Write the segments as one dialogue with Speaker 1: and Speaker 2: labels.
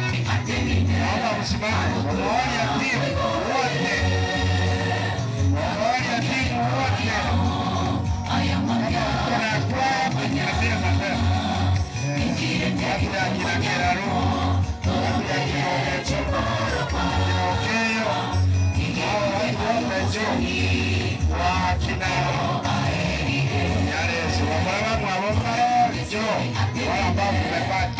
Speaker 1: Naomba msimame. Wamoja timu wote, wamoja timu wote, kama mko na kwao, niambie mapema. Labda akina Keraru, labda akina Ogecho, akina Okeyo, hao watu wote njoo wa akina Nyarezi, wamama mwabomba njoo, wale ambao mmebaki.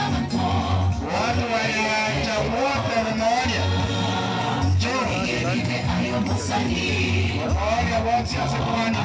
Speaker 1: Watu waliwaacha wote wameonya. Njoo. Wameonya wote asikuani.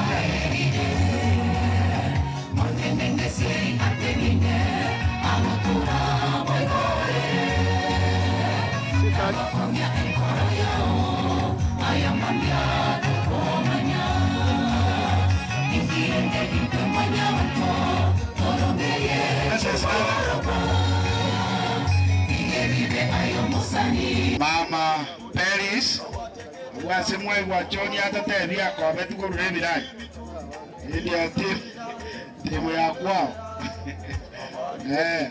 Speaker 1: Mama Peris wasimwaigwa John atatebia akobe tukurure ebirai ndio timu timu ya kwao. Eh,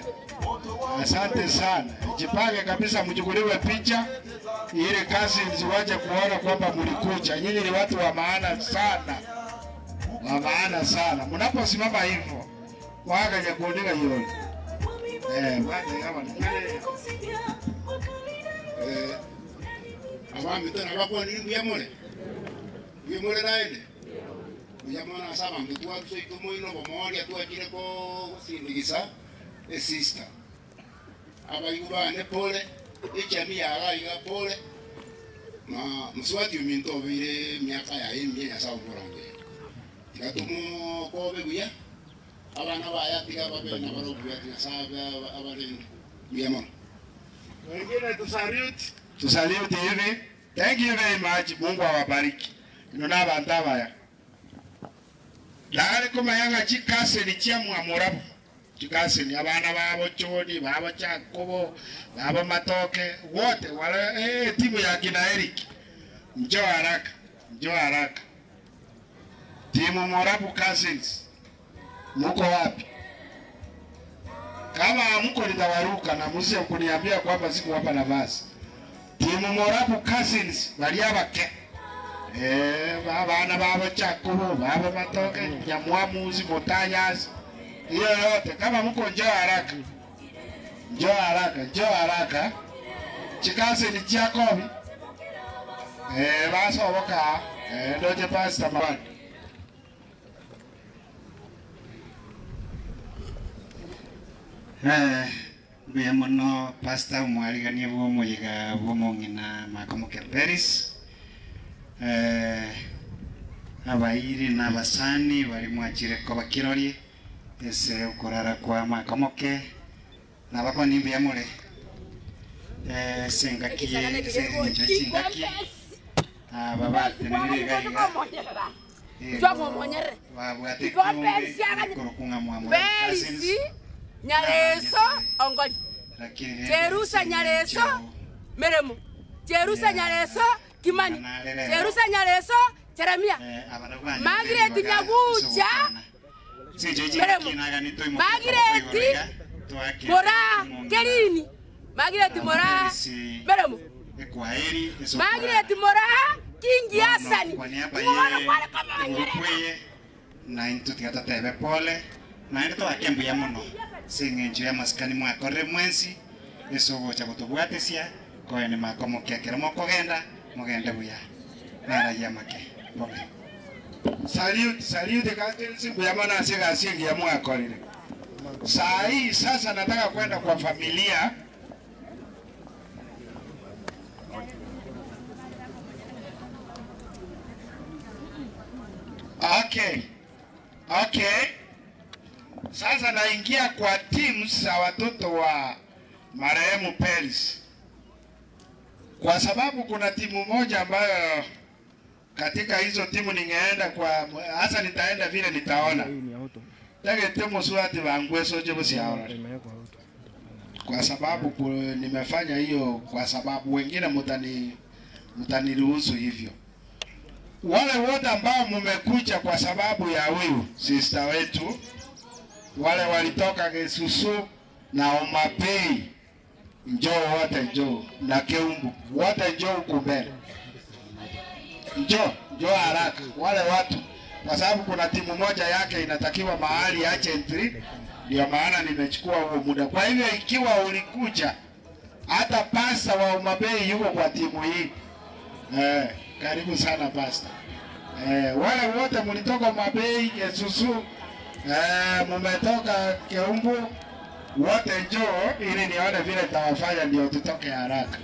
Speaker 1: asante sana, jipange kabisa, mchukuliwe picha ili cousins waje kuona kwamba mlikuja. Nyinyi ni watu wa maana sana, wa maana sana. Mnaposimama hivyo wakaja kuandika hiyo eh, waje kama ni
Speaker 2: Eh, abami tena bakwani mbuya more mbuya more naende mbuya mono ase abanto twasoito moino bomoria twachire kosindigisa esister abaigu bane pole echami yaga iga pole na mosubati ominto obeire emiaka yaye emiya nyasaye omorangere tiga tomokobe buya abana baye tiga babe nabare obuya nyasaye abe abarende mbuya mono.
Speaker 1: Wengine tusalute, tusalute hivi. Thank you very much. Mungu awabariki. Ino n'abantu abaya. Nare komayanga chikaseni chia mwamurabu. Chikaseni abana babo Choni, babo Jacobo, babo Matoke, wote wale eh, timu ya kina Eric. Njoo haraka, njoo haraka. Timu Morabu Cousins. Muko wapi? Kama hamko nitawaruka na msije kuniambia kwamba sikuwapa nafasi. Timu Morabu Cousins balia bake. Eh, abana babo Jacobo, babo Matoke, Nyamwamuzi, Mutanyasi. Hiyo yote kama mko njoo haraka. Njoo haraka, njoo haraka. Chikasi ni Jacobi. Eh, basoboka. Eh, ndoje pastor mabani.
Speaker 3: Eh, mbuya mono pastor omwarigania bwa omoyega bwa omong'ina Makomoke Peris eh, abairi na abasani bari mwachire koba kirori ese okorara kwa Makomoke nabakoni mbuya more eh, ase engaki ase eng'encho chingaki aba batenenire iga iga
Speaker 4: Twamomonyere.
Speaker 3: babwate
Speaker 4: Igo Perisi aganye-
Speaker 3: korokung'a mwamura
Speaker 4: Perisi Nyareso Ongoli.
Speaker 3: lakini
Speaker 4: Jerusa Nyareso Meremo. Jerusa Nyareso. Kimani, Jerusa Nyareso, Jeremia, Margaret Nyagucha, Meremo, Margaret Moraa Kerini, Margaret Moraa Meremo, Margaret Moraa Kingi Hassan, nigo bono kware komonyerera.
Speaker 3: Na intwe tiga totebe pole, naende toake mbuya mono ase engencho y'amasikani mwakorire mwensi ase ogocha gotobwatesia koene makomokia ekero mokogenda, mogende buya. Narayie amake. Pole.
Speaker 1: Salute, salute cousins, mbuya mono ase egasi engiya mwakorire. Saa hii sasa nataka kwenda kwa familia. Okay. Okay. Sasa naingia kwa teams za watoto wa marehemu Peris, kwa sababu kuna timu moja ambayo katika hizo timu ningeenda kwa hasa, nitaenda vile nitaona tagete musuati wangwesoje busiaorore kwa sababu nimefanya hiyo kwa sababu wengine mtaniruhusu hivyo. Wale wote ambao mumekuja kwa sababu ya huyu sister wetu, wale walitoka Gesusu na Homabay, njoo wote, njoo na Keumbu wote, njoo huku mbele, njoo njoo haraka wale watu, kwa sababu kuna timu moja yake inatakiwa mahali urgently, ndio maana nimechukua huo muda. Kwa hivyo ikiwa ulikuja, hata pasta wa Homabay yuko kwa timu hii. Karibu sana pasta. Wale wote mlitoka Homabay, Gesusu, mumetoka Keumbu, wote njoo ili nione vile tawafanya ndio tutoke haraka.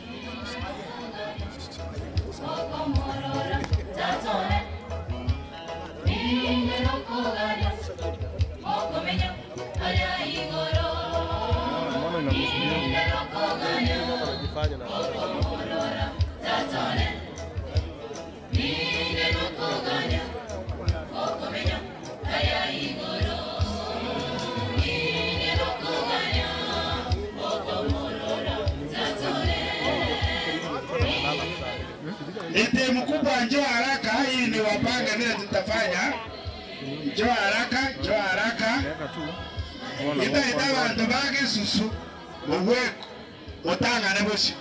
Speaker 1: Ni timu kubwa, njoo haraka ili niwapange vile tutafanya. Njoo haraka, njoo haraka. Ita ita bantu bagesusu mubweko mutangane bosio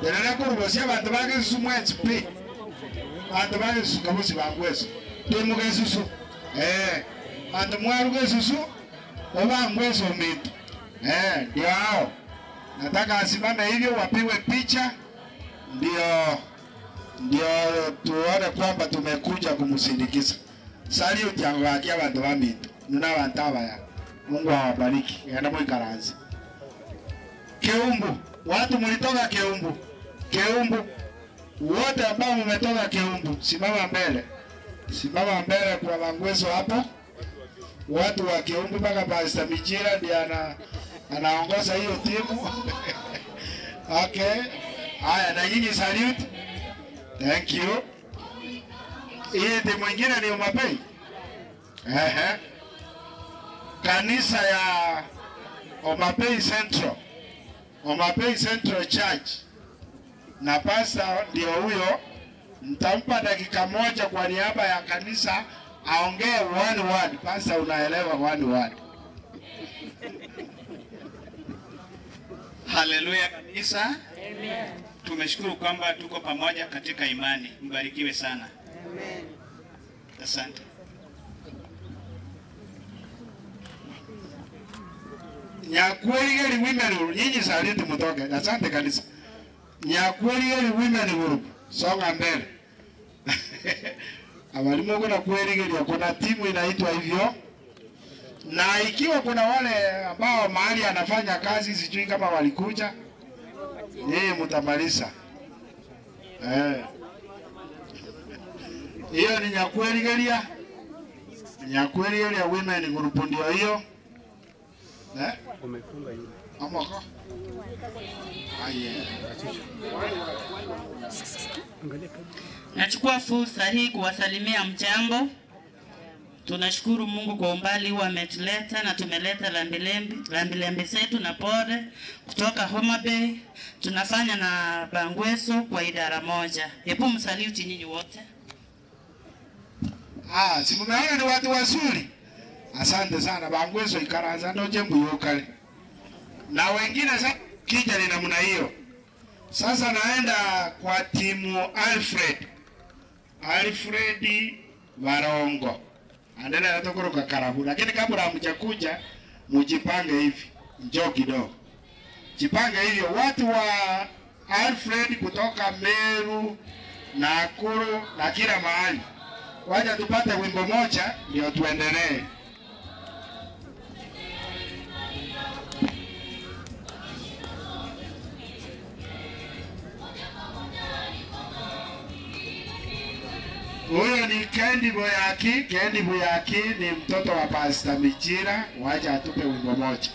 Speaker 1: terere kurubosia abantu bagesusu mwensi pi bantu bagesusu kabosi bangweso timu gesusu bantu mwaru gesusu obangweso mitu ndio hao. Nataka asimame hivyo wapigwe picha ndio tuone kwamba tumekuja kumsindikiza. Salute yangu abantu ba mitu nuna abantu abaya. Mungu awabariki. Enda mwikaranze. Keumbu, watu mlitoka Keumbu. Keumbu. Wote ambao mmetoka Keumbu, simama mbele. Simama mbele kwa Bangweso hapa. Watu wa Keumbu mpaka Pastor Mijira ndiye anaongoza hiyo timu. Okay. Haya, na nyinyi salute. Thank you. Hii timu nyingine ni Homabay. Ehe. Kanisa ya Homabay Central. Homabay Central Church. Na pastor ndio huyo. Nitampa dakika moja kwa niaba ya kanisa aongee one word. Pastor, unaelewa one word.
Speaker 5: Haleluya kanisa. Amen. Tumeshukuru kwamba tuko pamoja katika imani. Mbarikiwe sana. Amen. Asante.
Speaker 1: Nyakweli women group, nyinyi saliti mtoke. Asante kanisa. Nyakweli women group, songa mbele. Abalimu kuna kweli kuna timu inaitwa hivyo. Na ikiwa kuna wale ambao mahali anafanya kazi sijui kama walikuja, nyinyi mtamaliza. Hiyo ni Nyakweli. Nyakweli women group ndio hiyo.
Speaker 6: Umefunga yule.
Speaker 1: Amoko. Aye.
Speaker 7: Nachukua fursa hii kuwasalimia mchambo.
Speaker 6: Tunashukuru Mungu kwa umbali huu ametuleta na tumeleta lambilembi lambilembi zetu na pole kutoka Homa Bay. Tunafanya na Bangweso kwa idara moja. Hebu msaluti nyinyi wote.
Speaker 1: Ah, si mumeona ni watu wazuri. Asante sana Bangweso ikaranza ndoje mbuyukale. Na wengine sasa kija ni namna hiyo. Sasa naenda kwa timu Alfred. Alfred Barongo. Andele natokoroka karabu. Lakini kabla hamjakuja mujipange hivi. Njoo kidogo. Jipange hivyo watu wa Alfred kutoka Meru, Nakuru na kila mahali. Wacha tupate wimbo moja ndio tuendelee. Huyo ni Kendi Boyaki. Kendi Boyaki ni mtoto wa Pastor Michira. Wacha atupe wimbo moja.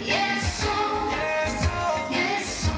Speaker 7: Yesu, Yesu,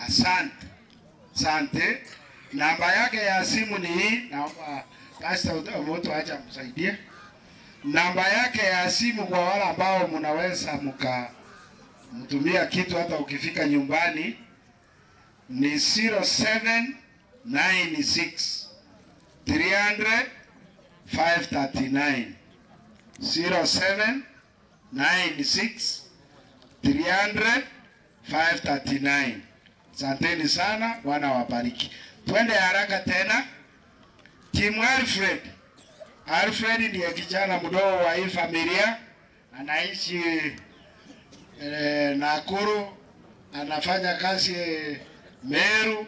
Speaker 1: Asante. Asante. Namba yake ya simu ni hii, naomba pastor mtu aje amsaidie. Namba yake ya simu kwa wale ambao mnaweza mkamtumia kitu hata ukifika nyumbani ni 0796 300 539 0796 300 539. Asanteni sana, Bwana wabariki. Twende haraka tena. Timu Alfred. Alfred ndiye kijana mdogo wa hii familia, anaishi Nakuru, anafanya kazi Meru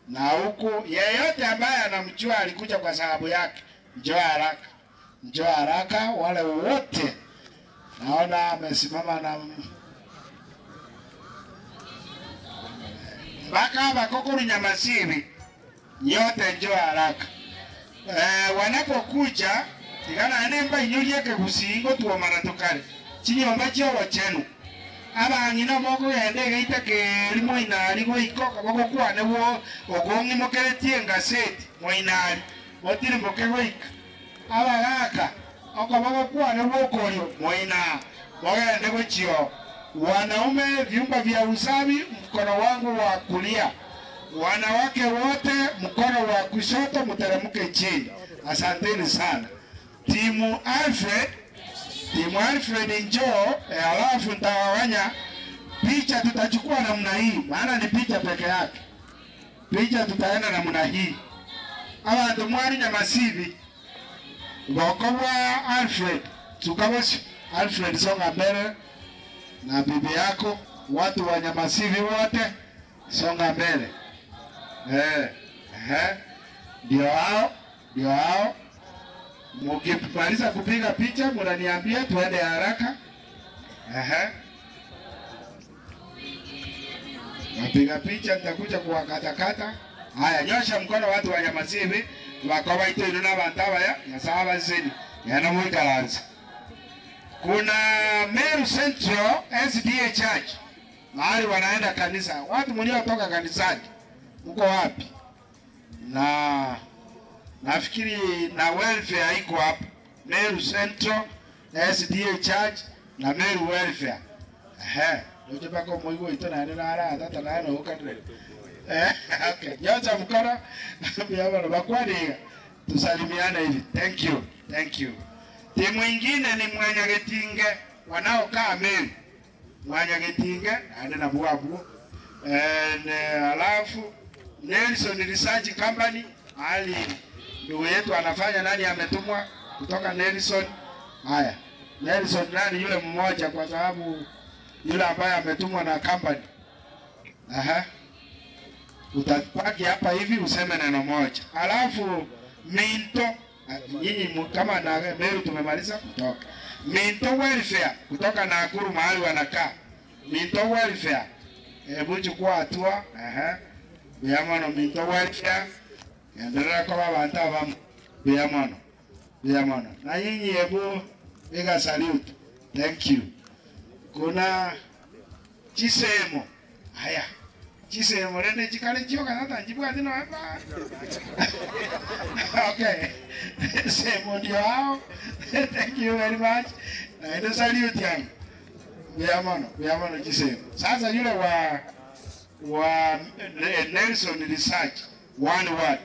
Speaker 1: na huku. Yeyote ambaye anamjua alikuja kwa sababu yake, njoo haraka, njoo haraka. Wale wote naona amesimama na mpaka hapa Kokoro Nyamasiri, nyote njoo haraka. Wanapokuja tigana nemba inyurie kegusingo tuomana tukare chinyomba chiobochenu abang'ina bokogenda egeita keri moinari goika bogokwane bwo okong'imokeretie engaseti moinari botirimboke goika abagaka oko bogokwane bwokorio moina bogende gochio. Wanaume vyumba vya usafi mkono wangu wa kulia, wanawake wote mkono wa kushoto, mteremke chini. Asanteni sana timu Alfred. Timu Alfred njoo, alafu nitawawanya picha. Tutachukua namna hii, maana ni picha peke yake. Picha tutaenda namna hii. Abantu mwari Nyamasibi boko bwa Alfred tukabosho. Alfred songa mbele na bibi yako, watu wa Nyamasibi wote songa mbele. Ndio hao, ndio hao. Mukimaliza kupiga picha mnaniambia tuende haraka. Napiga picha nitakuja kuwakatakata. Haya, nyosha mkono watu wa Nyamasibi bakoba ito na bantaba ya Nyasaye bazini yana mwikaranza. Kuna Meru Central SDA Church mahali wanaenda kanisa. Watu mliotoka kanisani mko wapi? Na nafikiri na welfare iko hapa Meru Central SDA Church na Meru Welfare. Ndio bako moigo ito na na ara tata na no kadre. Okay. Nyosha mkono. Baba bakwani tusalimiane hivi. Thank you. Thank you. Timu ingine ni Mwanyagetinge wanaokaa Meru. Mwanyagetinge ane na bwabu. Alafu Nelson Research Company hali ndugu yetu anafanya, nani ametumwa kutoka Nelson? Haya, Nelson nani yule mmoja, kwa sababu yule ambaye ametumwa na company. Aha, utabaki hapa hivi useme neno moja, alafu Minto nyinyi kama na Meru tumemaliza kutoka Minto Welfare kutoka Nakuru mahali wanakaa Minto Welfare, hebu chukua hatua. Aha, biamono Minto Welfare endelea kwa abantu abamu biamono biamono na nyinyi hebu piga salute. Thank you. Kuna chisemo haya chisemo rende chikale chioka tata njibwa tino hapa. Okay, semo ndio hao. Thank you very much. Na ndio salute yangu biamono biamono chisemo. Sasa yule wa Nelson Research one word.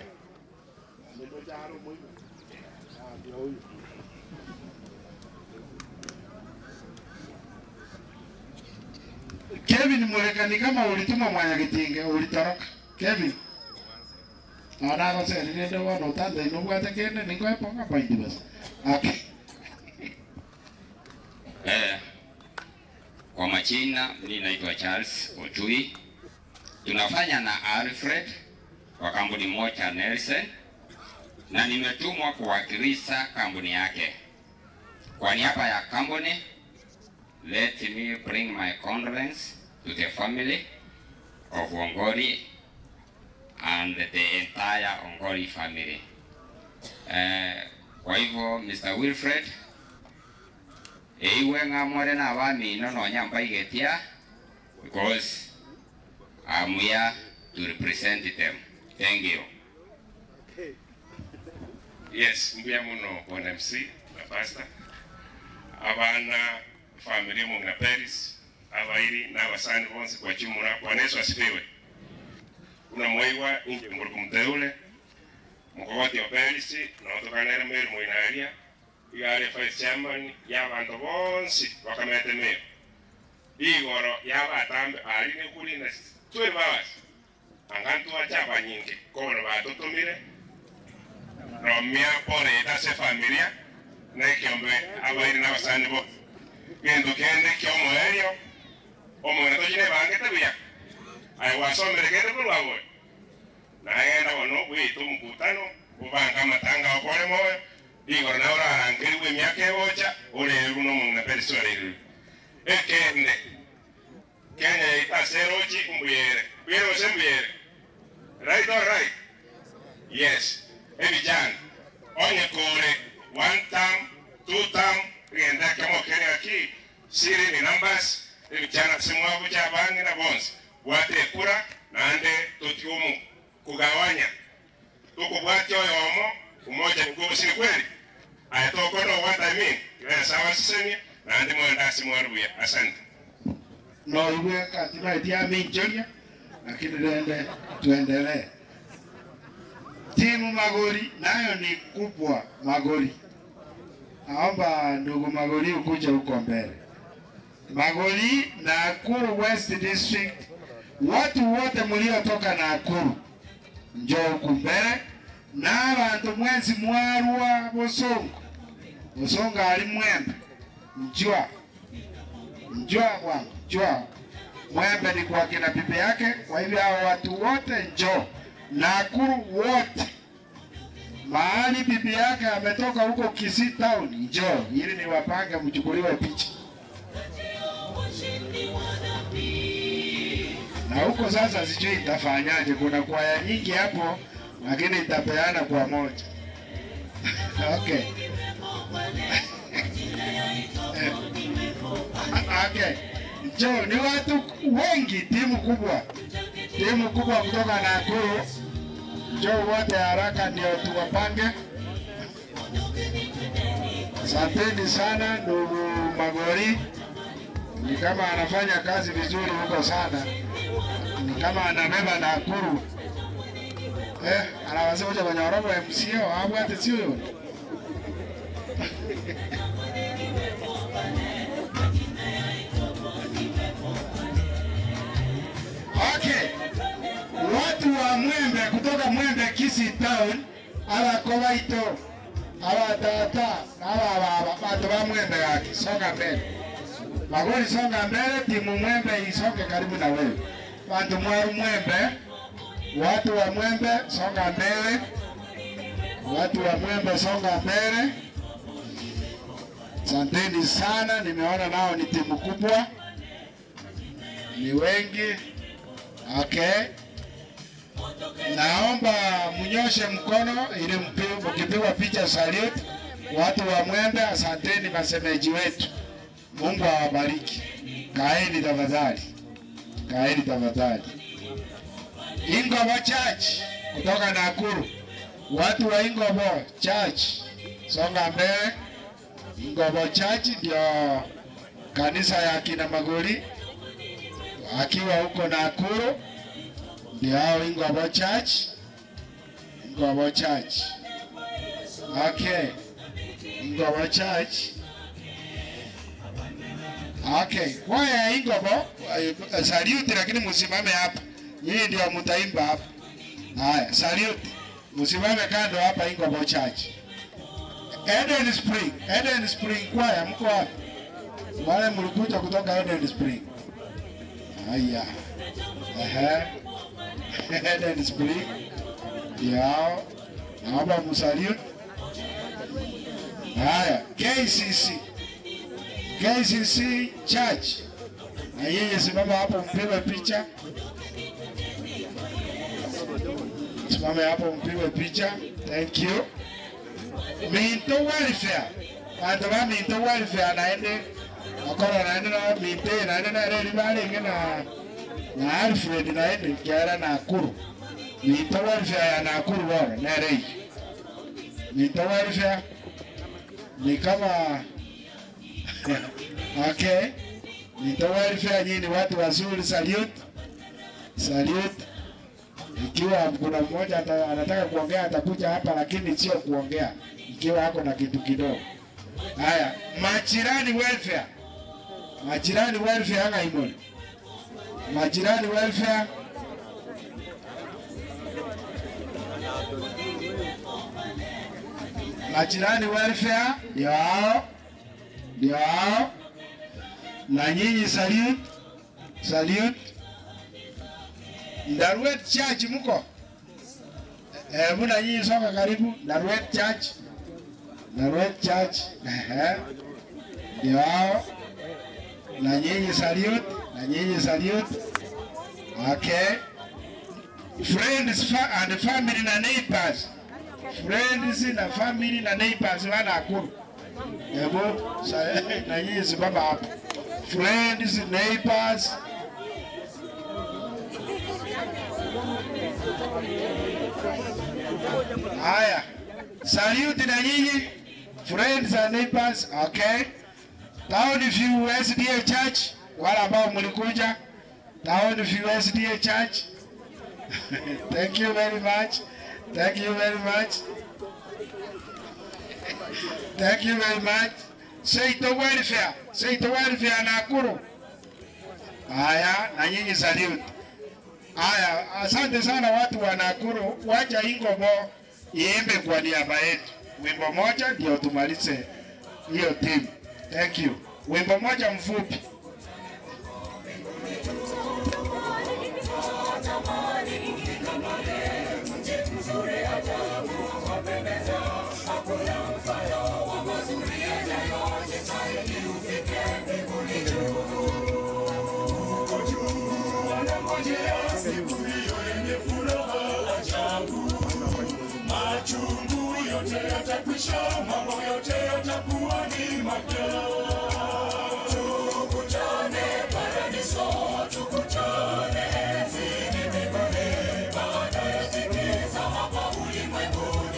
Speaker 1: Kevin Mulekani, kama ulituma Mwanyagetinge ulitoroka. Kevin. Naona ko seri nende wono utanda inobwate kende ningoeponga point basi. Okay.
Speaker 7: Kwa majina mimi naitwa Charles Otui. Tunafanya na Alfred kwa kampuni moja Nelson, na nimetumwa kuwakilisha kampuni yake. Kwa niaba ya kampuni, let me bring my condolence to the family of Ongori and the entire Ongori family. Kwa hivyo Mr. Wilfred, eiwe ng'amore na abamino nonya mbaigetia because I've I'm here to represent them. Thank you.
Speaker 8: Yes, mbuya muno bwana MC na pastor. Abana family mung'ina Peris, abairi na abasani bonsi kwa jumla. Bwana Yesu asifiwe. Buna mwaigwa inche ngoroka muteule mukogoti o Peris notokanere mweri moinaria iga are vice chairman ya abanto bonsi bakamete meyo igoro yabatambe ari nekurinda 12 hours angantu acha abanyinge kono batotomire romia pore ase familia nekiombe abairi n'abasani bo gento kende kiomoerio omwene tochine bangete buya aye wasomere kende korwa nagenda bono bwite omokutano obanga amatanga okore moyo igoro nawe orarangerigwe emiaka ebocha orerwe nomong'ina Peris orerwe ekende Kenya yaita ase erochi mbuyere mbuyere gose mbuyere right or right yes ebijana onye kore one term two term genda kemo kere ki siri ni numbers ebijana simwabucha abange na bonsi bwate ekura nande totiomu kugawanya tukubwati oyomo umoja ni nguvu si kweli aya tokono what I mean kila sawa sisemia nande mwenda simwaruya asante
Speaker 1: no iwe katiba itia minchoria lakini tuende tuendelee. Timu Magori nayo ni kubwa. Magori, naomba ndugu Magori ukuje huko mbele. Magori, Nakuru West District, watu wote mliotoka Nakuru njoo huku mbele, na abantu mwezi mwarwa Bosongo Bosongo ali Mwembe, njua njua bwana, njua Mwembe ni kwa kina bibi yake. Kwa hivyo hao watu wote njoo Nakuru wote, mahali bibi yake ametoka huko Kisii town, njoo ili niwapange mchukuliwe picha. Na huko sasa sijui itafanyaje, kuna kwaya nyingi hapo, lakini itapeana kwa moja. Okay. Okay. Njoo, ni watu wengi, timu kubwa, timu kubwa kutoka Nakuru. Njoo wote haraka ndio tuwapange. Asanteni sana ndugu Magori, ni kama anafanya kazi vizuri huko sana, ni kama anabeba Nakuru. Eh, anawasema kwenye orobo MCO abwate sio Okay. Watu wa Mwembe kutoka Mwembe Kisii town abakobaito abatata abababa bantu ba Mwembe gaki songa mbele. Magori songa mbele, timu Mwembe isonge karibu na wewe. Bantu mwaru Mwembe, watu wa Mwembe songa mbele. Watu wa Mwembe songa mbele. Asanteni sana, nimeona nao ni timu kubwa, ni wengi. Okay. Naomba mnyoshe mkono ili mkipigwa picha salute. Watu wa Mwembe, asanteni masemeji wetu. Mungu awabariki. Kaeni tafadhali, kaeni tafadhali. Ingobo Church kutoka Nakuru, watu wa Ingobo Church songa mbele. Ingobo Church ndio kanisa ya kina Magori akiwa huko Nakuru, ndio hao Ingobo Church. Ingobo Church. Okay. Ingobo Church. Okay. Kwaya ya Ingobo salute, lakini msimame hapa. Nyinyi ndio mtaimba hapa. Haya, salute. Msimame kando hapa Ingobo Church. Eden Spring, Eden Spring kwaya mko wapi? Wale mlikuja kutoka Eden Spring. Haya. Ehe. Eden Spring. Yao. Naomba msalute. Haya, KCC. KCC Church. Na yeye simama hapo mpigwe picha. Simame hapo mpigwe picha. Thank you. Minto Welfare. Bantu ba Minto Welfare naende akora naende na Minto naende na reri barenge na Na Alfred naende kiara Nakuru. Minto welfare ya Nakuru bora nerei. Minto welfare ni kama okay. Minto welfare nyinyi ni watu wazuri, salute. Salute. Ikiwa kuna mmoja anataka kuongea atakuja hapa, lakini sio kuongea ikiwa ako na kitu kidogo. Haya, majirani welfare. Majirani welfare anga imoni. Majirani welfare. Majirani welfare ndio hao. Ndio hao. Na nyinyi salute. Salute. Ndaruet Church mko? Muna nyinyi soka karibu Ndaruet Church. Ndaruet Church. Ndio hao. Na nyinyi salute, na nyinyi salute. Okay. Friends and family na neighbors. Friends na family na neighbors wa Nakuru. Hebu na nyinyi simama hapa. Friends, neighbors. Haya. Salute na nyinyi. Friends and neighbors. Okay. Town View SDA Church, wale ambao mlikuja. Town View SDA Church. Thank you very much. Thank you very much. Thank you very much. Seito welfare. Seito welfare Nakuru. Haya, na nyinyi salute. Haya, asante sana watu wa Nakuru. Wacha Ingobo iimbe kwa niaba yetu. Wimbo moja ndio tumalize hiyo team. Thank you. Wimbo moja mfupi.
Speaker 9: Machungu yote yatakwisha, mambo yote yatakuwa ni mapya. Tukutane paradiso, tukutane enzini mbinguni, baada ya dhiki za hapa ulimwenguni.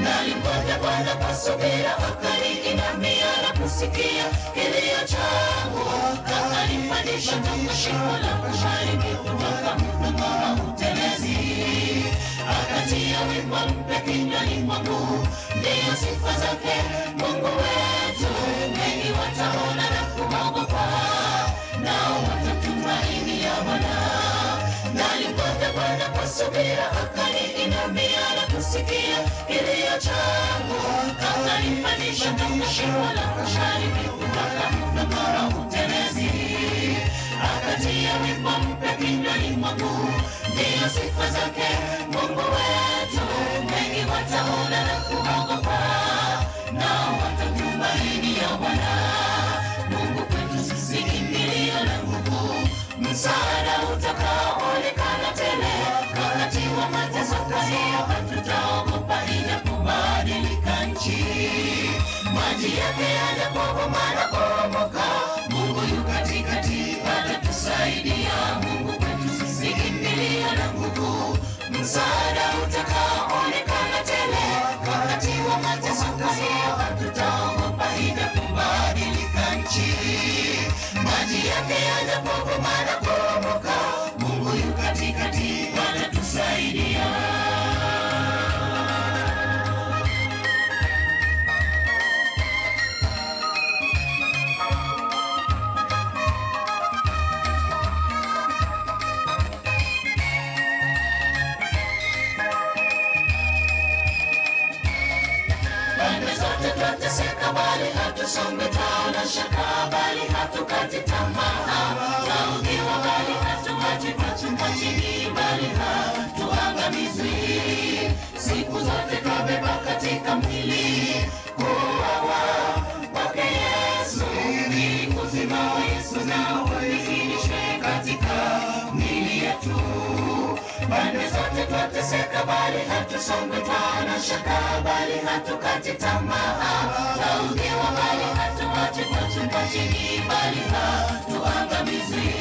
Speaker 10: Nalimgoja Bwana kwa subira, akaniinamia na kusikia kilio changu, akanipandisha toka shimo la uharibifu, toka mlango wa utelezi, akatia wimbo mpya kinywani mwangu, ndiyo sifa zake Mungu wetu. Wengi wataona na kumwogopa, nao watatumainia Bwana. Nalimgoja Bwana kwa subira, akaniinamia na kusikia kilio changu, akanipandisha toka shimo la uharibifu, toka mlango wa utelezi, akatia wimbo mpya kinywani mwangu, ndiyo sifa zake Mungu wetu. Wengi wataona na kumwogopa, nao watatumainia Bwana. Mungu kwetu sisi kimbilio la nguvu, msaada utakaoonekana tele wakati wa mateso. Kwa hiyo hatutaogopa ijapobadilika nchi, maji yake yajapovuma na kubomoka, Mungu yu katikati atatusaidia. Mungu kwetu sisi kimbilio la nguvu, msaada utakaoonekana tele wakati wa mateso. Kwa hiyo hatutaogopa ijapobadilika nchi, maji yake yajapovuma na kubomoka, Mungu yu katikati atatusaidia. Pande zote twateseka, bali hatusongwi, twaona shaka, bali hatukati tamaa, twaudhiwa, bali hatuachi, twachimba chini, bali hatu Twateseka bali hatusongwi, twana shaka bali hatukati tamaa, twaudhiwa bali hatuachi, twachimbwa chini bali hatuangamizwi.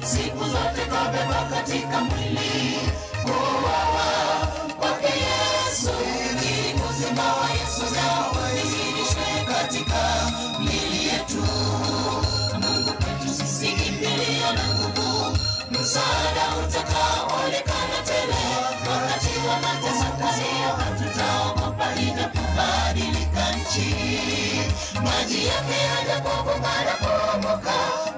Speaker 10: Siku zote twabeba katika mwili kuuawa kwake Yesu, ili uzima wa Yesu nao udhihirishwe katika miili yetu. Mungu kwetu sisi kimbilio na nguvu, msaada utakaoonekana tele wakati wa mateso. Kwa hiyo hatutaogopa ijapobadilika nchi, maji yake yajapokuwa na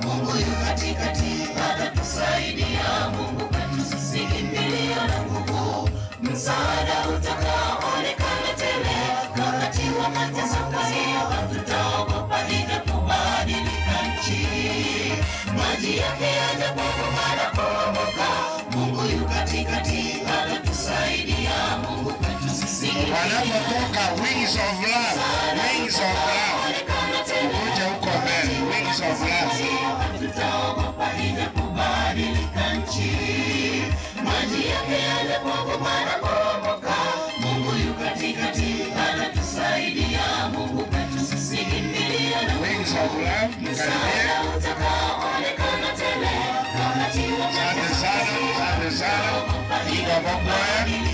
Speaker 10: Mungu yu katikati atatusaidia. Mungu kwetu sisi kimbilio na nguvu, msaada utakaoonekana tele wakati wa mateso. Kwa hiyo hatutaogopa ijapobadilika nchi, maji yake yajapokuwa na Mungu yu katikati atatusaidia. Mungu kwetu sisi
Speaker 1: Wanapotoka Wings of Love, Wings of Love, kuja huko mbele, Wings of Love.
Speaker 10: Hatutaogopa ijapobadilika nchi, maji yake yajapokuwa na kubomoka, Mungu yu katikati atatusaidia. Mungu kwetu sisi kimbilio na
Speaker 1: Wings of Love,
Speaker 10: msaada utakaoonekana tele wakati wa
Speaker 1: Asante sana, asante sana. Mungu awabariki.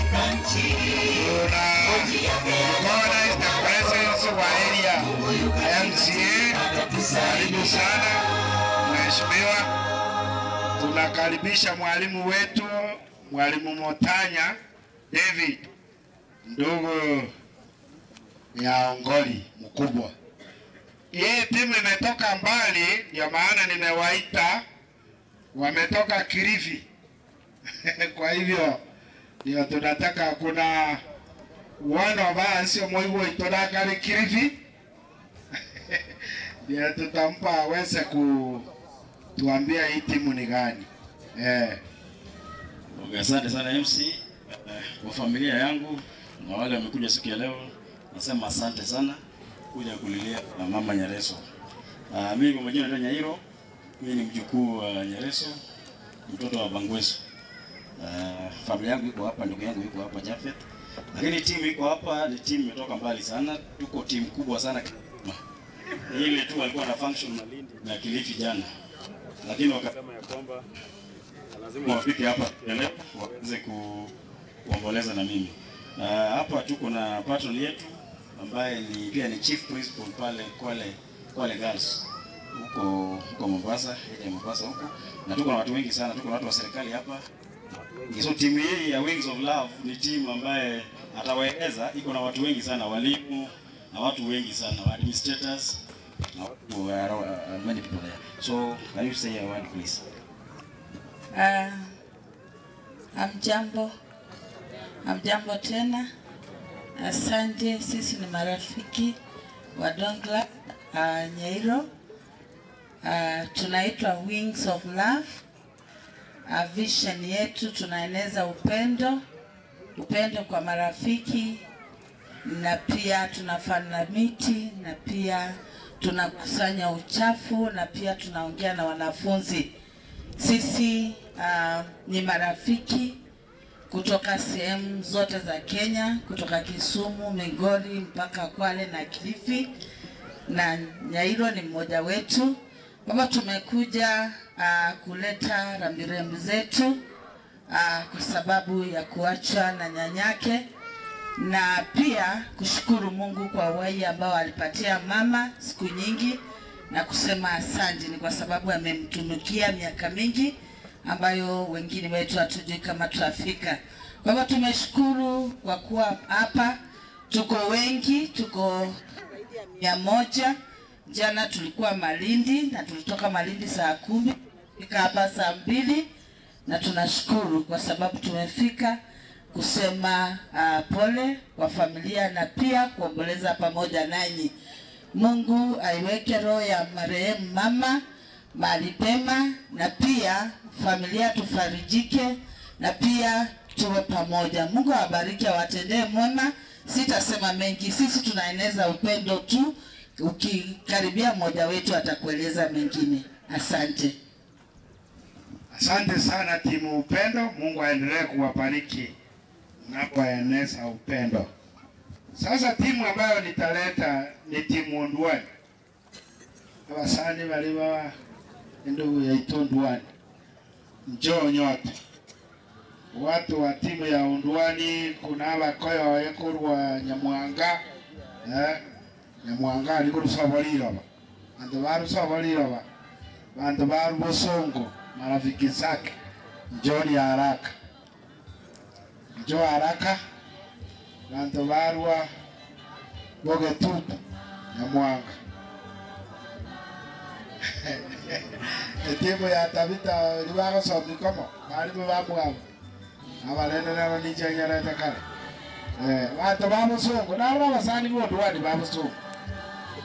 Speaker 1: Tuna recognize the presence wa area MCA. Karibu sana Mheshimiwa. Tunakaribisha mwalimu wetu Mwalimu Motanya David, ndugu ya Ongoli mkubwa. Hii timu imetoka mbali, ndio maana nimewaita, wametoka Kilifi. Kwa hivyo ndio tunataka, kuna one of us omoigwo itonakari Kilifi ndio tutampa aweze kutuambia hii timu ni gani eh.
Speaker 11: Okay, asante sana MC. Kwa familia yangu na wale wamekuja siku ya leo, nasema asante sana kuja kulilia na mama Nyareso. Mimi kwa majina naitwa Nyairo, mimi ni mjukuu wa Nyareso, mtoto wa Bangweso. Familia yangu iko hapa, ndugu yangu yuko hapa Jafet, lakini timu iko hapa, ni timu imetoka mbali sana, tuko timu kubwa sana. Ile tu walikuwa na function Malindi na Kilifi jana, lakini wakasema ya kwamba lazima wafike hapa leo waweze kuomboleza na mimi. Hapa tuko na patron yetu ambaye ni pia ni chief principal pale Kwale, Kwale Girls huko huko Mombasa, ile Mombasa huko, na tuko na watu wengi sana, tuko na watu wa serikali hapa. So timu hii ya Wings of Love ni timu ambaye atawaeleza, iko na watu wengi sana, walimu na watu wengi sana, wa administrators na watu wa many people there. So can you say a word please?
Speaker 6: Hamjambo, hamjambo tena. Asante, sisi ni marafiki wa Dongla Nyairo. Tunaitwa Wings of Love. Vision yetu tunaeneza upendo, upendo kwa marafiki, na pia tunafanya miti, na pia tunakusanya uchafu, na pia tunaongea na wanafunzi. Sisi ni marafiki kutoka sehemu zote za Kenya, kutoka Kisumu, Migori mpaka Kwale na Kilifi, na Nyairo ni mmoja wetu. Baba, tumekuja kuleta rambirambi zetu kwa sababu ya kuachwa na nyanyake na pia kushukuru Mungu kwa uhai ambao alipatia mama siku nyingi na kusema asante, ni kwa sababu amemtunukia miaka mingi ambayo wengine wetu hatujui kama tutafika. Kwa hivyo tumeshukuru kwa kuwa hapa, tuko wengi, tuko zaidi ya 100. Jana tulikuwa Malindi na tulitoka Malindi saa 10 fika hapa saa 2, na tunashukuru kwa sababu tumefika kusema pole kwa familia na pia kuomboleza pamoja nanyi. Mungu aiweke roho ya marehemu mama mahali pema, na pia familia tufarijike, na pia tuwe pamoja. Mungu awabariki, awatendee mwema. Sitasema mengi, sisi tunaeneza upendo tu. Ukikaribia mmoja wetu atakueleza mengine. Asante.
Speaker 1: Asante sana timu Upendo, Mungu aendelee kuwabariki. Mnapoeneza upendo. Sasa timu ambayo nitaleta ni timu Ondwani. Abasani bali ba ndugu ya Ondwani, njoo nyote watu wa timu ya Ondwani. Kuna abakoyo ekorwa Nyamwanga eh, Nyamwanga ali kurusobo liroba bantu barusobo liroba bantu barubusongo marafiki zake, njoni haraka, njoo haraka bantu barwa bogetutu Nyamwanga etimu ya Tabita libagosomi komo barimu bamwabo abarene nabo nichenyerete kare eh, bantu ba busungu nabo abasani b'Ondwani ba busungu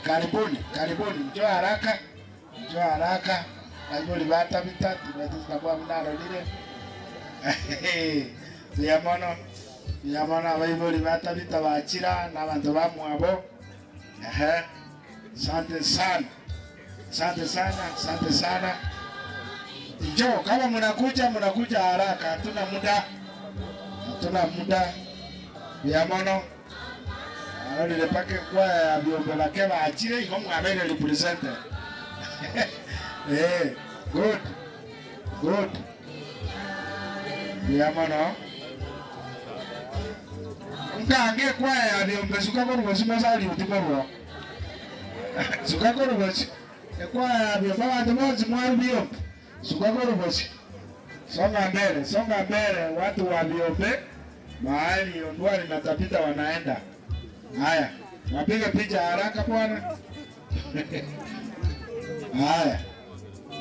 Speaker 1: karibuni karibuni njoo haraka njoo haraka baibuli ba Tabita tibatizinakuwa munarorire buya mono buya mono abaibuli ba Tabita bachira n'abantu bamwabo ehe asante sana asante sana asante sana njoo kama mnakuja mnakuja haraka hatuna muda hatuna muda buya mono arorire pake kwa ya byombe bake bachire igo mwabere represented eh good good buya mono nkange kwa ya byombe suka korubosi masali utikorwo suka korubosi ekwa ya byombe abantu bonsi mwari byombe suka korubosi songa mbele songa mbele watu wa byombe mahali Ondwani na Tabita wanaenda. Haya, wapige picha haraka bwana. Haya,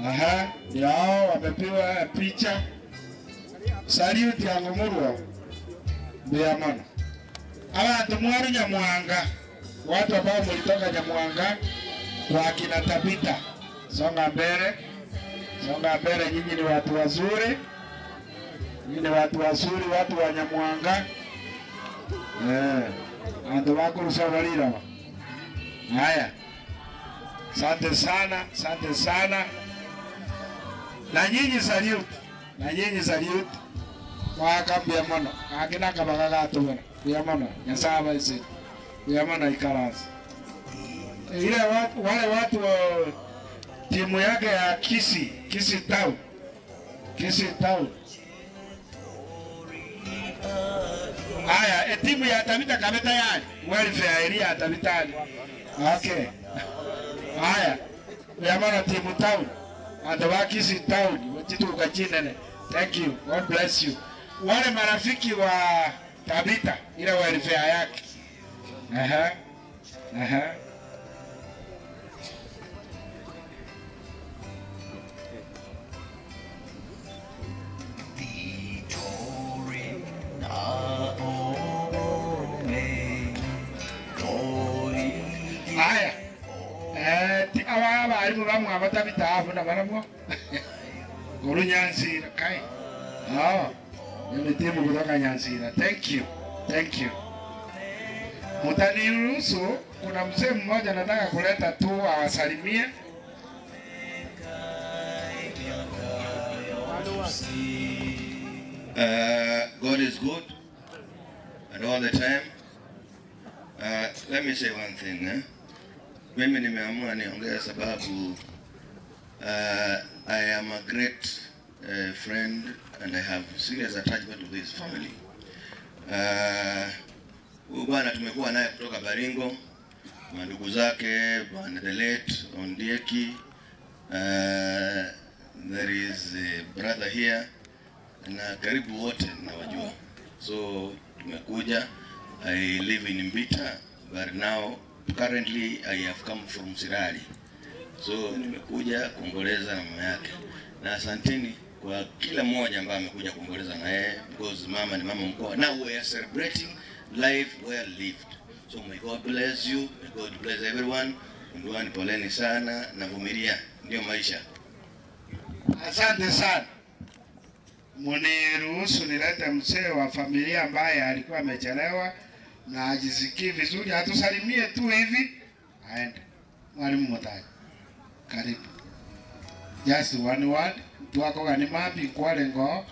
Speaker 1: aha, ndio hao wamepiwa picha. Salute yangu murwa mbuya mono abantu mwari Nyamwanga, watu ambao mlitoka Nyamwanga kwa kina Tabita, songa mbele, songa mbele. Nyinyi ni watu wazuri, nyinyi ni watu wazuri, watu wa Nyamwanga eh, antu bakurusobolira. Haya, asante sana, asante sana. Na nyinyi salute, na nyinyi salute mwaka mbuya mono gaki nakabaga gatubera mbuya mono Nyasaye abaisire mbuya mono ikarasi ile watu, wale watu wa timu yake ya Kisii, Kisii Town, Kisii Town. Haya, e timu ya Tabita kabe tayari, welfare area ya Tabita. Okay. Haya, mbuya mono timu town andu ba Kisii Town wachituka chinene. Thank you. God bless you. Wale marafiki wa Tabita ile welfare yake. Aha. Aha. Haya. Eh, ti awa abarimu bamwe abatabita afu na baramwo. Guru Nyansira kai. Ah, ni timu kutoka Nyansira. Thank you. Thank you. Mtaniruhusu, kuna mzee mmoja nataka kuleta tu awasalimie.
Speaker 12: God is good and all the time. Let me say one thing eh? Mimi nimeamua niongee sababu I am a great friend and I have serious attachment to this family. Huyu bwana tumekuwa naye kutoka Baringo, mandugu zake bwana the late Ondieki. There is a brother here na karibu wote nawajua, so tumekuja. I live in Mbita but now currently I have come from Sirari, so nimekuja kuomboleza na mama yake, na asanteni kwa kila mmoja ambaye amekuja kuomboleza na yeye because mama ni mama mkoa. Now we are celebrating life well lived, so may God bless you, may God bless everyone. Nduani, poleni sana, navumilia, ndio maisha.
Speaker 1: Asante sana. Muniruhusu nilete mzee wa familia ambaye alikuwa amechelewa na ajisikii vizuri, atusalimie tu hivi aende. Mwalimu Muthai, karibu. Just one word twakoga ni mabi kwale ngo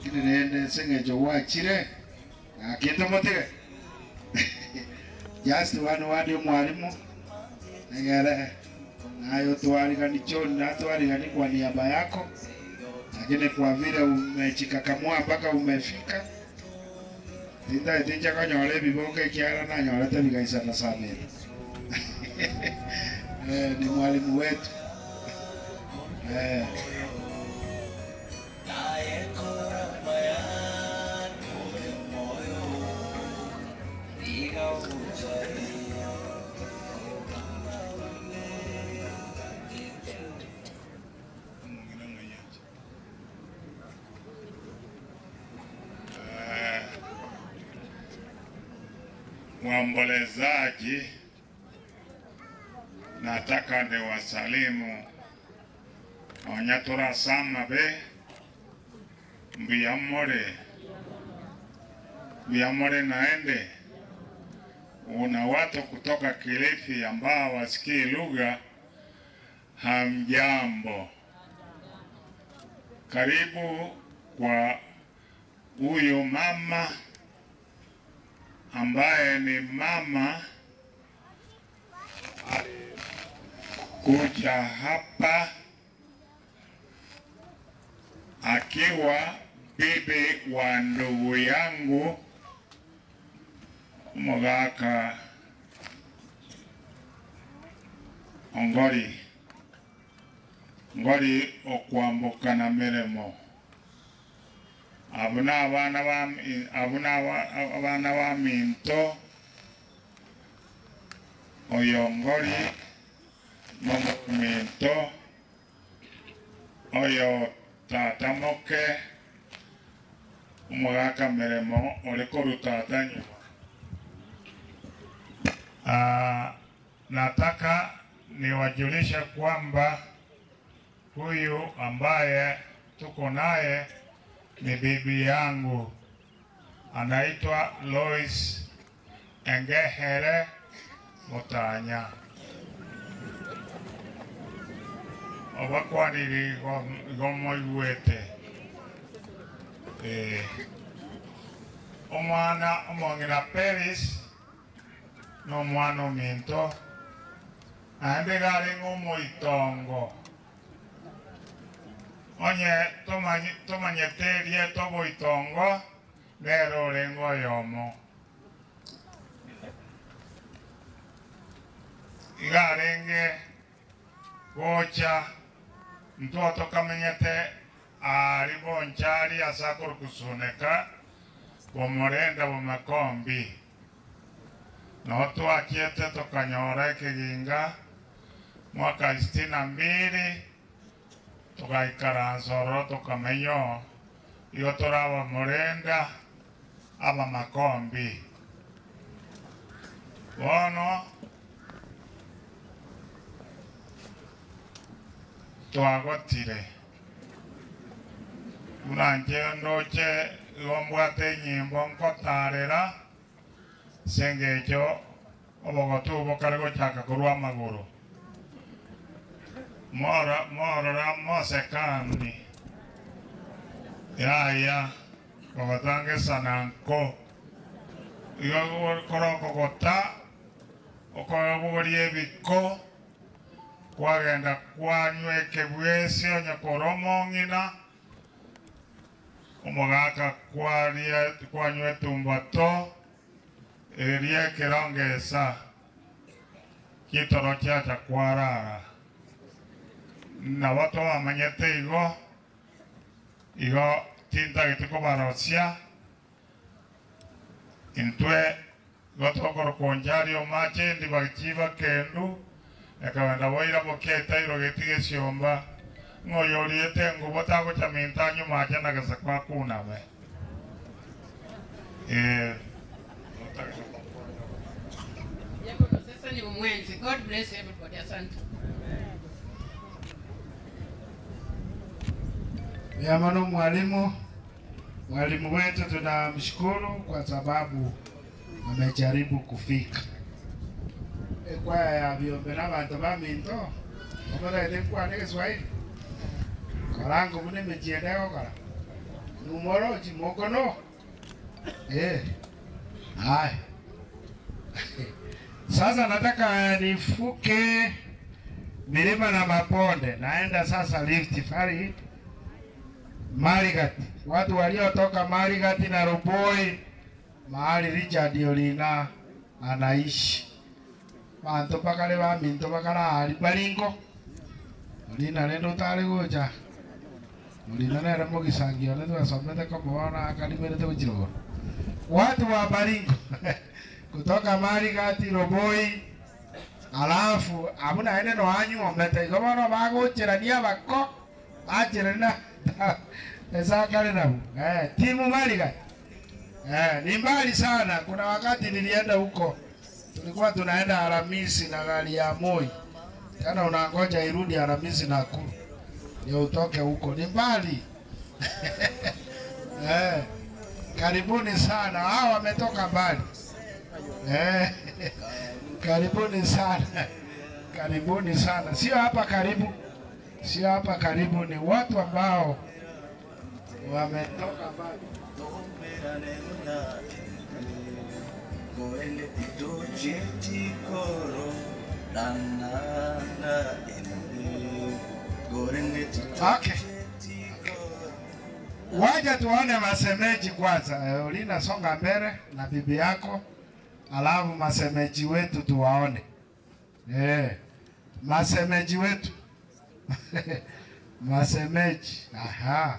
Speaker 1: kini nende sengejo wachire. Gaki ntomotige? Just one word omwalimu egere naye otwarigani John natwarigani kwa niaba yako lakini kwa vile umejikakamua mpaka umefika tintagete inche konyora ebiboko ekiagera nanyorete bigaisana samira eh, ni mwalimu wetu eh.
Speaker 13: Waombolezaji, nataka niwasalimu Onyatura Samabe Mbuyamore Mbuyamore naende una watu kutoka Kilifi ambao wasikii lugha, hamjambo. Karibu kwa huyu mama ambaye ni mama kuja hapa akiwa bibi wa ndugu yangu Mugaka Ongori Ngori okwambuka na mirimo abo n'abaana ba abo n'abaana ba minto oyo Ngori n'omuminto oyo tata moke omogaka mirimo ori koru tata nyuma. Ah, nataka niwajulishe kwamba huyu ambaye tuko naye ni bibi yangu, anaitwa Lois Engehere Mutanya. Obakwaniri gomoigwete eh, omwana omong'ina Peris n'omwana ominto naende garenge omoitongo onye tomanyete erieta oboitongo nere orenge oyomo iga arenge gocha ntwo tokamenyete ari bonchari ase akorukusuneka bomorenda bomakombi no twakiete tukanyora ekiginga mwaka sitini na mbili tugaikaransa ororo tukamenya igo toraba murenda aba makombi bono twagotire buna nche ndoche igo mbwate enyimbo nkotarera ase eng'encho obogotu bokare gochaka korwa amagoro mora morora mosekani yaya gogotangesana nko igo kora okogota okobogoria ebiko kwagenda kwanywa ekebwesi onye kora omong'ina omogaka kwaria kwanywa etumbato eria ekerongesa kitoro kiacha kwarara nabo twamanyete igo igo tintagete kobarosia intwe igo tokorokoncharia omache ndi bachiba kendu ekabenda boira bokieta irogeti gesiomba ng'oyo oriete ngubo tagocha minto anyuma ache nagesa kwakuname eh
Speaker 14: Sasa ni umwenzi. God bless everybody. Asante.
Speaker 1: Yamano mwalimu, mwalimu wetu tunamshukuru kwa sababu amejaribu kufika. Ekwaya ya biombe n'abantu baminto omorete nkwane Kiswahili korango buna emichiende egokora numorochi mokono Eh. Haya. Sasa nataka nifuke milima na mabonde, naenda sasa Rift Valley, Marigat. Watu waliotoka Marigat na Ruboi, mahali Richard Olina anaishi, bantu bakale baminto bakala ali baringo Olina rende utari gucha Olina nere mugisangio ne twasomete komona akarimerete guchirogoro watu wa Baringo kutoka Marigat Roboi alafu abuna ene no anyu omete igo bono bagocherania bako bacherana esakare nabo eh, timu Marigat eh, ni mbali sana. Kuna wakati nilienda huko, tulikuwa tunaenda Alhamisi na gari ya Moi, tena unangoja irudi Alhamisi Nakuru ndio utoke huko, ni mbali eh, karibuni sana, hao wametoka mbali eh, karibuni sana, karibuni sana, sio hapa karibu, sio hapa karibu, ni watu ambao wametoka mbali. Okay. Waja tuone masemeji kwanza. Eh, Ulina songa mbele na bibi yako, alafu masemeji wetu tuwaone. Eh, masemeji wetu masemeji. Aha.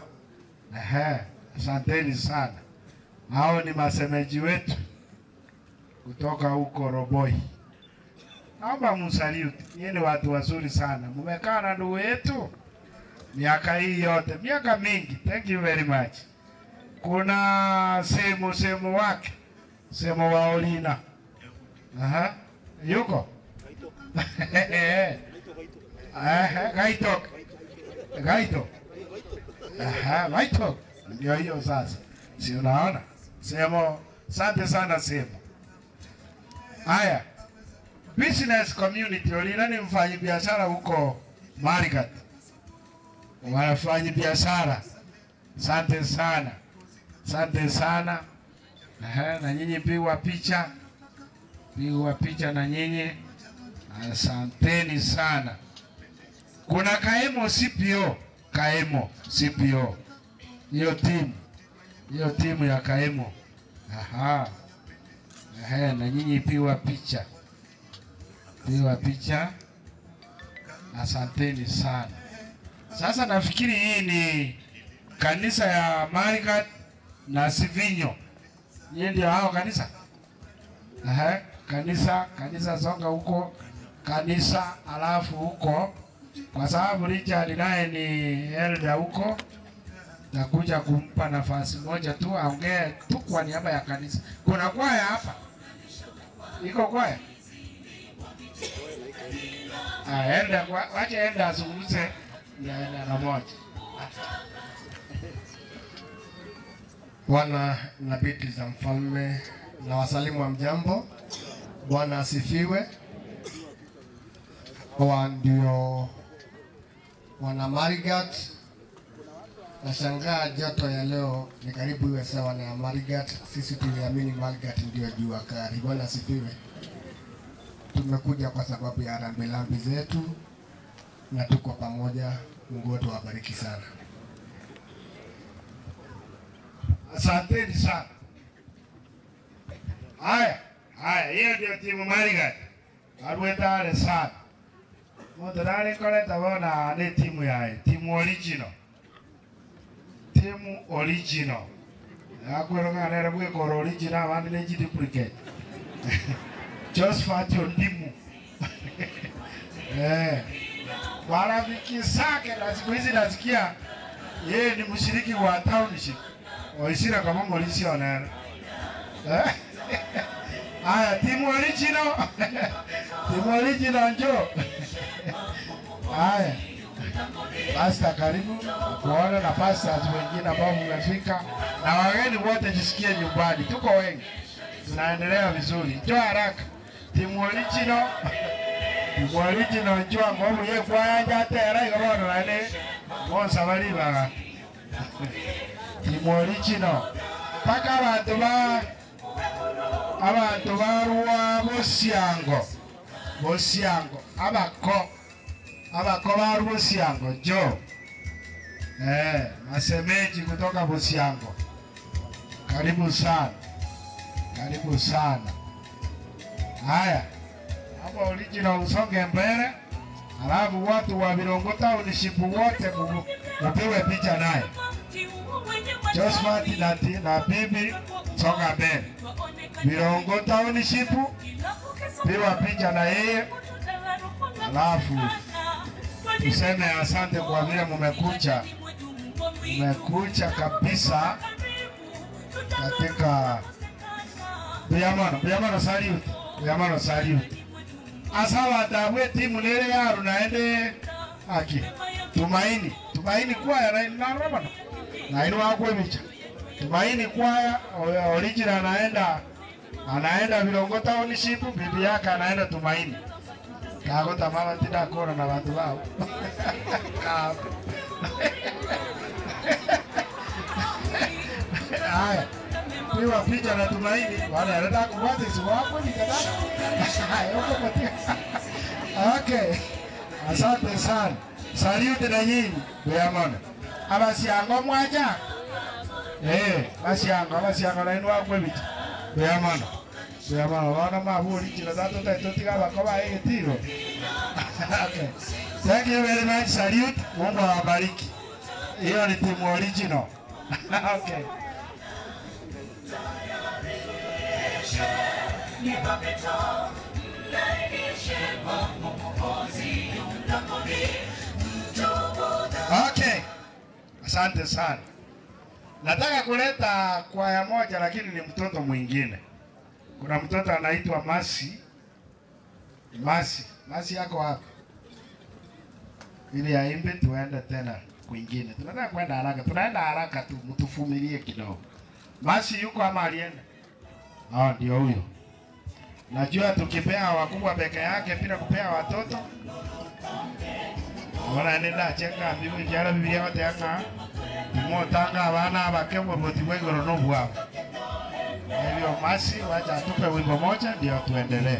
Speaker 1: Aha. Asanteni sana. Hao ni masemeji wetu kutoka huko Roboi. Naomba msalute. Nyinyi ni watu wazuri sana. Mmekaa na ndugu yetu miaka hii yote, miaka mingi. Thank you very much. Kuna sehemu sehemu wake sehemu wa Olina. Aha. Yuko Aha, Gaitok. Gaito. Aha, Gaitok. Ndio hiyo sasa. Si unaona? Sehemu, asante sana sehemu. Haya. Business community, Olina ni mfanyi biashara huko Marigat. Wanafanyi biashara. Asante sana. Asante sana. Aha, na nyinyi pigwa picha. Pigwa picha na nyinyi. Asanteni sana. Kuna Kaemo CPO, Kaemo CPO. Hiyo timu. Hiyo timu ya Kaemo. Aha. Ehe, na nyinyi pigwa picha. Pigwa picha. Asanteni sana. Sasa nafikiri hii ni kanisa ya Marigat na Sivinyo. Nyinyi ndio hao kanisa? Ehe, kanisa kanisa songa huko kanisa, alafu huko kwa sababu Richard naye ni elder huko, takuja kumpa nafasi moja tu aongee tu kwa niaba ya kanisa. Kuna kwaya hapa, iko kwaya? Ah, elder kwa, wacha elder azungumze na na moja.
Speaker 15: Bwana na binti za mfalme na wasalimu wa mjambo. Bwana asifiwe. Hawa ndio wana Marigat. Nashangaa joto ya leo ni karibu iwe sawa na ya Marigat. Sisi tuliamini Marigat ndio jua kali. Bwana asifiwe. Tumekuja kwa sababu ya rambirambi zetu na tuko pamoja. Mungu wetu awabariki sana.
Speaker 1: Asanteni sana. Haya, haya, hiyo ndio timu Marigat. Arwetare sana. Mundu narikoreta bona ni timu yae, timu original. Timu original. Akwero nere gwikora original abandi ni duplicate. Josephat Ondimu. Eh. Marafiki zake na siku hizi nasikia yeye ni mshiriki wa township. Oisira kama molisi onera. Eh? Haya, timu original. Timu original njoo. Haya. Pasta karibu kuona na pastors wengine ambao mmefika na wageni wote, jisikie nyumbani, tuko wengi, tunaendelea vizuri. Njoo haraka, timu original, timu original njoo ngomu ye kwanja tera igoro nane bonsa bali baga timu original. Mpaka abantu ba abantu barwa Bosiango. Bosiango abako abako ba Bosiango jo. Masemeji kutoka Bosiango. Karibu sana. Karibu sana. Haya. Hapo original usonge mbele. Alafu watu wa Birongo Township wote mupewe picha naye. Josephat na bibi songa mbele. Birongo Township piwa picha na yeye. Alafu tuseme asante kwa vile mumekuja. Mumekuja kabisa katika Buyamano, Buyamano salute. Buyamano salute. Asawa tabwe timu nere yaru naende aki. Tumaini, Tumaini kwaya na narobana. Na inu wakwe micha. Tumaini kwaya original anaenda Birongo Township, bibi yake anaenda Tumaini. Kago mama tinda kora na bantu bao. Haya. Piwa picha na Tumaini. Wale anataka kufuata si wako ni kadhaa. Haya huko potea. Okay. Asante sana. Salute na nyinyi. Buyamona. Abasiango mwaja. Basiango, abasiango na inu wakwe bicha. Buyamona. Buyamona wana maburi chila tatu tatu tiga bakoba etiro. Okay. Thank you very much. Salute. Mungu awabariki. Hiyo ni timu original. Okay. Okay. Asante sana. Nataka kuleta kwaya moja lakini ni mtoto mwingine. Kuna mtoto anaitwa Masi. Masi, Masi yako wapi? Ili aimbe tuende tena kwingine. Tunataka kwenda haraka. Tunaenda haraka tu, mtuvumilie kidogo. Masi yuko ama alienda? Ah, ndio huyo. Najua tukipea wakubwa peke yake bila kupea watoto. Wana nenda chenga bibi jara bibi yote yanga. Tumotanga abana abake boti bwegoro no bwao. Hivyo Masi wacha atupe wimbo moja ndio tuendelee.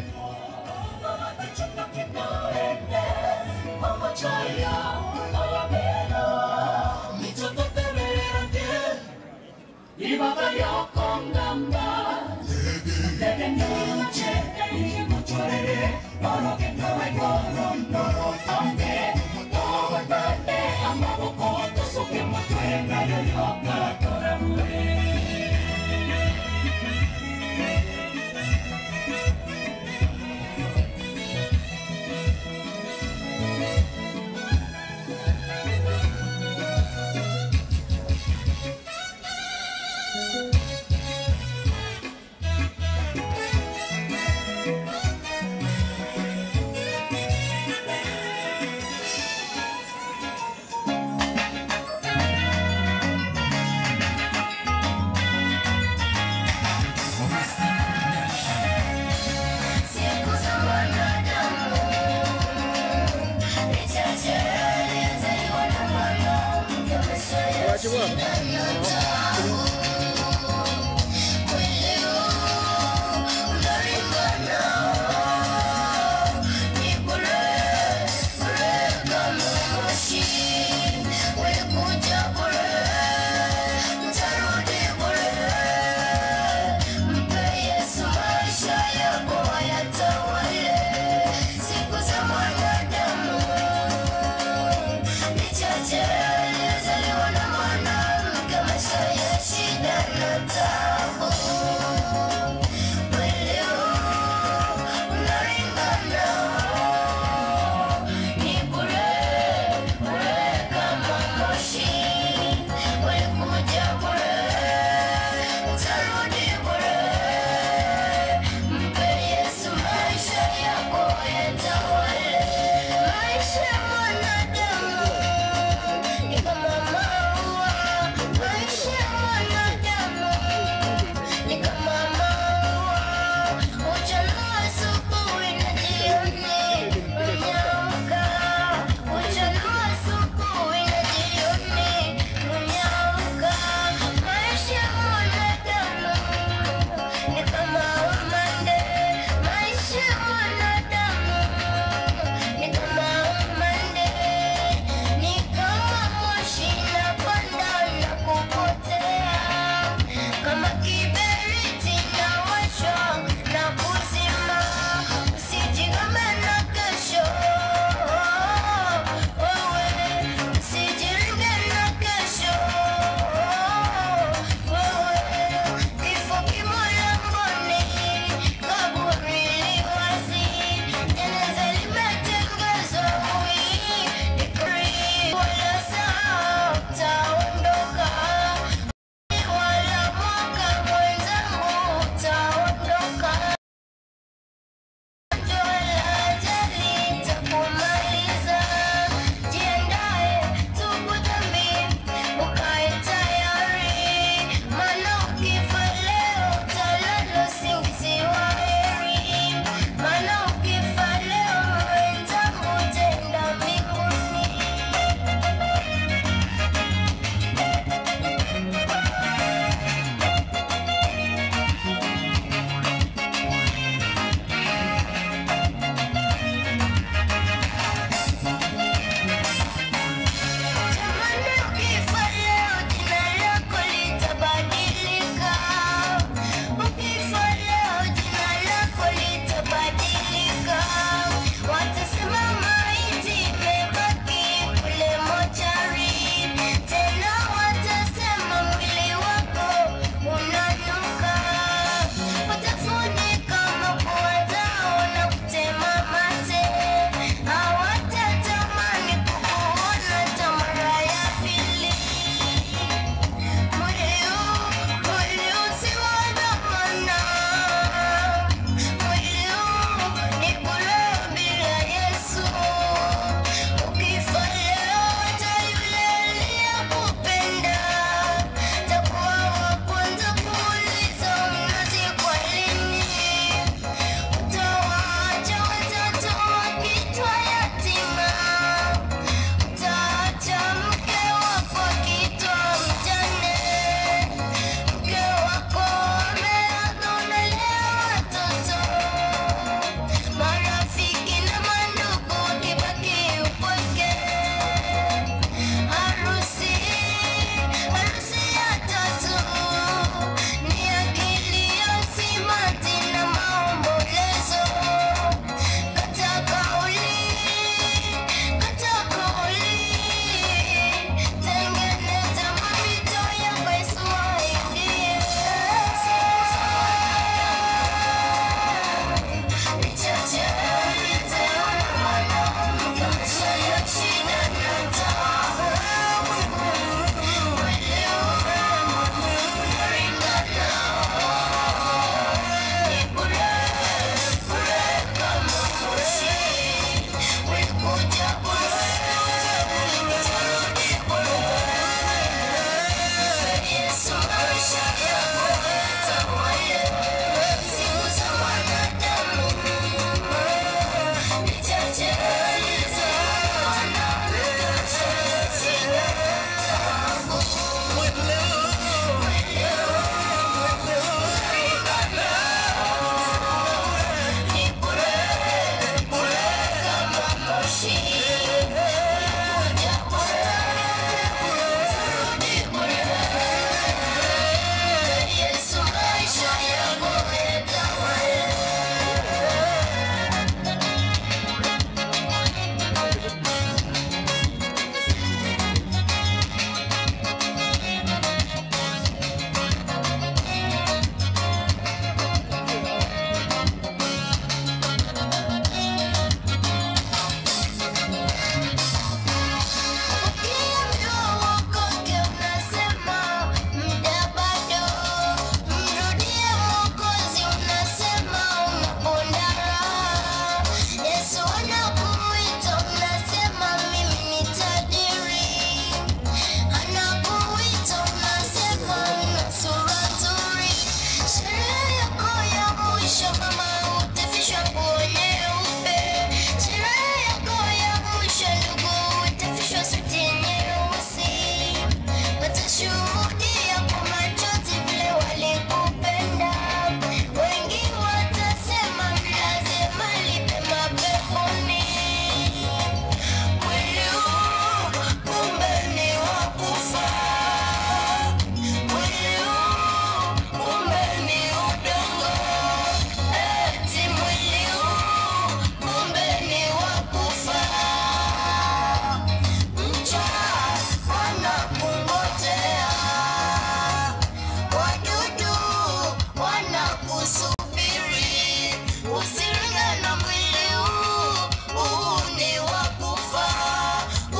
Speaker 10: kusubiri, usiringe na mwili huu, huu ni wa kufa.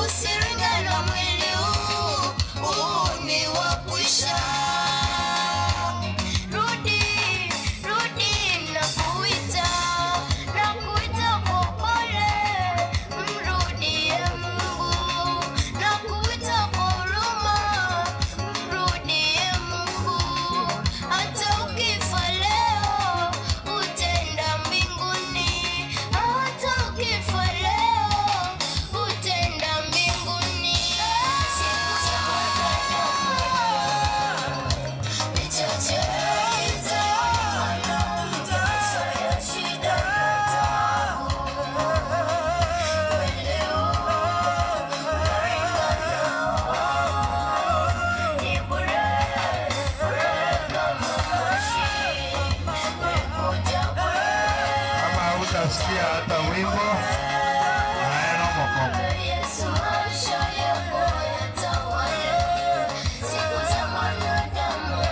Speaker 10: Usiringe na mwili huu, huu ni wa kuisha. Rudi, rudi, nakuita, nakuita kwa upole, mrudie Mungu. Nakuita kwa huruma, mrudie Mungu. Hata ukifa leo, utaenda mbinguni. Hata ukifa leo, utaenda mbinguni. Siku za mwanadamu ni chache, shida na taabu. Mwili huu ni bure, bure kama moshi, umekuja bure.
Speaker 13: Kama hutasikia hata wimbo naeno mokomo.
Speaker 10: Yesu, maisha yako yatawale. Siku za mwanadamu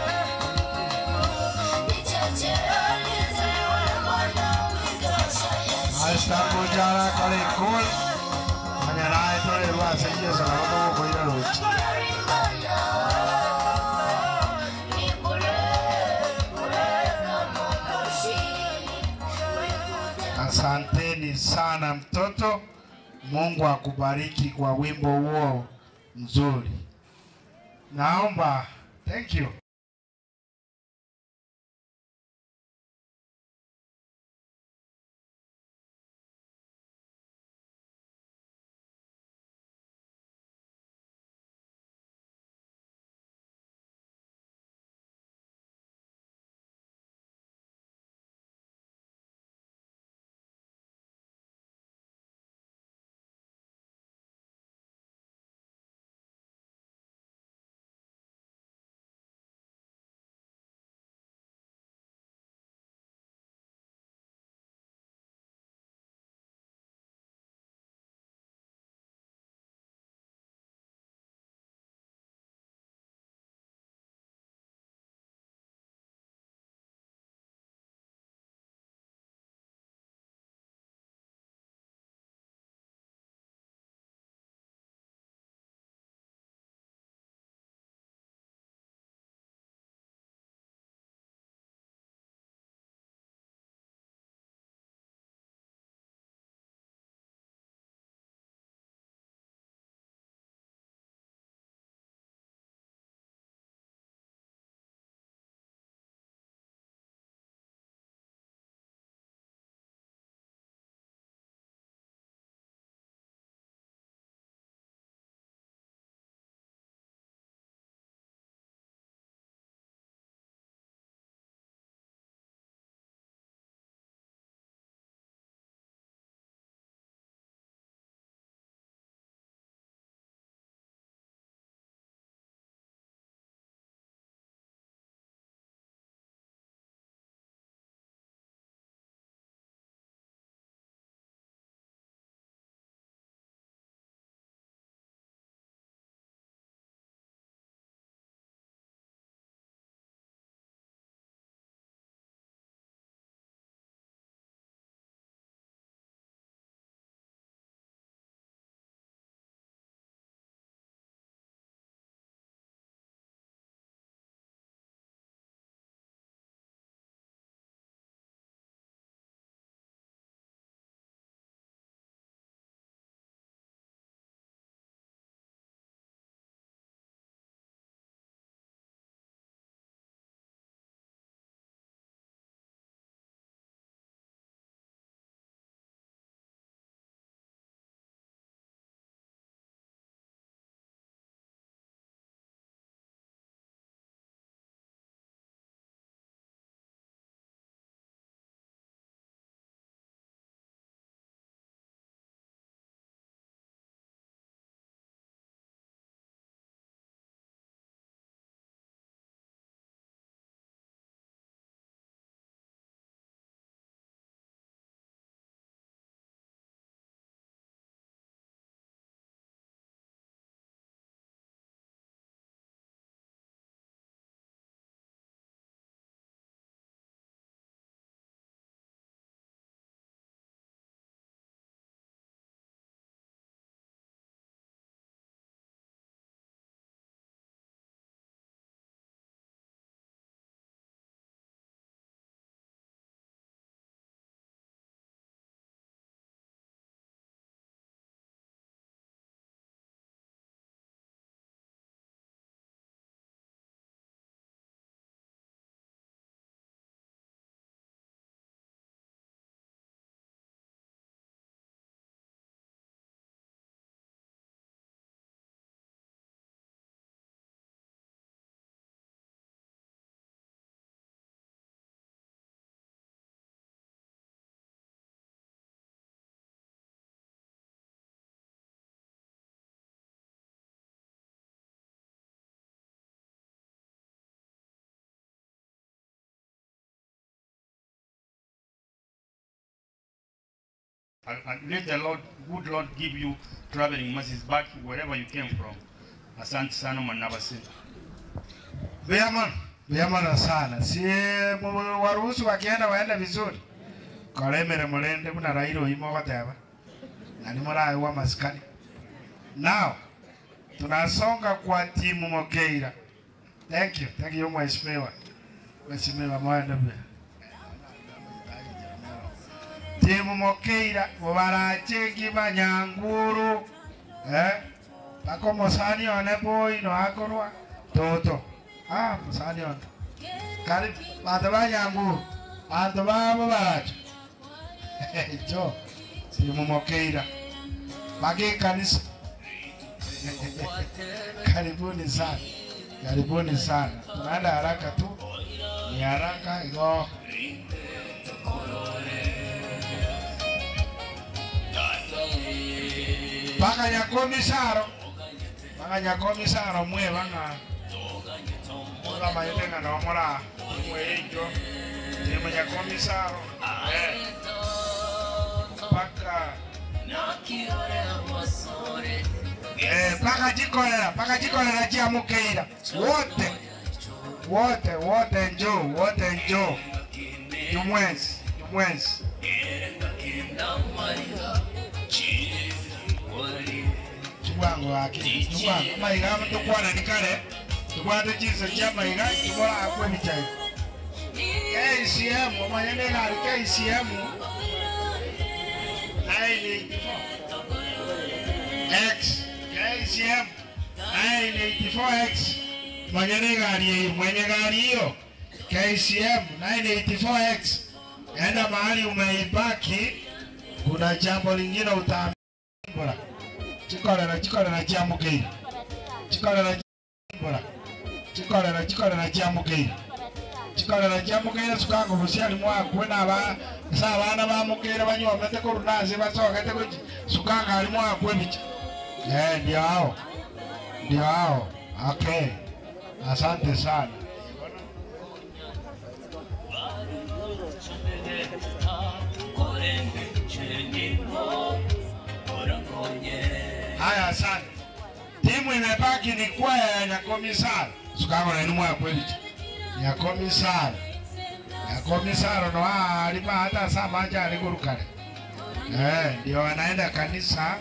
Speaker 10: ni chache, alizaliwa na mwanamke, maisha ya
Speaker 1: Asitangojara kale cool. Manyarae tore rwase Yesu na bakogokoira rochi.
Speaker 10: ni bure, bure kama moshi.
Speaker 1: Asanteni sana mtoto. Mungu akubariki kwa wimbo huo mzuri. Naomba, thank you.
Speaker 16: And let the Lord, good Lord give you traveling mercies back wherever you came from. Asante sana mwanabasi.
Speaker 1: Mbuya mono, mbuya mono sana. Si waruhusu wakienda waende vizuri. Koremere murende buna Raila oyimo ogoteba. Na nimoraewa masikani. Now, tunasonga kwa timu Mokeira. Thank you. Thank you mheshimiwa. Mheshimiwa mwende buya. Timu Mokeira mubarachengi banyanguru. Eh? Bako musani one boy no akorwa toto. Ah, musani one. Karibu bantu banyanguru. Bantu babo baracho. Jo. Timu Mokeira. Bage kanisa. Karibuni sana. Karibuni sana. Tunaenda haraka tu. Ni haraka iko. Paka nyakomisaro. Paka nyakomisaro mwe banga. Ora mayete na omora. Mwe ijo. Timu nyakomisaro. Eh. Paka paka jikolera, paka jikolera chia Mukeira. Wote. Wote, wote njoo, wote njoo. Jumwezi, jumwezi. Chibwango wake, chibwango. Maiga tukwana nikale. Tukwate chiso chia maiga, chibora akwe michai. KCM, omanyene gari KCM. 984. X, KCM 984X. Mwenye gari hiyo, mwenye gari hiyo KCM 984X. Enda mahali umeibaki, kuna jambo lingine utaambura. Chikolera, chikolera chia Mukeira. Chikolera chimbura. Chikolera, chikolera chia Mukeira. Chikolera chia Mukeira sukango busiali mwakwe na ba sa abana ba Mukeira banywomete korunase basogete kuchi sukanga ali mwakwe bicha. Eh, ndio hao. Ndio hao. Okay. Asante sana. Haya, asante. Timu imebaki ni kwaya ya Nyakomisaro. Sukango na inumwa ya kweli. Nyakomisaro. Nyakomisaro no alima hata saa maja alikurukale. Eh, ndio wanaenda kanisa.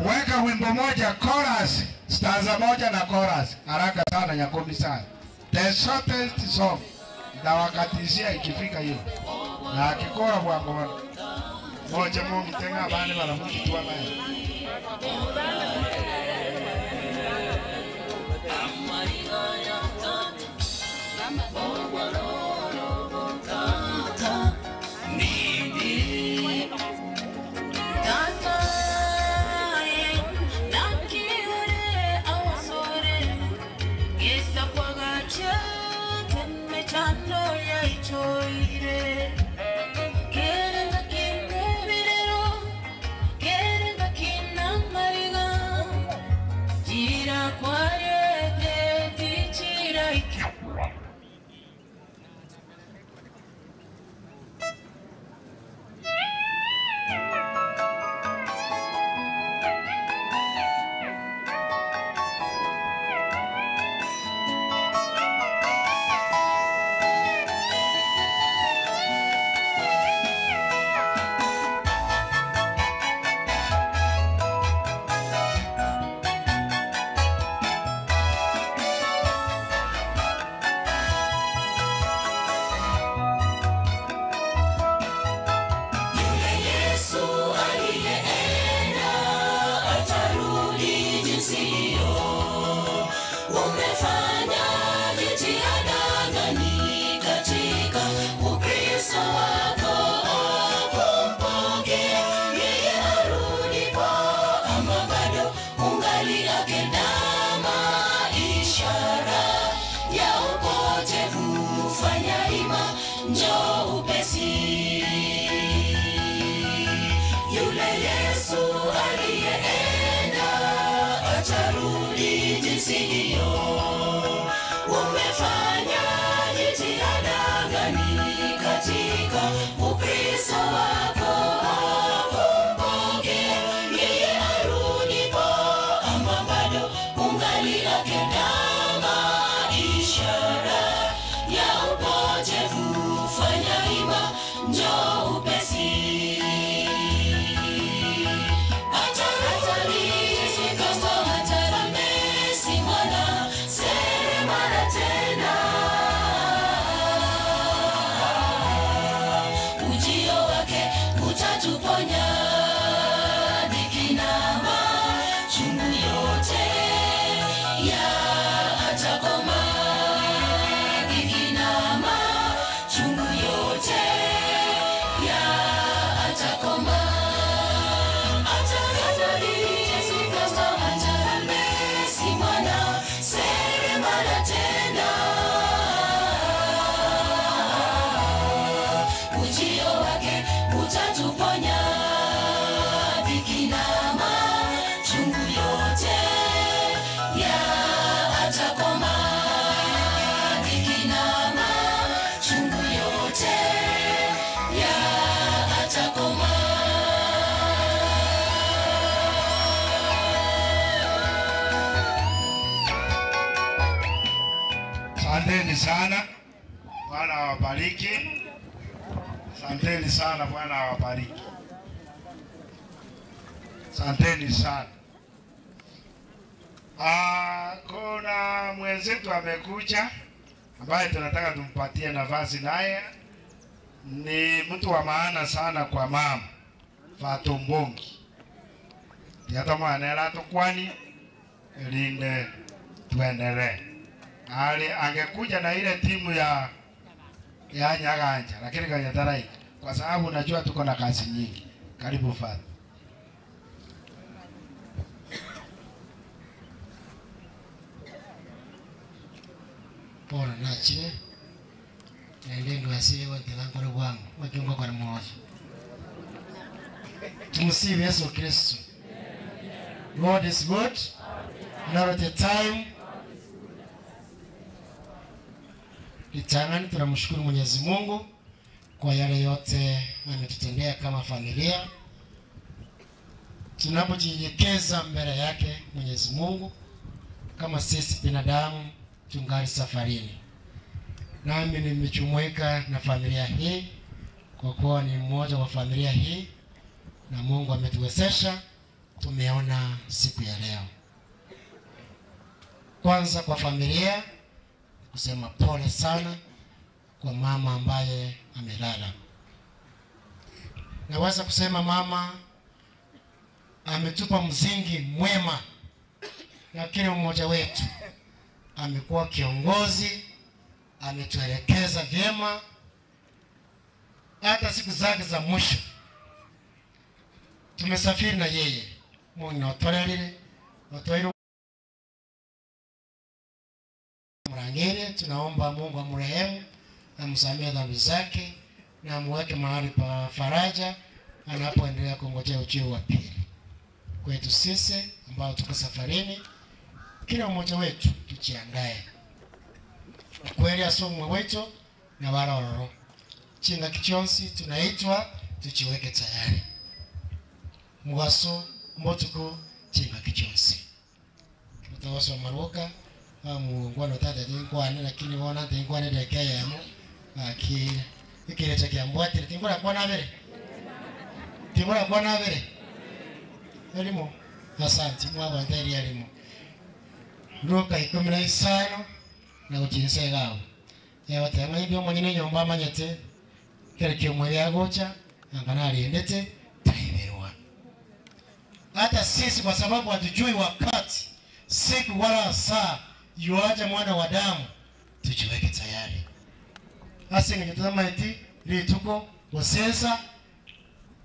Speaker 1: Weka wimbo moja chorus, stanza moja na chorus. Haraka sana Nyakomisaro. The shortest song. Ndawakatizia ikifika hiyo. Na akikora bwango bwana. Moja mungi tenga abane baramukitua naye.
Speaker 9: Atarudi jinsi hiyo. Umefanya jitihada atakoma, dhiki na machungu yote ya atakoma.
Speaker 1: Asanteni sana, Bwana awabariki. Asanteni sana, Bwana awabariki. Asanteni sana. Ah, kuna mwenzetu amekuja ambaye tunataka tumpatie nafasi, naye ni mtu wa maana sana kwa mama Fatumbungi tiatomwanera tukwani linde tuendelee. Ali angekuja na ile timu ya ya Nyaganja, lakini kanyatarai kwa sababu najua tuko na kazi nyingi. Karibu Fatu.
Speaker 15: Paul nachire naende ndwasi gwateba nkore bwango gwakiunga kore mwoyo. Tumusifu Yesu Kristo. God is good and all the time. Litangani, tunamshukuru Mwenyezi Mungu kwa yale yote ametutendea kama familia. Tunapojinyenyekeza mbele yake Mwenyezi Mungu, kama sisi binadamu tungali safarini, nami nimejumuika na familia hii kwa kuwa ni mmoja wa familia hii, na Mungu ametuwezesha tumeona siku ya leo. Kwanza kwa familia kusema pole sana kwa mama ambaye amelala. Naweza kusema mama ametupa msingi mwema, na kila mmoja wetu amekuwa kiongozi, ametuelekeza vyema hata siku zake za mwisho tumesafiri na yeye. Mungu natwararire watwaire Mrangere, tunaomba Mungu amrehemu, amsamehe dhambi zake na amuweke mahali pa faraja anapoendelea kungojea ujio wa pili. Kwetu sisi ambao tuko safarini, kila mmoja wetu tujiandae kweli asomwe wetu na warororo chinga kichonsi tunaitwa tuchiweke tayari mugaso mbotuko chinga kichonsi mutawaso maruka muungwana tata tinkwane lakini wona tinkwane dakika yamo aki ikirecha kiambwatire tinkura kwana bere tinkura kwana bere elimo asante mwabanta eri elimo Luka 15 na guchinsa igabu yabatanga ibyo mwenyene nyomba amanyete kere kimwe byagocha angana aliendete taiberwa. Hata sisi kwa sababu hatujui wakati, siku wala saa yuaja mwana wa damu, tujiweke tayari. Asingenyetama iti lituko gosesa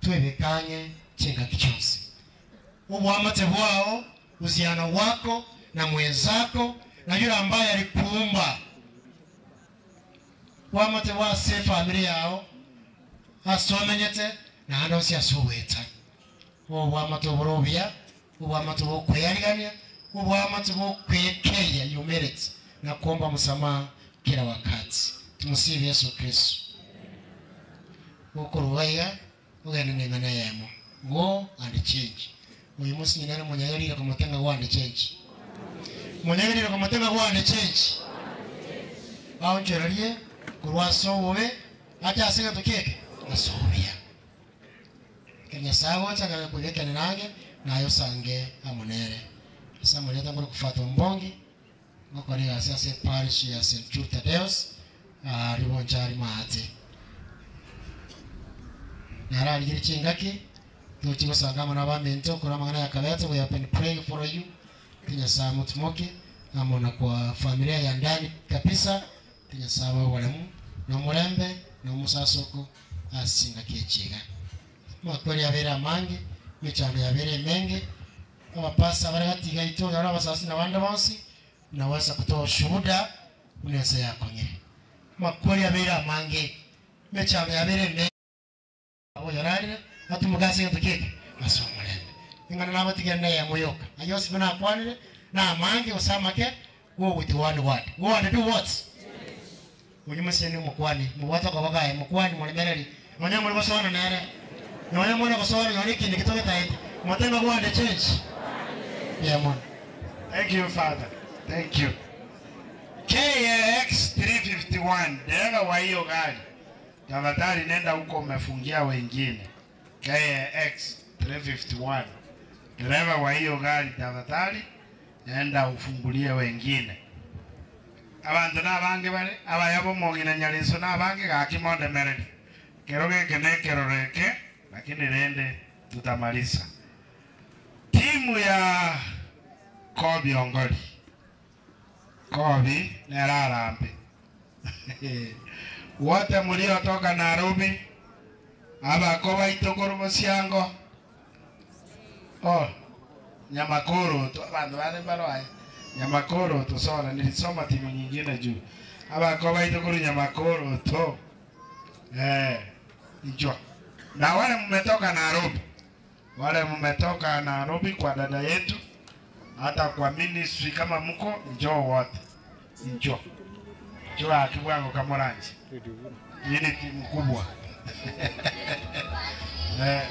Speaker 15: twebekanye chinga kichonsi ubwamate bwao uhusiano wako na mwenzako na yule ambaye alikuumba wamate wase familia yao asomenyete na ando si asuweta obwamate oburobia obwamate bwokweyarigania obwamate bwokwekeya humility na kuomba msamaha kila wakati. Tumusifu Yesu Kristo. Ukuruwaiga ugende neng'ana yemo go and change. Uyu munsi nyina ni munyagirire kumutenga go and change. Munyagirire kumutenga go and change. Aonchererie kurwasa obobe ate ase egento kieke asobia Nyasaye gocha kuigekene nange naye osange amonere ase amoreta ngore kufata ombongi ngokora egasi ase parish ya St. Jude Thaddeus riboncha ari maate nararigire chingaki tochi gosanga amo na abamento okora amang'ana ya kabete. We have been praying for you Nyasaye mutumoke amo na kwa familia ya ndani kabisa. Nyasaye waboremu na omorembe na omusasoko asingaki echiga makweri yabere amange mechando yabere emenge abapasa bari gatiga ito yara abasasi na bande bonsi naweza kutoa ushuhuda unaweza yakonyere makweri yabere amange mechando yabere emenge abo yararire atumugase gento keke ase omorembe ing'ana nabatigere na eyamoyoka ayosi buna akwanire na amange osamake
Speaker 17: Go with one word. Go and do what? Oyio moseni omokuani, mobwate okoboko aye, mokuani moremereri, nonya more gosoana nere, nonya more gosoana nonya ekiina eke togetaete, motebe ng'a go and change. Mbuya mono.
Speaker 1: Thank you father. Thank you. KAX 351 dereva wa hiyo gari tafadhali nenda huko umefungia wengine. KAX 351 dereva wa hiyo gari tafadhali nenda ufungulie wengine. Abanto nabange bare abaya bomong'ina Nyareso nabange gaki mondemereri kero geke na ekeroro eke lakini rende tutamalisa. Timu ya Kobi Ongori Kobi nere arambe wote mliotoka Nairobi abako baito korwa Bosiango oh Nyamakoroto abanto bande mbaro aye Nyamakoroto sorry nilisoma timu nyingine juu abako baito korwa Nyamakoroto eh inchwa na wale mmetoka Nairobi wale mmetoka Nairobi kwa dada yetu hata kwa ministry kama mko njoo wote njoo njoo akibwango kamoranji hii ni timu kubwa eh.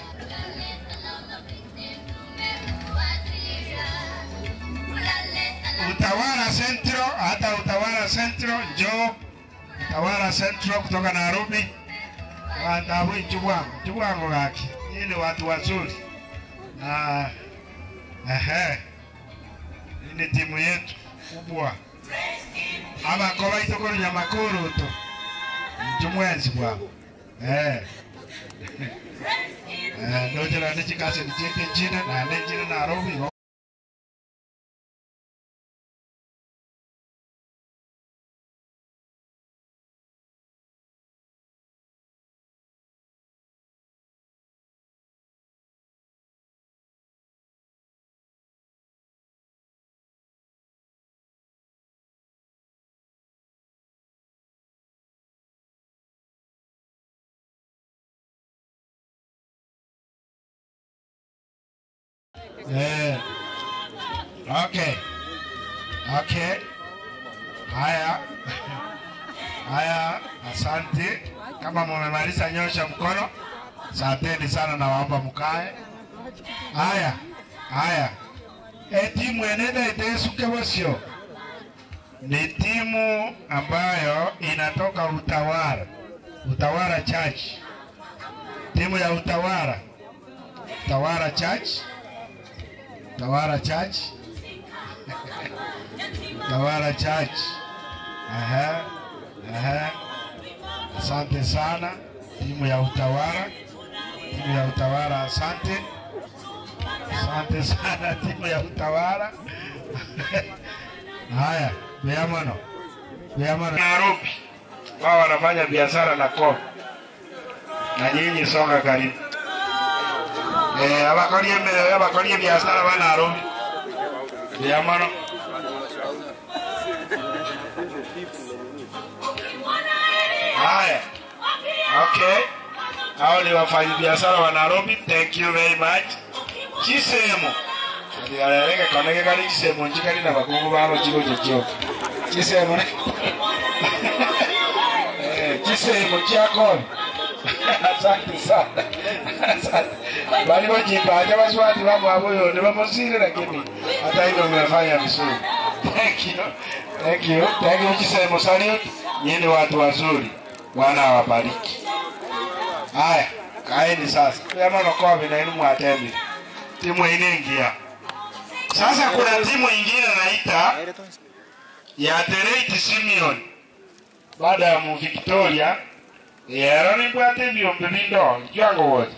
Speaker 1: Utawala Central, hata Utawala Central njoo Utawala Central kutoka Nairobi. Wandabu Chibwango, Chibwango gaki. Hii ni watu wazuri. Na ehe. Hii ni timu yetu kubwa. Abakoba itokoro nyamakuru to. Chumwenzi bwangu. Eh. Eh, ndochera ndichikase ndichete chine na ndechine Nairobi. Eh. Okay. Okay. Haya. Haya, asante. Kama mumemaliza nyosha mkono. Asanteni sana na waomba mkae. Haya. Haya. E, timu enenda itesuke bosio ni timu ambayo inatoka Utawala, Utawala Church, timu ya Utawala, Utawala Church, Utawala Church, Utawala Church. Aha, aha. Asante sana timu ya Utawala, timu ya Utawala, asante, asante sana timu ya Utawala. Haya, beamano beamano. Nairobi wao wanafanya biashara na ko na nyinyi songa karibu. Eh, abakorie mbere abakorie biashara ba Nairobi. Beamano. Haya. Okay. Hao ni wafanyabiashara wa Nairobi. Thank you very much. Chisemo. Ndigarereke koneke kali chisemo njikali na bakungu babo chiko chochoka. Chisemo ne. Eh, chisemo chako. Asante sana. Asante. Bali wajipanja baswati babo abo yone bamosire lakini hata hivyo mmefanya vizuri. Thank you. Thank you. Thank you Chisemo salute. Nyinyi watu wazuri. Bwana awabariki. Haya, kaeni sasa. Kama nokobe na inu mwatembe. Timu inaingia. Sasa kuna timu ingine naita ya Tereit Simeon. Baada ya mu Victoria, yero ni bwate byombi bindo, jwango wote.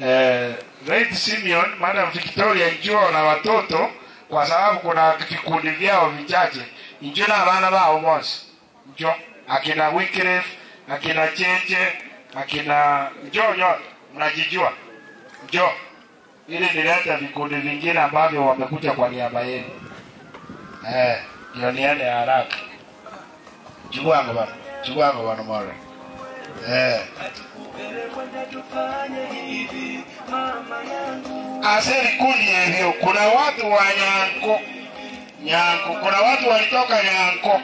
Speaker 1: Eh, Reit Simeon, Madam Victoria njoo na watoto kwa sababu kuna vikundi vyao vichache. Njoo na abana bao bonse. Njoo akina Wycliffe, akina Cheche, akina njoo nyote mnajijua. Njoo ili nilete vikundi vingine ambavyo wamekuja kwa niaba yenu. Eh, ndio niende haraka. Chukua bana. Chukua bana mara. Eh. Ase vikundi hivyo kuna watu wa Nyanko Nyanko, kuna watu walitoka Nyanko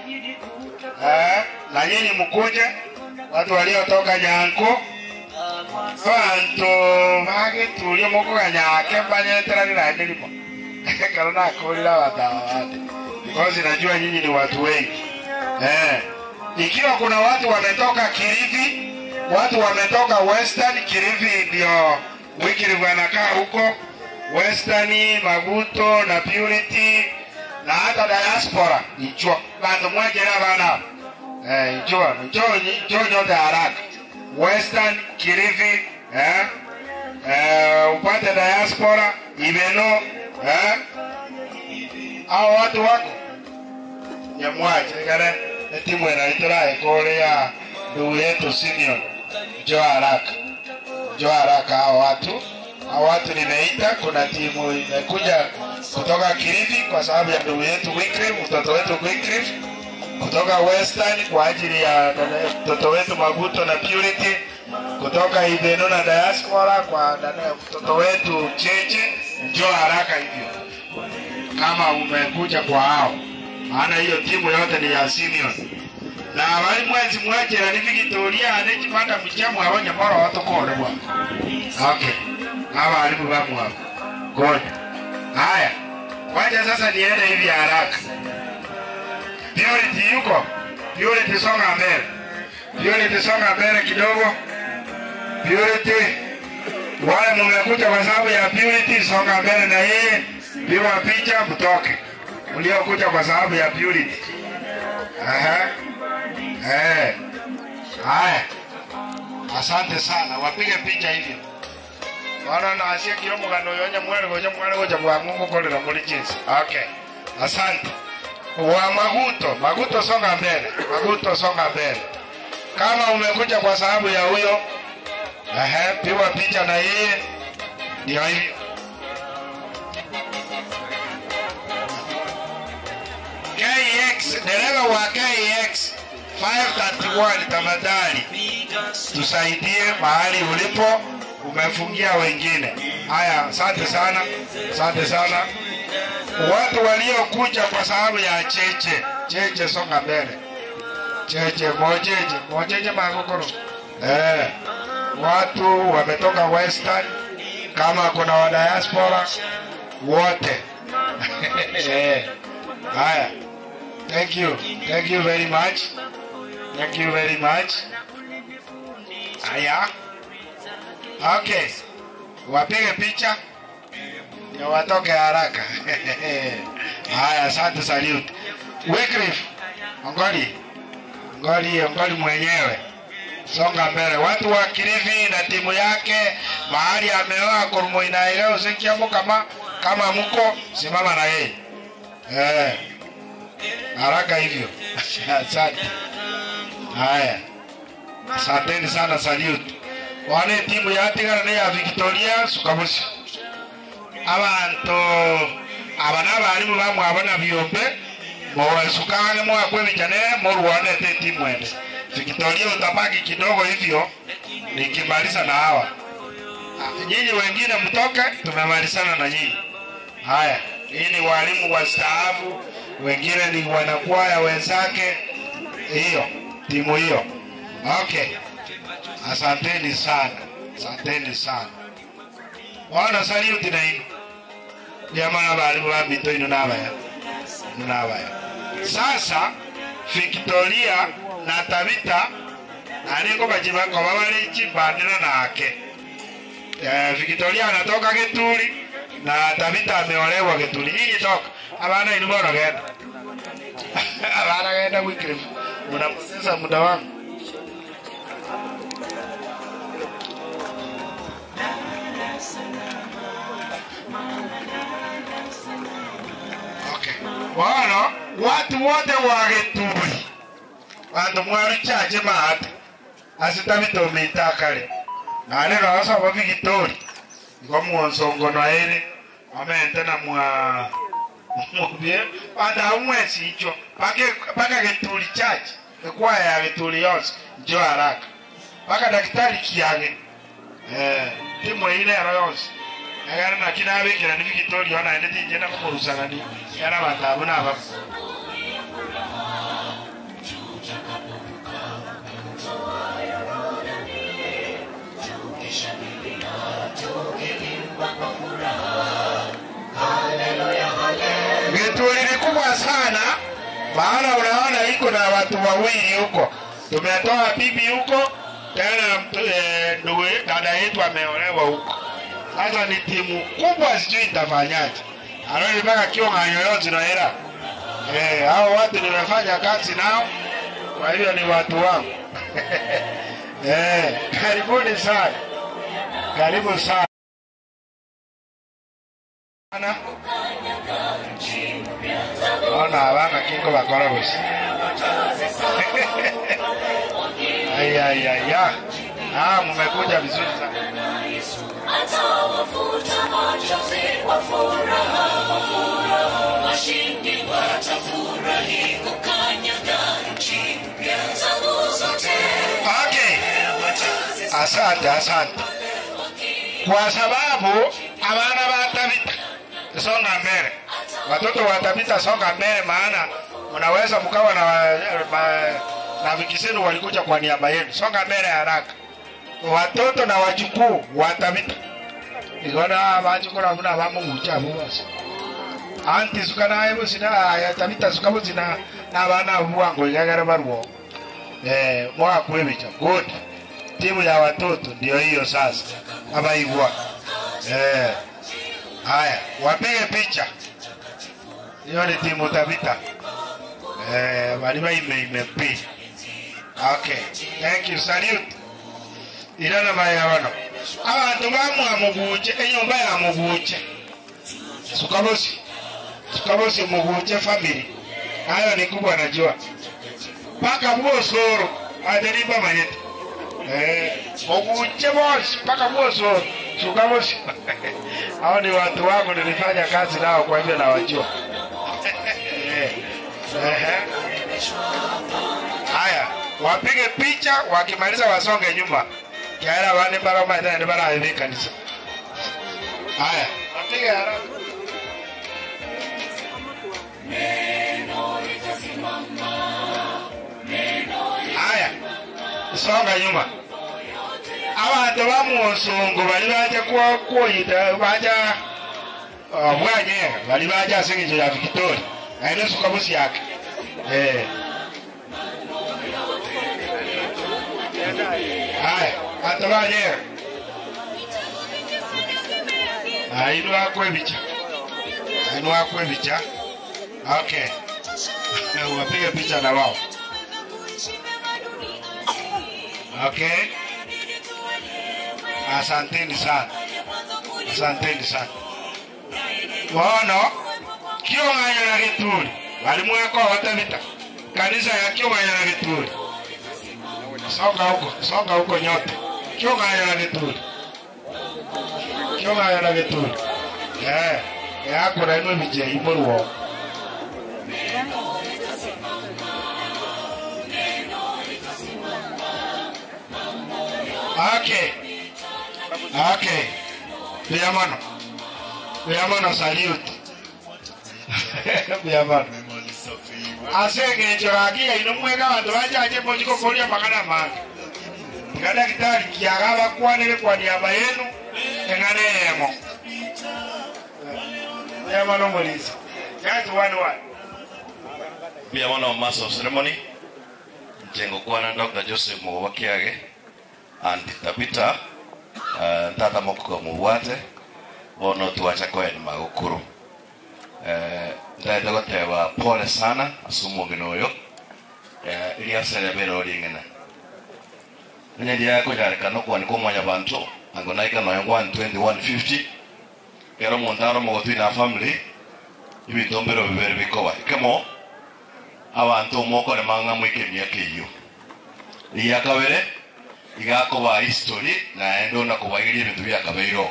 Speaker 1: eh, na nyinyi mkuje, watu waliotoka Nyanko bantu bagituria mukuganyake mbanyeterani ndirimo karo nakurira watawa wate because najua nyinyi ni watu wengi eh. Ikiwa kuna watu wametoka Kilifi, watu wametoka Western Kilifi, ndio Wycliffe anakaa huko Western, Maguto na Purity na hata diaspora ichwa bantu mwajera bana eh, ichwa njoo nyote haraka Western Kilifi eh, eh, upate diaspora Ibeno eh, hao watu wako nyamwache kare timu inaitwa ikore ya ndugu yetu Simeon, njoo haraka, njoo haraka hao watu hao watu nimeita. Kuna timu imekuja kutoka Kilifi kwa sababu ya ndugu yetu Wycliffe, mtoto wetu Wycliffe kutoka Western kwa ajili ya mtoto wetu Maguto na Purity, kutoka Ibeno na diaspora kwa dada- mtoto wetu Cheche. Njoo haraka hivyo kama umekuja kwa hao, maana hiyo timu yote ni ya Simeon na bali mwezi mwachera ni Victoria anechipanda muchamu abonye moro watokore bwana. Okay, hawa alimu bamu hapo. Good. Haya, wacha sasa niende hivi haraka. Purity yuko? Purity songa mbele. Purity songa mbele kidogo. Purity, wale mumekuja kwa sababu ya Purity, songa mbele na yeye, pigwa picha mtoke. Mliokuja kwa sababu ya Purity. Aha. Eh. Haya. Asante sana. Wapige picha hivyo. Wana na asia kilo mugano yonya mwere gonya mwere goja bwa Mungu kolera muri jinsi. Okay. Asante. Wa Maguto, Maguto songa mbele. Maguto songa mbele. Kama umekuja kwa sababu ya huyo, ehe, pigwa picha na yeye. Ndio hivyo. KX, dereva wa KX 531 tafadhali tusaidie mahali ulipo, umefungia wengine. Haya, asante sana, asante sana watu waliokuja kwa sababu ya Cheche. Cheche, songa mbele. Cheche mojeje mojeje magokoro eh, watu wametoka Western, kama kuna wa diaspora wote eh. Haya, thank you, thank you very much, thank you very much. Haya, okay, wapige picha ndio watoke haraka. Haya, asante, salute. Wycliffe, Ongoli, Ongoli, Ongoli mwenyewe, songa mbele. Watu wa Kilifi na timu yake mahali ameoa kurumuinaile usikiamo kama kama mko simama na yeye eh, haraka hivyo. Asante. Haya, asanteni sana, salute. Wane timu yatigana ni ya Victoria Sukabusi abantu aba n'abarimu bamwabona byombe mwesukange mwakwebichane murwanete timu ende Victoria utabaki kidogo hivyo nikimaliza na hawa Ah, nyinyi wengine mtoke, tumemalizana na nyinyi. Haya, hii ni walimu wastaafu, wengine ni wanakwaya wenzake, hiyo timu hiyo. Okay, asanteni sana, asanteni sana. Wana saluti na ino jamana balimu ba mito ino nabaya ino nabaya. Sasa Victoria na Tabita aliko bachibako babali chibandira nake eh, Victoria anatoka Geturi na Tabita ameolewa Geturi. Nyinyi toka abana inu bora genda abana genda Wycliffe, mnapoteza muda wangu. Bono watu wote wa Geturi bantu mwari chache mahate asitabita kare nane nosaba Victoria ngo mwonsongo naere amente na mwa mubye bantu amwesi icho paka Geturi chache ekwaya ya Geturi yonse njo haraka paka daktari kiage eh timu ile yaro yonse. Egere naki nabekerani Victoria oo naende tinchenda komorusanani ere abanto abwo nabamo. Geturi ni kubwa sana, maana unaona iko na watu wawili huko. Tumetoa bibi huko tena, ndugu dada yetu ameolewa huko. Sasa ni timu kubwa, sijui nitafanyaje. Aroni mpaka kiong'anyo yote na hela. Hao watu nimefanya kazi nao, kwa hiyo ni watu wangu. Karibuni sana, karibu sana. Ona abana kingo bakora gusa. Ay, ay, ay, ay. Ah, mmekuja vizuri sana.
Speaker 9: Atawafuta machozi kwa furaha, kwa furaha. Washindi watafurahi kukanyaga nchi mpya. Tabu zote
Speaker 1: Okay. Asante, asante. Kwa sababu abana ba Tabita songa mbele, watoto wa Tabita songa mbele, maana mnaweza mkawa na rafiki zenu walikuja kwa niaba yenu. Songa mbele haraka, watoto na wajukuu wa Tabita. Ikona bachukura muna bamugucha abo bose anti suka naye bosina aya Tabita suka bosina n'abana bwango igagara barwo mwakwebicha good. Timu ya watoto ndio hiyo sasa, abaigwa haya wapige picha. Hiyo ni timu Tabita bali baime ime pi. Okay, thank you, salute. Irana baya bano abantu bamwa muguche enyumba ya muguche sukabosi sukabosi muguche family hayo ni kubwa najua paka bwosoro aderimba manyete muguche bosi paka bwosoro sukabosi. Hao ni watu wangu, nilifanya kazi nao, kwa hivyo nawajua. Haya, wapige picha, wakimaliza wasonge nyuma. Kiara bane bara maitha ni bara hivi kanisa. Haya, wapige haraka. Haya, songa nyuma. Abantu bamusungu bali baja kuoyita baja bwanyega bali baja asengejo ya Victoria aine suka busi yake. Haya, bantu banyega ainu akwebicha ainu akwebicha. Okay, wapige picha na wao. Okay, asanteni sana, asanteni sana. Bono kiong'anyo na Gituri bali mweko watabita kanisa ya kiong'anyo na Gituri. Songa huko, songa huko nyote. Kiong'anyo na Gituri, kiong'anyo na Gituri. Yakora ino bije imurwo. Okay. Okay. Biyamano. Biyamano salute. Biyamano. Ase ngencho gaki ino mwega bantu bajaje mochiko koria magana mange. Tiga daktari kiaga bakwanire kwa niaba yenu eng'ana eyemo. Biyamano mulisa. Just one word.
Speaker 12: Biyamano Master of Ceremony. Njengo kwana Dr. Joseph Mugoba and Tabita ntata mokuka mubwate bono tuacha koeni magukuru ndaete goteba pole sana ase omong'ina oyo iria aserebere oring'ina onye ndiaye konyarekana okwania kwa mwanyabanto ango naika noyo 120 150 kero omonto aro omogotwi na family ebinto mbero bibere bikoba ekemo abanto omokorema ng'a mwike emiaka eywo iya kabere igakoba history naende onakobaigeria ebinto biakabeire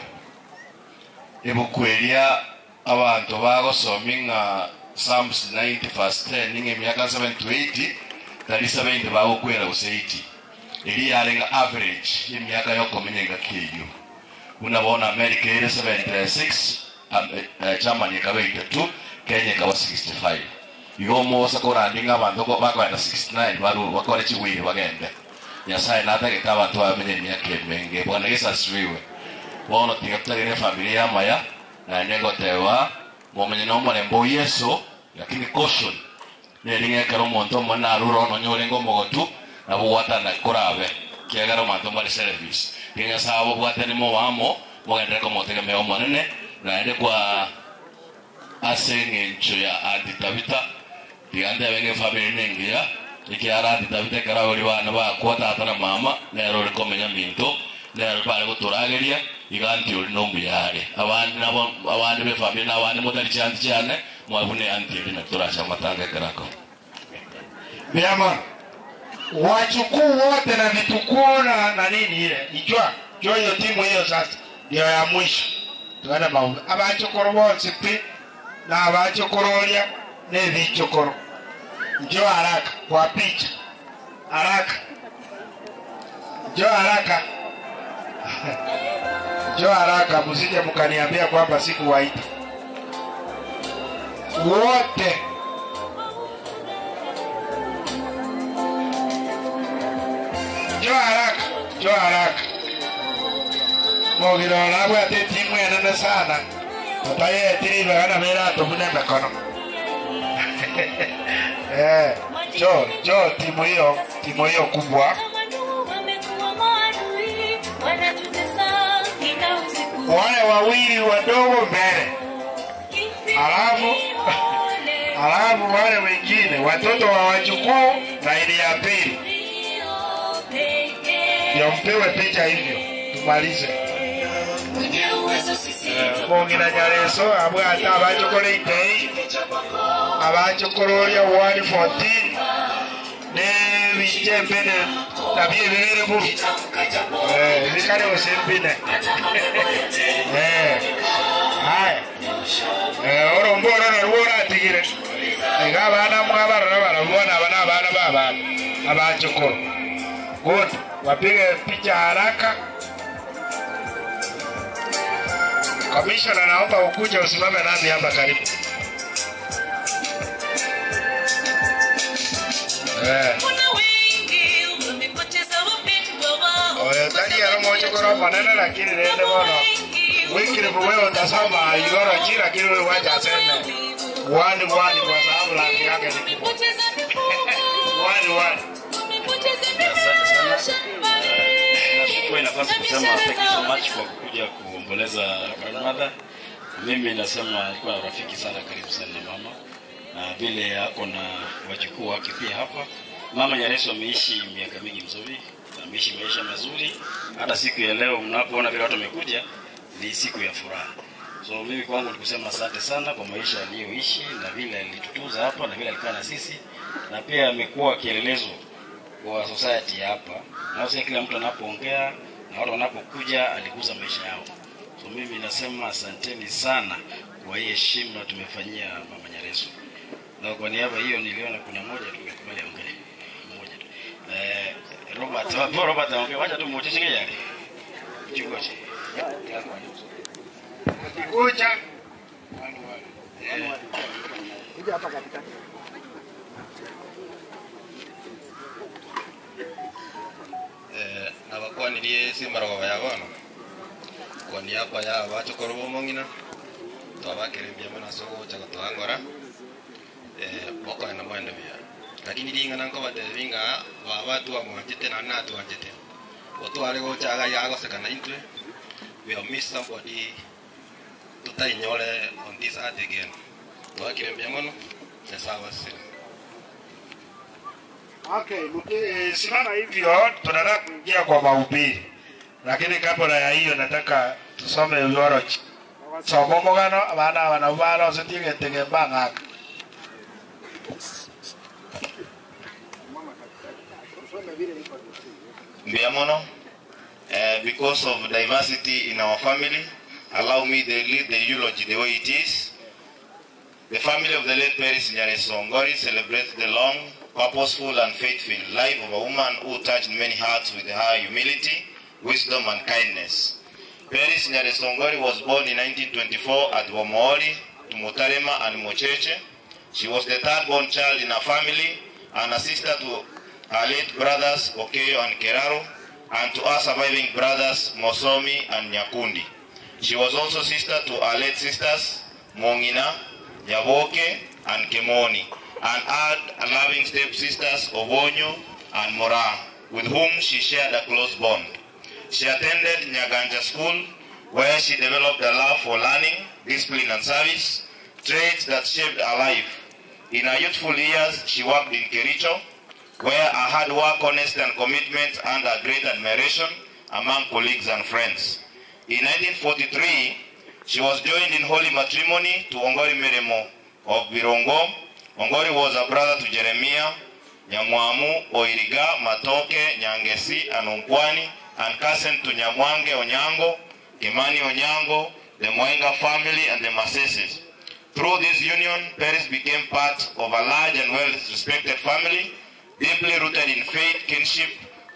Speaker 12: ebuku eria abanto bagosomi ng'a Psalms 90 verse 10 ng'a emiaka 7 to 80 tari 70 bagokwera gose 80 eri yarenga average y'emiaka yokomenya engaki eywo.
Speaker 18: Buna bono America ere 76, Germany ekaba 82, Kenya ekaba 65. Igo omosa korandi ng'a abanto bakoenda 69 barue bakore chiwiri bagende. Nyasae natagete abanto bamenye emiaka emenge. Bwana Yeso asifiwe. Bono tiga totagere efamiri y'amaya, naende ngoteba momenye nomorembe o Yeso, lakini caution neri ng'a ekero omonto omonene arure oo nonya orenge omogotu, nabo ogwatana korabe, ekiagera abanto mbare selfish. Tiga Nyasae ababwatanie mobe amo, mogenderere komotegemea Omonene, naende kwa Ase engencho ya Aunty Tabitha, tiga ntebe ng'a efamiri nengiya, ekiagera Aunty Tabitha ekero aberia bane bakwa tata na mama, nere ore komenya minto, nere bare gotorageria, iga aunty oria nombuya are. Abande nabo abande b'efamiri na abande motari chiaunty chiane, mwabe buna eaunty eria naki torache amatanga ekero akong'u.
Speaker 1: Mbuya mono. Wachukuu wote na vitukuu na na nini ile ichwa chwa hiyo timu hiyo sasa ndio ya mwisho twende maombi abachukuru bonsi pi na abachukuru oria na ebichukuru njoo haraka kwa picha haraka njoo haraka njoo haraka msije mkaniambia kwamba sikuwaita wote. Njoo haraka, njoo haraka. Mogirora abwate etimu enene sana totayetiri ribaga nabo eratobune emekono. Eh, njoo, njoo timu hiyo, timu hiyo kubwa. Wale wawili wadogo mbele. Alafu alafu wale wengine watoto wa wajukuu na ile ya pili ndio mpewe picha hivyo tumalize. Mong'ina Nyareso abwate abachukuru itei abachukuru oria 114 nebinche embene nabio ebibere bubi eh, bikare gose mbine eh, haya eh, orombo oro narwo oratigire iga abana mwabarora barabwo naba na abana ba abana abachukuru good wapige picha haraka. Commissioner, naomba ukuje usimame nami hapa karibu. Eh. Oyo tari aro mochokoro omonene lakini rende bono Wycliffe wewe utasoma igoro chi lakini wewe wacha aseme one one kwa sababu rangi yake ni kubwa. One one.
Speaker 11: Asante sana. Nachukua nafasi kusema thank you so much kwa kuja kuomboleza grandmother. Mimi nasema alikuwa rafiki sana, karibu sana na mama, na vile ako na wajukuu wake pia hapa. Mama Nyareso ameishi miaka mingi mzuri, ameishi maisha mazuri. Hata siku ya leo mnapoona vile watu wamekuja, ni siku ya furaha. So mimi kwangu ni kusema asante sana kwa maisha aliyoishi na vile alitutunza hapa na vile alikaa na sisi, na pia amekuwa kielelezo kwa society hapa. Na sasa kila mtu anapoongea na watu wanapokuja aliguza maisha yao. So mimi nasema asanteni sana kwa hii heshima tumefanyia Mama Nyareso. Na kwa niaba hiyo niliona kuna moja tu nimekubali aongee. Mmoja tu. Eh, Robert, wapo Robert aongee, wacha tu mmoja singe yale. Chukua.
Speaker 1: Kuja.
Speaker 19: Kuja hapa katikati.
Speaker 12: Eh, nabakwanirie ase ya bono kwa niaba ya abachokoro ba omong'ina twabakerembia mono ase ogocha gotoangora eh, bokoenda mwende buya lakini ring'ana nkobatebi ng'a baba twamwanchete naende natwanchete otware gocha iga yagosekana intwe we have missed somebody totainyore on this earth again twakirembia mono Nyasaye abasesenie.
Speaker 1: Okay, simama hivyo, tunataka kuingia kwa mahubiri, lakini kabla ya hiyo nataka tusome eulogy soma omogano abana aba nabo barosetie egento ng'aka.
Speaker 20: Mbuya mono, because of diversity in our family, allow me to lead the eulogy the way it is. The family of the late Peris Nyareso Ongori celebrates the long, purposeful, and faithful life of a woman who touched many hearts with her humility, wisdom, and kindness. Peris Nyareso Ongori was born in 1924 at Bomoori to Mutarema and Mocheche. She was the third born child in her family and a sister to her late brothers Okeyo and Keraro and to her surviving brothers Mosomi and Nyakundi. She was also sister to her late sisters Mongina, Nyaboke, and Kemoni, and had a loving stepsisters Obonyo and Mora, with whom she shared a close bond. She attended Nyaganja School, where she developed a love for learning, discipline, and service, traits that shaped her life. In her youthful years, she worked in Kericho, where her hard work, honesty, and commitment earned her great admiration among colleagues and friends. In 1943, she was joined in holy matrimony to Ongori Meremo of Birongo. Ongori was a brother to Jeremiah, Nyamwamu, Oiriga, Matoke, Nyangesi, and Onkwani, and cousin to Nyamwange Onyango, Kimani Onyango, the Moenga family, and the Maseses. Through this union, Peris became part of a large and well-respected family, deeply rooted in faith, kinship,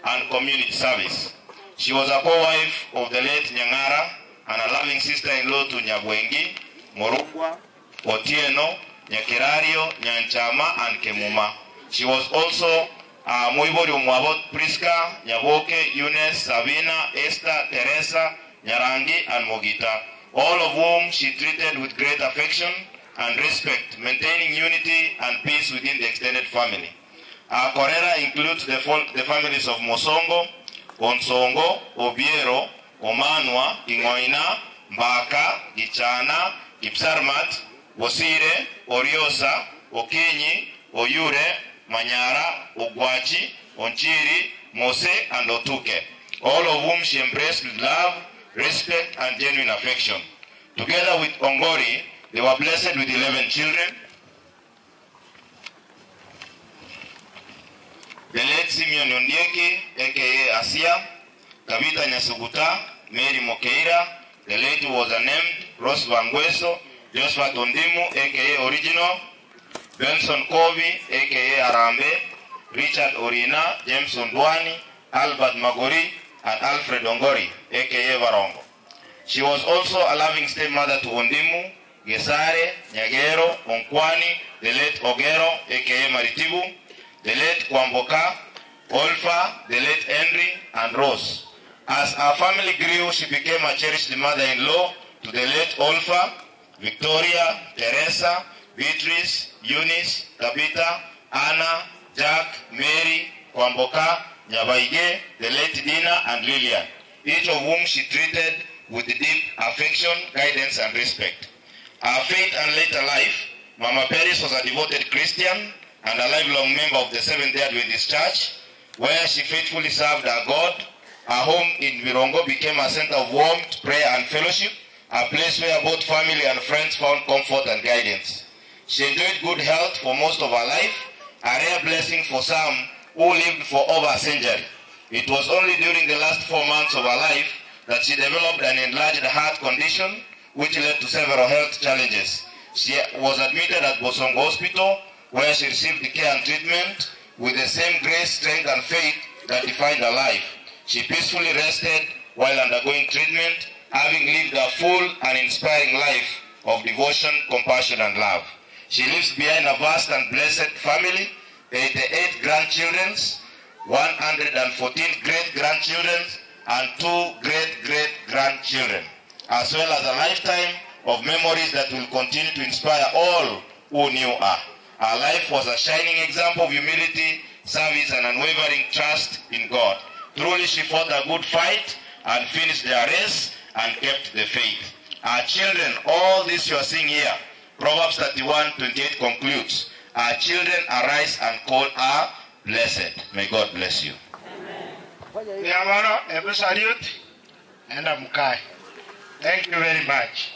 Speaker 20: and community service. She was a co-wife of the late Nyangara and a loving sister-in-law to Nyagwengi, Morukwa, Otieno, Nyakerario, Nyanchama, and Kemuma. She was also Muibori Mwabot Priska, Nyaboke, Eunice, Sabina, Esther, Teresa, Nyarangi, and Mogita, all of whom she treated with great affection and respect, maintaining unity and peace within the extended family. Our Korera includes the, the families of Mosongo, Onsongo, Obiero, Omanwa, Ingoina, Mbaka, Gichana, Kipsarmat, Bosire, Oriosa, Okinyi, Oyure, Manyara, Ogwachi, Onchiri, Mose, and Otuke, all of whom she embraced with love, respect, and genuine affection. Together with Ongori, they were blessed with 11 children. The late Simeon Ondieki, aka Asia, Tabitha Nyasuguta, Mary Mokeira, the late who was unnamed, Rose Wangweso, Josephat Ondimu, aka Original, Benson Kovi, aka Arambe, Richard Orina, James Ondwani, Albert Magori, and Alfred Ongori, aka Varongo. She was also a loving stepmother to Ondimu, Gesare, Nyagero, Onkwani, the late Ogero, aka Maritibu, the late Kwamboka, Olfa, the late Henry, and Rose. As her family grew, she became a cherished mother-in-law to the late Olfa, Victoria, Teresa, Beatrice, Eunice, Tabitha, Anna, Jack, Mary, Kwamboka, Nyabaige, the late Dina, and Lillian, each of whom she treated with deep affection, guidance, and respect. Her faith and later life, Mama Peris was a devoted Christian and a lifelong member of the Seventh-day Adventist Church, where she faithfully served her God. Her home in Virongo became a center of warmth, prayer, and fellowship, a place where both family and friends found comfort and guidance. She enjoyed good health for most of her life, a rare blessing for some who lived for over a century. It was only during the last 4 months of her life that she developed an enlarged heart condition, which led to several health challenges. She was admitted at Bosongo Hospital, where she received care and treatment with the same grace, strength, and faith that defined her life. She peacefully rested while undergoing treatment, having lived a full and inspiring life of devotion, compassion, and love. She leaves behind a vast and blessed family, 88 grandchildren, 114 great-grandchildren, and 2 great-great-grandchildren, as well as a lifetime of memories that will continue to inspire all who knew her. Her life was a shining example of humility, service, and unwavering trust in God. Truly, she fought a good fight and finished their race and kept the faith. Our children, all this you are seeing here, Proverbs 31:28 concludes, our children arise and call her blessed. May God bless you.
Speaker 1: Niamano, hebu salute. Enda mkae. Thank you very much.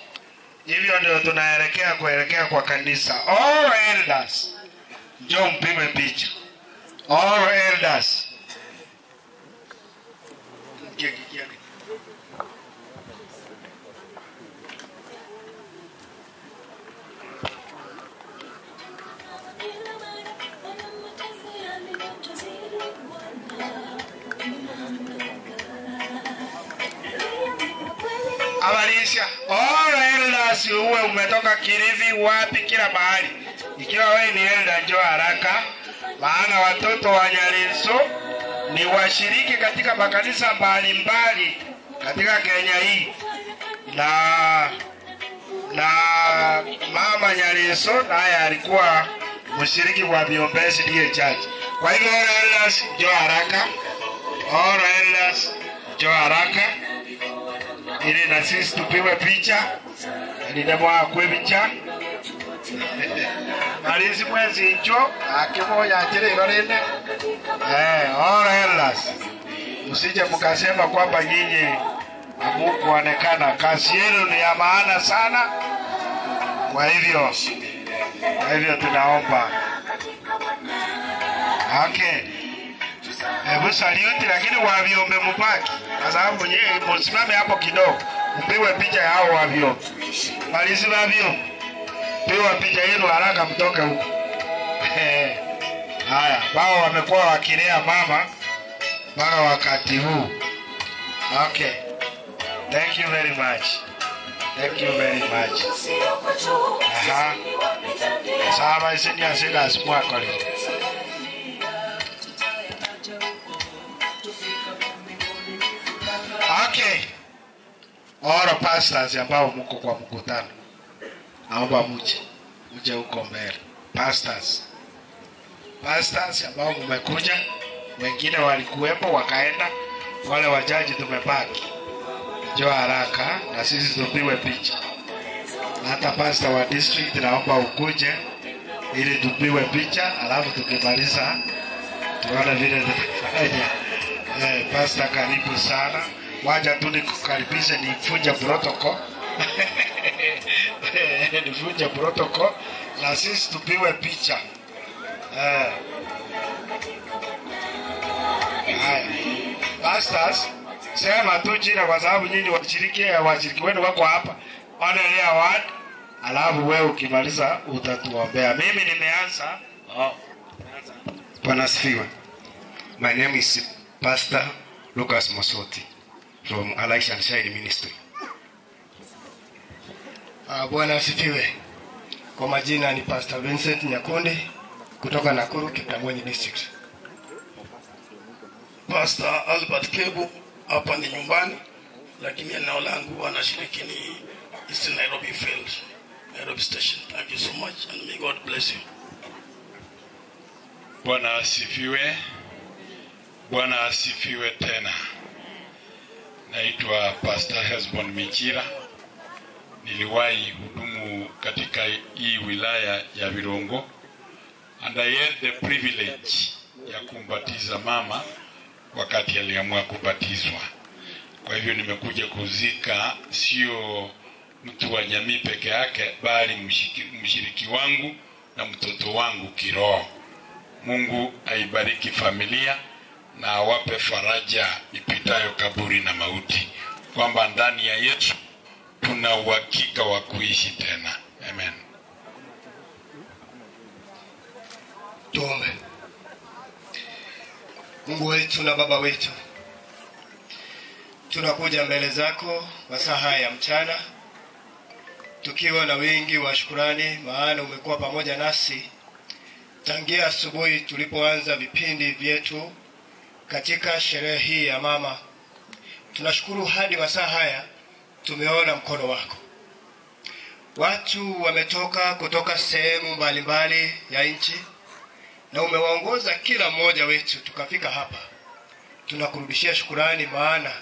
Speaker 1: Hivyo ndio tunaelekea kuelekea kwa kanisa. All elders, njoo mpigwe picha. All elders. Abalisia, all elders uwe umetoka Kilifi wapi, kila mahali. Ikiwa wewe ni elder, njoo haraka, maana watoto wa Nyareso ni washiriki katika makanisa mbalimbali katika Kenya hii na na mama Nyareso naye alikuwa mshiriki wa viongozi ndiye church. Kwa hivyo all elders njoo haraka, all elders njoo haraka ili na sisi tupigwe picha ninemwakwe picha malizi mwezi njo akimoya achire rinde all elders msije mkasema kwamba nyinyi hamukuonekana. Kazi yenu ni ya maana sana. Kwa hivyo kwa hivyo tunaomba okay. Hebu saluti, lakini wavyombe mupaki, kwa sababu nyewe msimame hapo kidogo, mpigwe picha ya hao wavyombe. Malizi wavyombe, pigwa picha yenu haraka, mtoke huko. Haya, wao wamekuwa wakilea mama mpaka wakati huu. Okay, thank you very much, thank you very much. Aha, sawa, isini asika asimwakole. Okay. All pastors ambao mko kwa mkutano, naomba muje muje huko mbele. Pastors, pastors ambao mmekuja, wengine walikuwepo wakaenda, wale wajaji tumebaki. Njoo haraka na sisi tupigwe picha. Na hata pastor wa district naomba ukuje ili tupigwe picha, alafu tukimaliza tuone vile tutafanya. Eh, pastor karibu sana. Waja tu nikukaribishe nifunje protocol. Nifunje protocol na sisi tupigwe picha. Eh. Haya. Pastors, sema tu jina kwa sababu nyinyi washiriki washiriki wenu wako hapa. Onelea ward, alafu wewe ukimaliza utatuombea. Mimi nimeanza. Oh.
Speaker 8: Bwana asifiwe. My name is Pastor Lucas Mosoti from Alice and Shine Ministry.
Speaker 15: Ah, Bwana asifiwe. Kwa majina ni Pastor Vincent Nyakundi kutoka Nakuru Kiptangwanyi District.
Speaker 21: Pastor Albert Kebu, hapa ni nyumbani, lakini eneo langu wanashiriki ni East Nairobi Field, Nairobi Station. Thank you so much and may God bless you.
Speaker 22: Bwana asifiwe. Bwana asifiwe tena. Naitwa Pastor Hesbon Michira. Niliwahi hudumu katika hii wilaya ya Virongo and I had the privilege ya kumbatiza mama wakati aliamua kubatizwa. Kwa hivyo nimekuja kuzika sio mtu wa jamii peke yake, bali mshiriki wangu na mtoto wangu kiroho. Mungu aibariki familia na awape faraja ipitayo kaburi na mauti, kwamba ndani ya Yesu tuna uhakika wa kuishi tena. Amen.
Speaker 15: Tuombe. Mungu wetu na Baba wetu, tunakuja mbele zako masaa haya ya mchana tukiwa na wingi wa shukurani, maana umekuwa pamoja nasi tangia asubuhi tulipoanza vipindi vyetu katika sherehe hii ya mama. Tunashukuru hadi masaa haya tumeona mkono wako. Watu wametoka kutoka sehemu mbalimbali ya nchi na umewaongoza kila mmoja wetu tukafika hapa. Tunakurudishia shukurani, maana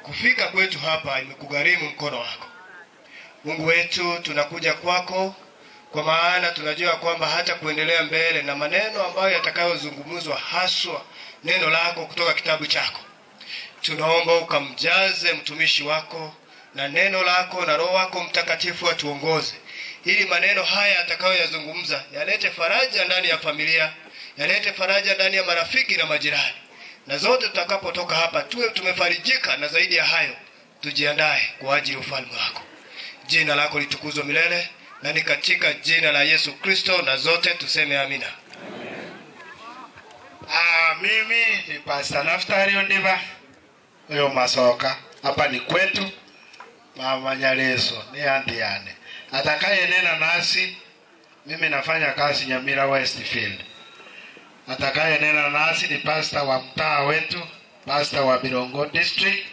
Speaker 15: kufika kwetu hapa imekugharimu mkono wako. Mungu wetu, tunakuja kwako kwa maana tunajua kwamba hata kuendelea mbele na maneno ambayo yatakayozungumzwa, haswa neno lako kutoka kitabu chako, tunaomba ukamjaze mtumishi wako na neno lako na Roho wako Mtakatifu atuongoze, ili maneno haya atakayoyazungumza yalete faraja ndani ya familia, yalete faraja ndani ya marafiki na majirani, na zote tutakapotoka hapa tuwe tumefarijika, na zaidi ya hayo tujiandae kwa ajili ya ufalme wako. Jina lako litukuzwe milele, na ni katika jina la Yesu Kristo, na zote tuseme amina.
Speaker 1: Ah, mimi ni Pastor Naftali Ondiba huyo Masoka, hapa ni kwetu. Mama Nyareso ni anti yane. Atakayenena nasi, mimi nafanya kazi Nyamira Westfield. Atakayenena nasi ni pasta wa mtaa wetu, pasta wa Birongo District.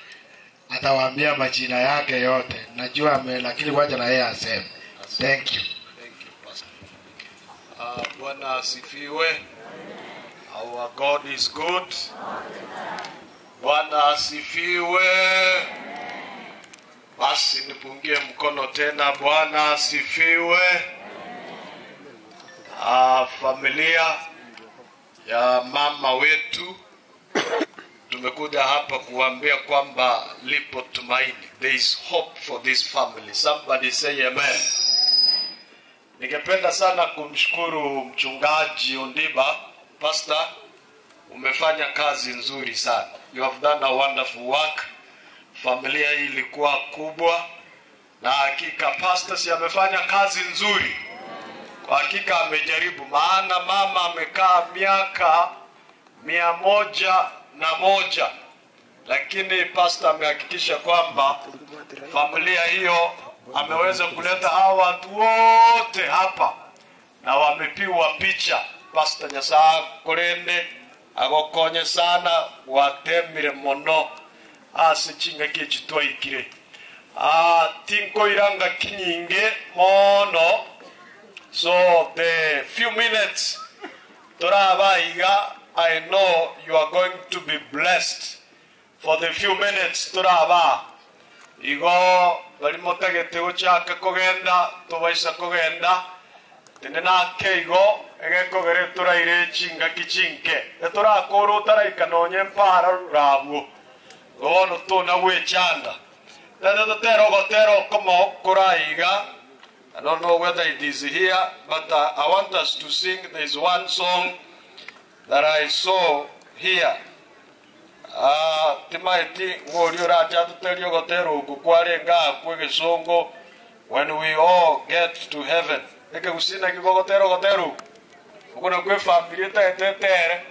Speaker 1: Atawaambia majina yake yote, najua ame, lakini wacha na yeye aseme. Thank you.
Speaker 2: Bwana asifiwe. Our God is good. Bwana asifiwe. Basi nipungie mkono tena. Bwana asifiwe. Familia ya mama wetu tumekuja hapa kuambia kwamba lipo tumaini. There is hope for this family. Somebody say amen. Ningependa sana kumshukuru mchungaji Ondiba, pastor, umefanya kazi nzuri sana. You have done a wonderful work. Familia hii ilikuwa kubwa na hakika pastor si amefanya kazi nzuri. Kwa hakika amejaribu, maana mama amekaa miaka 101, lakini pastor amehakikisha kwamba familia hiyo ameweza kuleta hawa watu wote hapa na wamepiwa picha. Pastor Nyasaye akorende agokonye sana watemire mono ase chingaki echi twaikire. Tinkoiranga kinyinge mono, so the few minutes torabaiga, I know you are going to be blessed for the few minutes toraba igo bari motagete gochaka kogenda tobaisa kogenda tene nake igo egekogere toraire chingaki chinke etorakora otaraika nonye mpara rurabwo bono tona gwechanda tene totera ogotera okomo koraiga. I don't know whether it is here, but I want us to sing. There is one song that I saw here. Timaiti ng'ori oracha tuterie ogotera oku kwarenga akwo egesongo when we all get to heaven. Ekegusina kigogotera ogotera oku okona kwe family etaete etere.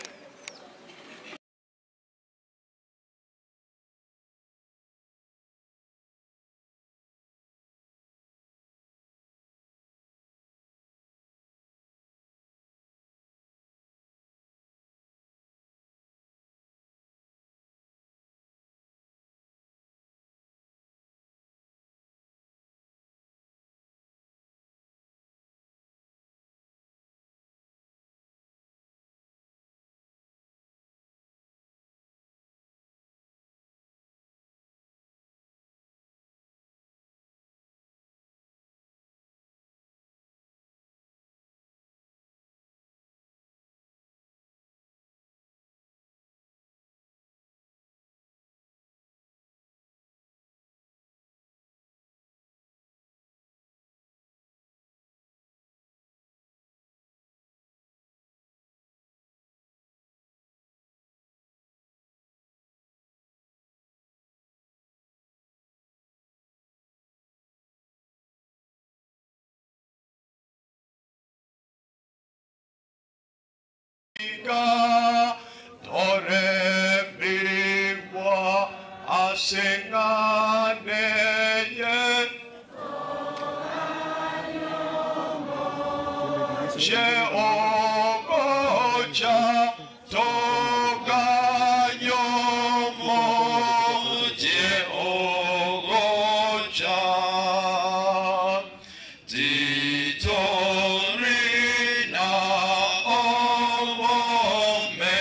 Speaker 2: Torembigwa asenganeye Jeogocha toganyomo Jeogocha Titorina omomenyo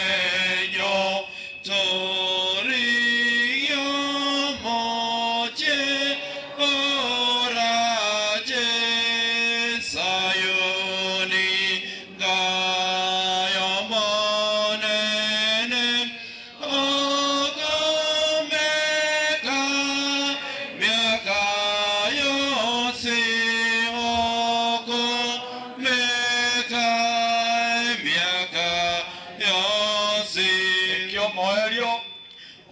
Speaker 2: toriyomoje oraje Sayuni gayomonene ogomeka miaka yose ogomeka miaka yose ekyomoerio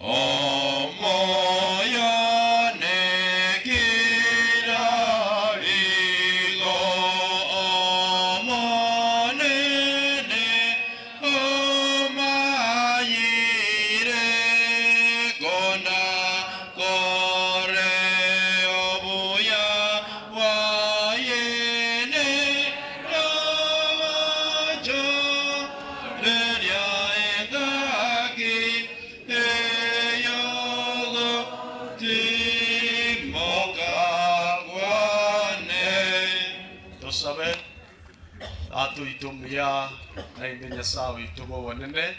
Speaker 2: omoyo nekira igo omonene omayire kona kore Tata oito omuya, naende Nyasae oito bw'obonene,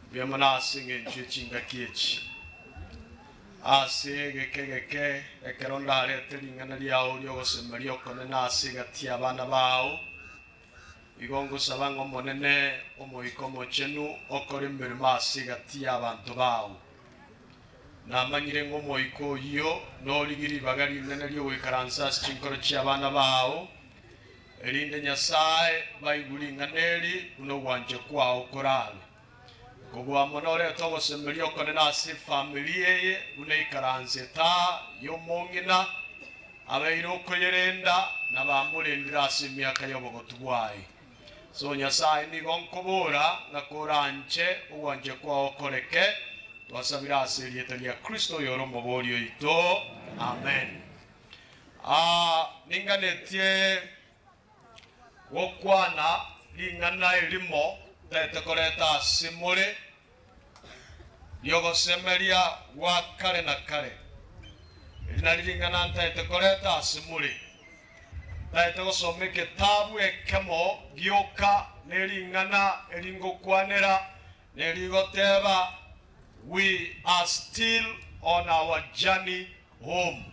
Speaker 2: mbuya mono ase eng'encho ye chingaki echi. Ase egeka egeke ekero ndarete ring'ana riao ri'ogosemeria okonene ase egati y'abana bao, igo ngosaba ng'a Omonene, Omoika Omochenu, okore emeremo ase egati y'abanto bao. Namanyire ng'a Omoika oyio norigie ribaga rinene ri'ogoikaransa ase chinkoro chi'abana bao, erinde Nyasae baigwe ring'ana eri buna ogwancha kwao korabe. Kobua mono orete ogosemeria okonene ase efamiri eye buna eikaranse taa y'omong'ina abeire okoyerenda na bamorendire ase emiaka y'obogotu bwaye. So Nyasae nigo nkobora ng'a koranche ogwancha kwao koreke, twasabire ase erieta ria Kristo oyore Omoboria oito. Amen. Aa, ninganetie gokwana ring'ana erimo ntaete koreta ase more, ri'ogosemeria gwa kare na kare. Eri nario ring'ana ntaete koreta ase more. Ntaete gosoma egetabu ekemo gioka ne ring'ana eri ngokwanera, nerigoteba, We are still on our journey home.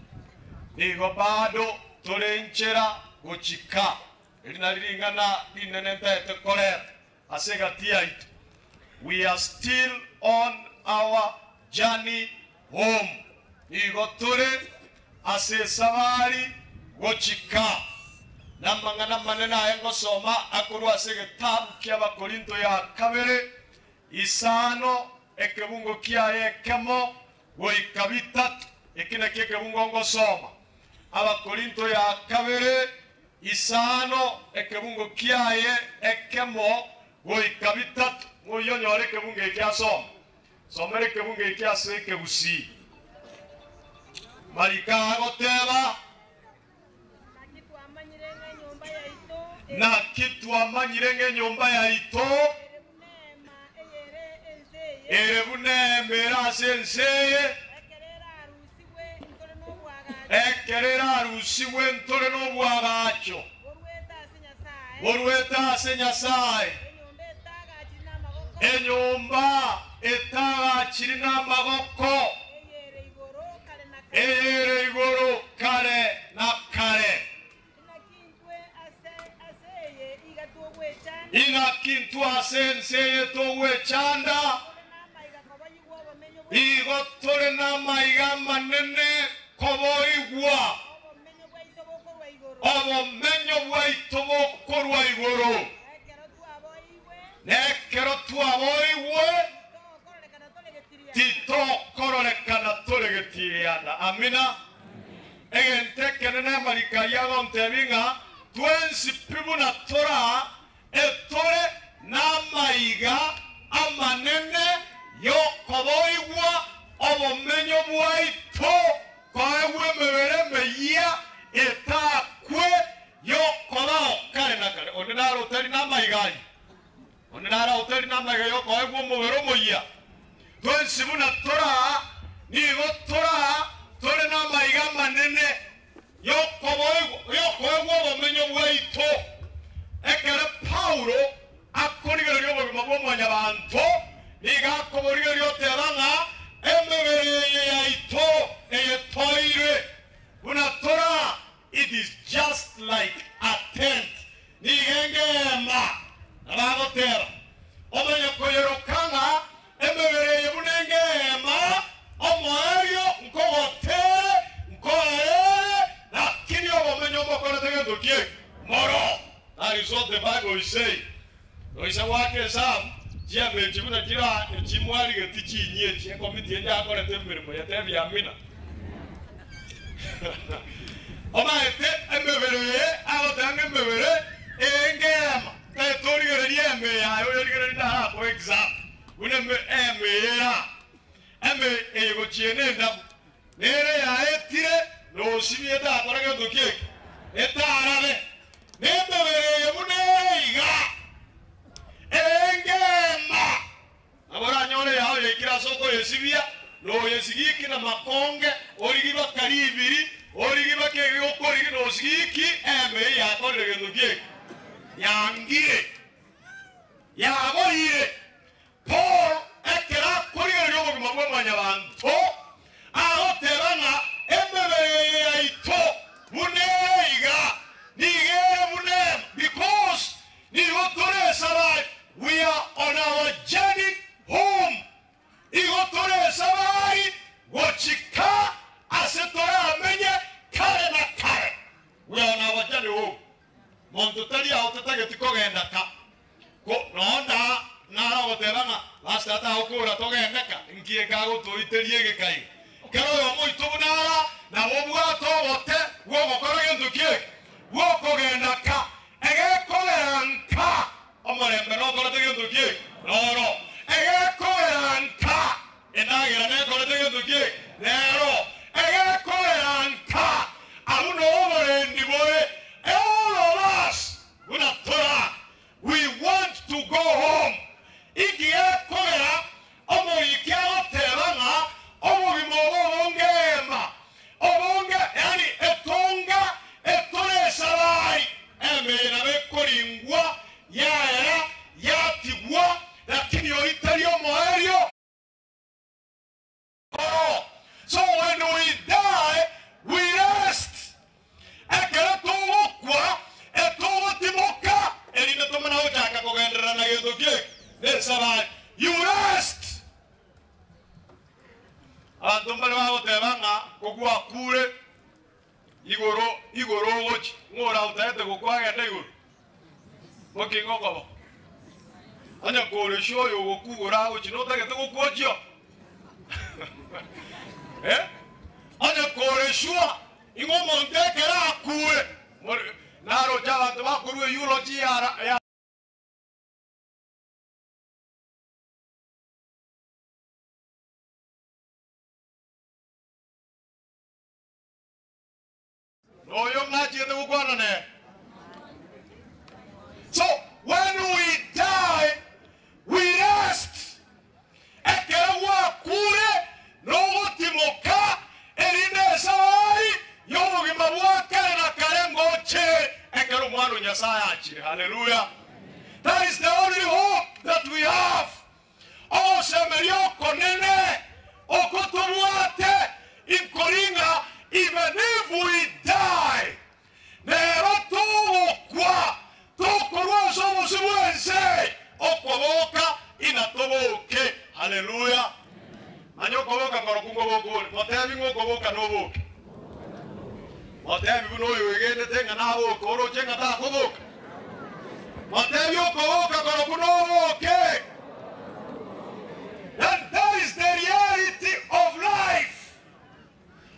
Speaker 2: Nigo bado tore inchera gochika. Eri nari ring'ana rinene ntaete koreta ase egati yaito. We are still on our journey home. Nigo tore ase esabari gochika. Namang'ana amanene aye ngosoma akorwa ase egetabu ki'Abakorinto ya kabere Isano, ekebungo kiaye ekemo goika bitato. Eki nakio ekebungo ngosoma. Abakorinto ya kabere, isano, ekebungo kiaye ekemo goika bitato. Ng'oyio onyore ekebungo eki asome. Somera ekebungo eki ase ekegusii. Mariko agoteba. Naki twamanyire ng'a enyomba yaito ere buna eema ere ase ense eye, ekero erarusigwe ntore nobwagacho borwete ase Nyasae, enyomba etagachiri namagoko. Eyere igoro kare na kare. Inaki intwe ase ense eye togwechanda, igo tore namaiga amanene koboigwa obomenyo bwaito bokorwa igoro, na ekero twaboigwe Titokororekana tore getirianda. Amina. Egento ekenene amariko ayio agontebia ng'a twensi pi buna tora etore namaiga amanene y'okoboigwa obomenyo bwaito koegwa emebere emeyia etakwe y'okobao kare na kare. Onde naro otari namaiga ayio? Onde naro otari namaiga y'okoegwa omobere omoyia. Twensi buna tore aa, nigo tore aa tore namaiga amanene y'okoegwa obomenyo bwaito. Ekero Paulo akorigereria obogima bwa mwanyabanto, nigo akoborigereria oteba ng'a emebere eye yaito eye toire buna tore aa, it is just like a tent. Nigo enga eema, na bagoteba, Omanye koyeroka ng'a emebere eye buna enga eema, omoerio nkogotere, nkoerere, lakini obomenyo mbokorete gento ki eke? Moro. That is what the Bible is saying. Noisa goaka esabu, chiema echi buna chira echi mwarigeti chinyia echi, ekomiti eye yakorete emeremo, yetebia amina. Omaete emebere eye agoteba ng'a emebere eye ngeema, tari torigereria eme yaye oyorigereria narakoe example buna eme eme eye ere aa. Eme eye gochia ene endabu, nere yaetire nosibie etakore gento ki eke? Etarabe. Nemebere eye buna ere iga, eye ngeema. Nabo oranyore yao yaikire ase okoyesibia, na oyesigiki namakonge, origie baka ribiri, origie baka egegokorigi, na osigiki eme eye yakorire gento ki eke? Yangire. Yaboire. Paul ekero akorigereria obogima bwa mwanyabanto, agoteba ng'a emebere eye yaito buna ere iga, nigo ere buna emo, because nigo tore esabari, we are on our journey home. Igo tore esabari gochika ase toramenye kare na kare. We are on our journey home. Monto tari ao tatageti kogenda ka. Ko nonda nare ogoteba ng'a pastor tagokora togende ka, nki ekagotoiteria egeka iga? Kera oyomo oito buna ara nabo obwate obote bw'ogokora gento ki eke? Bw'okogenda ka. Egekogera nka omorembe nokorete gento ki eke? Noro. Egekogera nka endagera nekorete gento ki eke? Nero. Egekogera nka abwo noo oborendi bore. All of us buna tora We want to go home. Inki gekogera omoriki agoteba ng'a obogima obo obonge ema, obonge, yaani etonga etore esabari, emeye nabo ekoringwa, yaera, yatigwa, lakini oyio tari omoerio. Oro. So when we die, we rest. Ekero togokwa, etogotimoka, erinde tomana gochaka kogenderera na gento kieke, nesabari. You rest. Abanto mbare bagoteba ng'a kogwakure igoro igoro ogochi, ng'o oragotaete gokwa agende igoro? Moking'o okoba. Onye koresha oyo ogokugora agochi notagete gokwochia? Eh? Onye koreshwa ing'o omonto ekero akure more naroche abanto bakorwa eulogy ya ya. Noyo ng'achete gokwana nere. So when we die, we rest. Ekero gwakure nogotimoka, erinde esabari y'obogima bwa kare na kare ngoche ekero Omwana o Nyasae achire. Haleluya! That is the only hope that we have. Ogosemeria okonene oko tobwate inkoring'a even if we die, nero togokwa tokorwa ase obosio bw'ense, okoboka inatoboke. Haleluya! Manya okoboka nkorokwo nkoboka ore. Motebi ng'a okoboka noboke. Motebi buna oyo oegenete ng'a naboke, oroche ng'a takoboka. Motebi okoboka korokwo noboke. And that is the reality of life.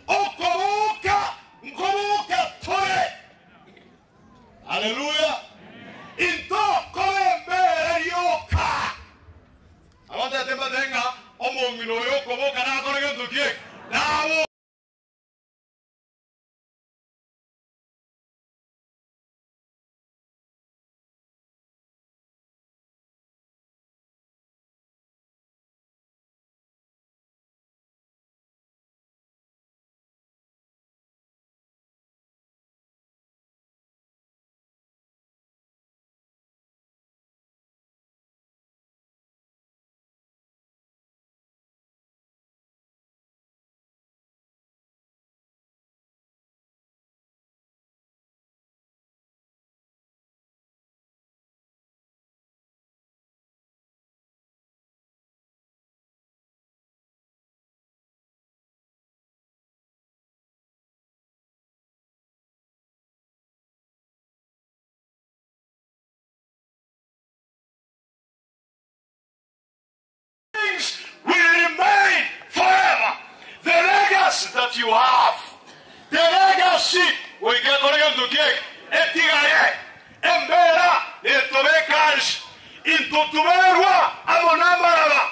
Speaker 2: Okoboka nkoboka tore. Haleluya. Intokore embera rioka. Abatete mbate ng'a omong'ina oyo okoboka nakore gento ki eke? Naboke. Things will remain forever. The legacy that you have, the legacy goika ekore gento kieke etigare embera netobeka nse intotuberwa amo namaraba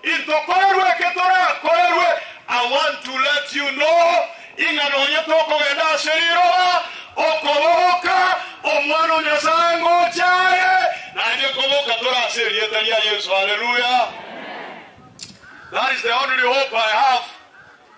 Speaker 2: intokorerwe eke torakorerwe. I want to let you know ing'a nonye tokogenda ase riroba okoboka omwana o Nyasaye ngocha are naende koboka tore ase erieta ria Yeso. Haleluya! That is the only hope I have.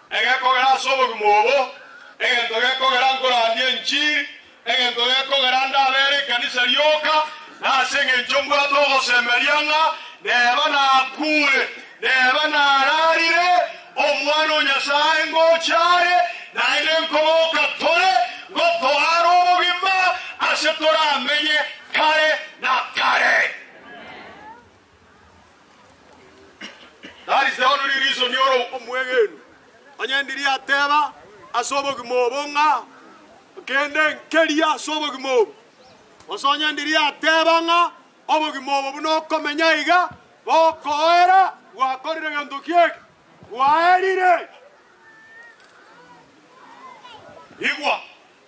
Speaker 2: Egekogera ase obogima obo, egento gekogera nkorandia enchiri, egento gekogera ndabere ekanisa rioka, Nase engencho mbwate ogosemeria ng'a neba nakure, neba nararire, Omwana o Nyasae ngocha are, naende nkoboka tore, ngotoare obogima ase toramenye kare na kare. That is the only reason ore omwegenu. Onye ndiria ateba ase obogima obo ng'a kende nkeria ase obogima obo. Gose onye ndiria ateba ng'a obogima obo buna okomenya iga bokoera gwakorire gento ki eke? Gwaerire. Igwa,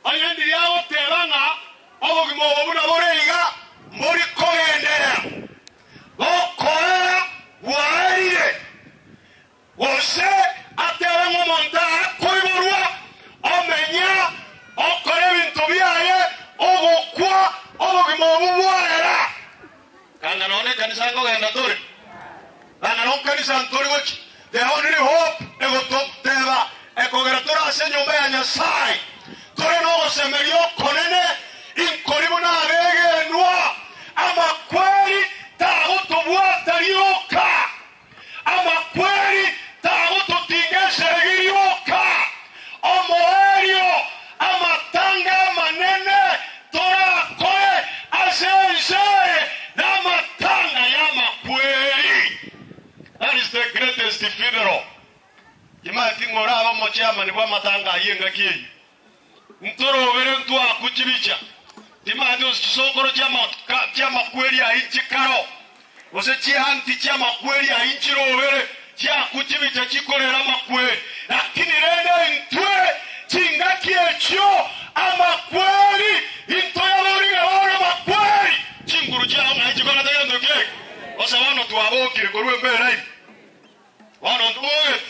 Speaker 2: onye ndiria agoteba ng'a obogima obo buna bore iga mbori kogenderera, bokoera gwaerire. Gose atebe ng'a omonto akoiborwa, omenya, okora ebinto biaye, ogokwa, obogima obwo bwaera. Kanga nonya ekanisa nkogenda tore, kanga nonya ekanisa ntori gochia, the only hope egototeba ekogera tore ase enyomba ya Nyasae, tore nogosemeria okonene, inkori buna abegenwa, amakweri tagotobwata rioka. Amakweri tagototinga eseregi rioka, omoerio amatanga amanene torakore ase ense eye namatanga y'amakweri. That is the greatest funeral. Timanyeti ng'a orabe omochairman bw'amatanga ayio engaki eyio. Ntorobere ntwaku chibicha, timanyeti gose chisokoro chi'amakweri ayio nchikaro, gose chianti chi'amakweri ayio nchirobere chiaku chibicha chikorera amakweri. Lakini rende intwe chingaki echio amakweri intoyaborie ng'a bono amakweri chinguru chiao ng'ai chikorete gento ki eke? Gose bono twabokire korwa embera ime, bono ntobogete.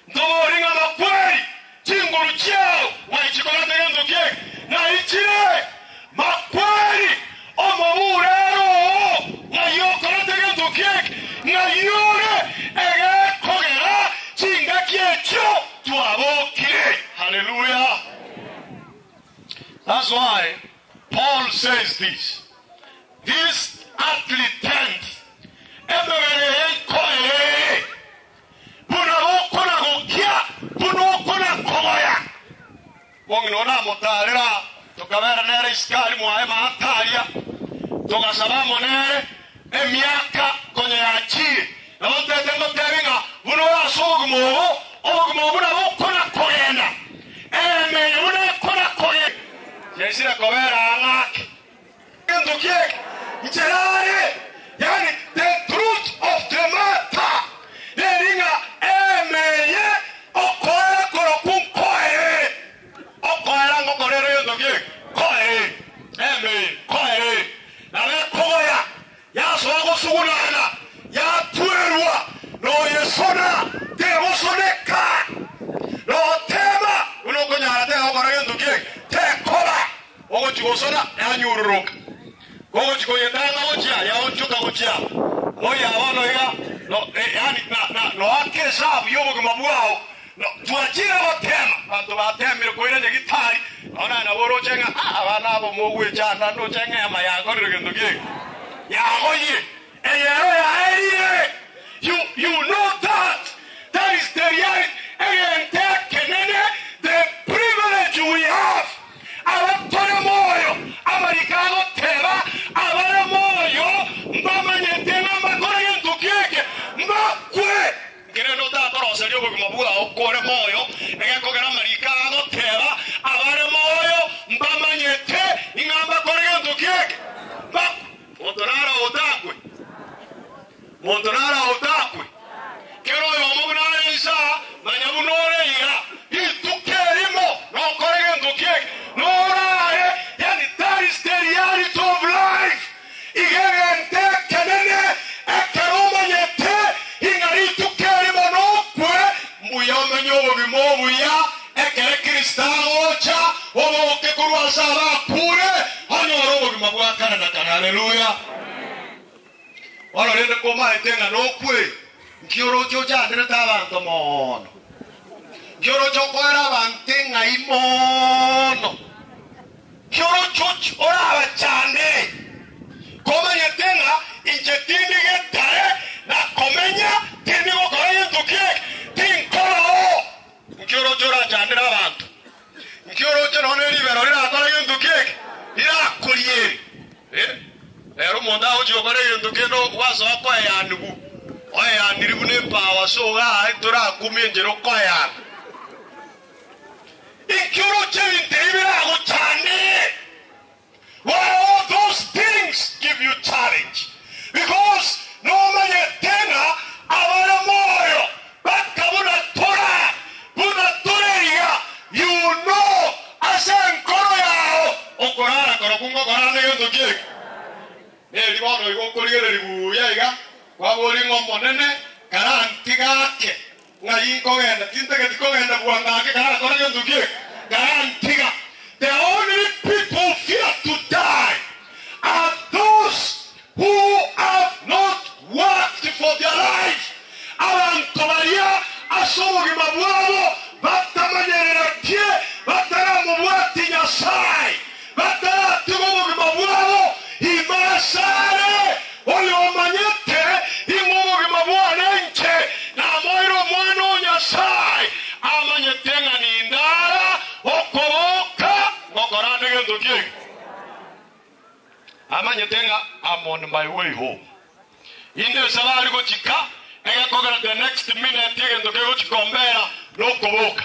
Speaker 2: Ntoborie ng'a makweri chinguru chiao ng'ai chikorete gento ki eke? Ng'ai chire? Makweri omoburero oo ng'ai okorete gento ki eke? Ng'ai ore egekogera chingaki echio twabokire? Haleluya! That's why Paul says this, This earthly tent, emebere eye nkoerere, Buna gokona gokia, buna okona kogoya. Omong'ina oo namotaarera, tokabeera nere isiko aria mwaye maate aria, togasaba amo nere emiaka konya yachiire. Nabo ntete ngoteebie ng'a buna ore ase obogima obo, obogima obo nabo okona kogenda, eemeye buna ekona kogenda. Yaisire kobeera ang'e ake. Egento ki'eke inchera are, yaani the truth of the matter, neri ng'a emeye okoera korokwo nkoerere. Okoera ngokorere egento ki'eke nkoerere, emeye nkoerere. Nabo ekogoya yasoa gosugunana, yatwerwa noyesona tegosoneka, notema buna okonyara tegokora gento ki'eke tekoba. Ogochia gosona yanyururuka, kogochia koyetanga gochia yaonchoka gochia moyia bono iga no, yaani na, na, noake esabu y'obogima bwao. No, twachire gotema, abanto batemire koira nyagitari, nonye naye nabo oroche ng'a ah, abana aba mogwechanda ndoche ng'a ema yakorire gento kiege, yagoyire, eye ero yaerire. You, you know that, that is the reality, egento ekenene, the privilege we have. Abatore moyo, amariko agoteba, abare moyo mbamanyete ng'a mbakore gento kieke, mbakwe. Nkerende otakoroseria obogima bwao kore moyo, egekogera amariko agoteba, abare moyo mbamanyete ng'a mbakore gento kieke, mbakwe. Monto naro otakwe, monto naro otakwe. Kera oyomo buna are inse aa, manya buna ore iga, rituko erimo nokore gento kiege, norare, yani that is the reality of life. Iga egento ekenene ekero omanyete ing'a rituko erimo nokwe, mbuya omenye obogima obuya ekere Kristo agocha, oboke korwa ase abakure, onyore obogima bwa kare na kare. Haleluya! Bono rende komaete ng'a nokwe, nki oroche ochanderete abanto mono? Nki oroche okoera abanto eng'ai mono? Nki oroche orabachandere? Komanyete ng'a inche tindi getare na komenya tindi gokora gento kieke, tinkora oo. Nki oroche orachandere abanto? Nki oroche nonya ne ribero rirakore gento kieke, rirakoriere? Eh, ere omonto agochia gokora egento kende gwasoa koeyanigwa, oeyaniri buna epawa ase ogaa torakumie enchera okoeyana. Inki oroche ebinto ebi biragochande? Why all those things give you challenge? Because nomanyete ng'a abare moyo baka buna tora, buna tore iga, you know ase enkoro yao okorara korokwo ngokorara negento kieke. Neri bono igo okorigereria buya iga, kwaboria ng'a Omonene karantiga ake, ng'ai nkogenda, tintageti kogenda bwango ake karakore gento kieke, karantiga. The only people fear to die are those who have not worked for their life, abanto baria ase obogima bwabo batamanyereratie, bataramobwatie Nyasae, Bataratiga obogima bwabo ime asare oyomanyete ing'o obogima bwane inche namoeire Omwana o Nyasae, amanyete ng'a nindara okoboka ngokora ande gento kiege. Amanyete ng'a I'm on my way home. Inde esabari gochika egekogera the next minute egento kegochika ombera nokoboka.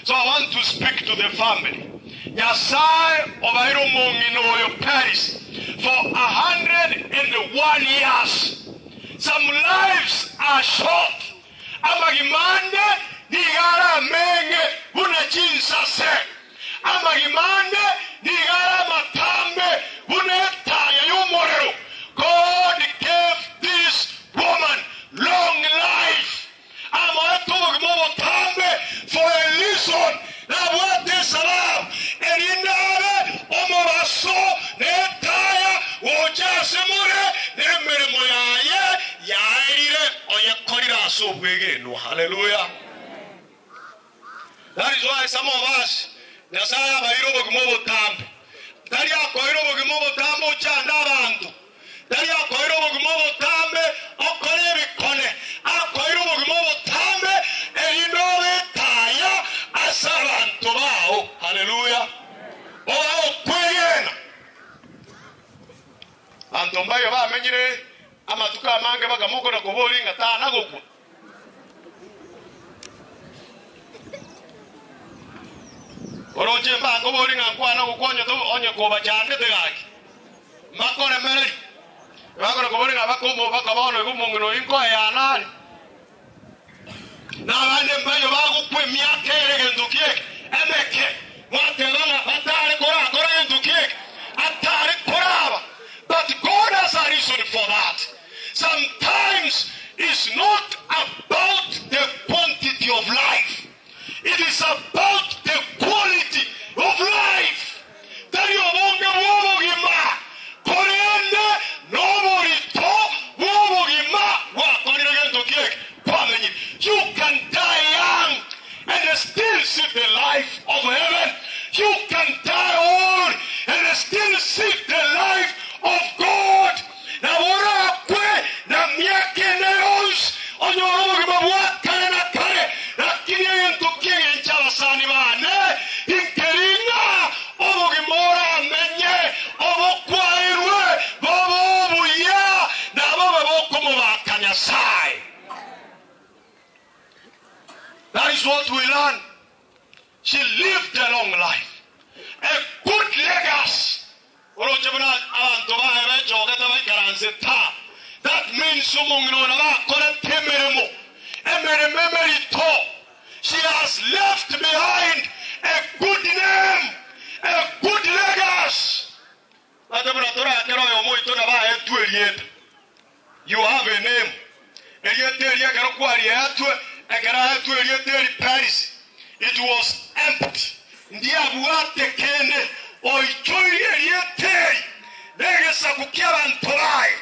Speaker 2: So I want to speak to the family. Nyasae obaire omong'ina oyo Paris for 101 years. Some lives are short. Amagima ande nigo are amenge buna chinsase. Amagima ande nigo are amatambe buna etaya y'omorero. God gave this woman long life. Amoete obogima obotambe for a reason. Nabwate esababu erinde abe omobaso na etaya gocha ase more, na emeremo yaye yaerire oyekorire ase obwegenwa. Haleluya! That is why some of us Nyasaye abaeire obogima obotambe. Tari akoeire obogima obotambe ochande abanto. Tari akoeire obogima obotambe okore ebikone. Akoeire obogima obotambe erinde obe etaya ase abanto bao. Haleluya. Obe okwegena. Abanto mbaye bamenyire amatuko amange bakamokora koboria ng'a tana gokwa. Oroche mbakoborie ng'a nkwane ogokonya to onye kobachandete gaki, mbakoremererie. Bakona koboria ng'a bakomo baka bono iga omong'ina oyo nkoeyana are. Na abande mbayo bagokwa emiaka ere egento kieke emeke, mwateba ng'a batare korakora egento kieke, atare koraba. But God has a reason for that. Sometimes it's not about the quantity of life, it is about the quality of life. Tari obonge bw'obogima, korende noborito bw'obogima gwakorire gento kieke kwamenyire. You can die young and still see the life of heaven. You can die old and still see the life of God. Nabo orakwe na miaka ende yonsi, onyore obogima bwa kare na kare. Lakini egento ki'engencho abasani bane, inkeri ng'a obogima oramenye obokwairwe bobe obuya, na bobe bokomobaka Nyasae. That is what we learn. She lived a long life, a good legacy. Oroche buna abanto baye bechogete baikaranse ta. That means omong'ina oyo nabo akorete emeremo, emeremo emerito. She has left behind a good name, a good legacy. Ate buna torakere oyomo oito nabo aetwe erieta. You have a name. Erieta eri ekero kwarietwe, ekero aetwe erieta eri Paris, it was empty. Ndiabwate kende. Oichoirie erieta eri negesaku ki'abanto baye.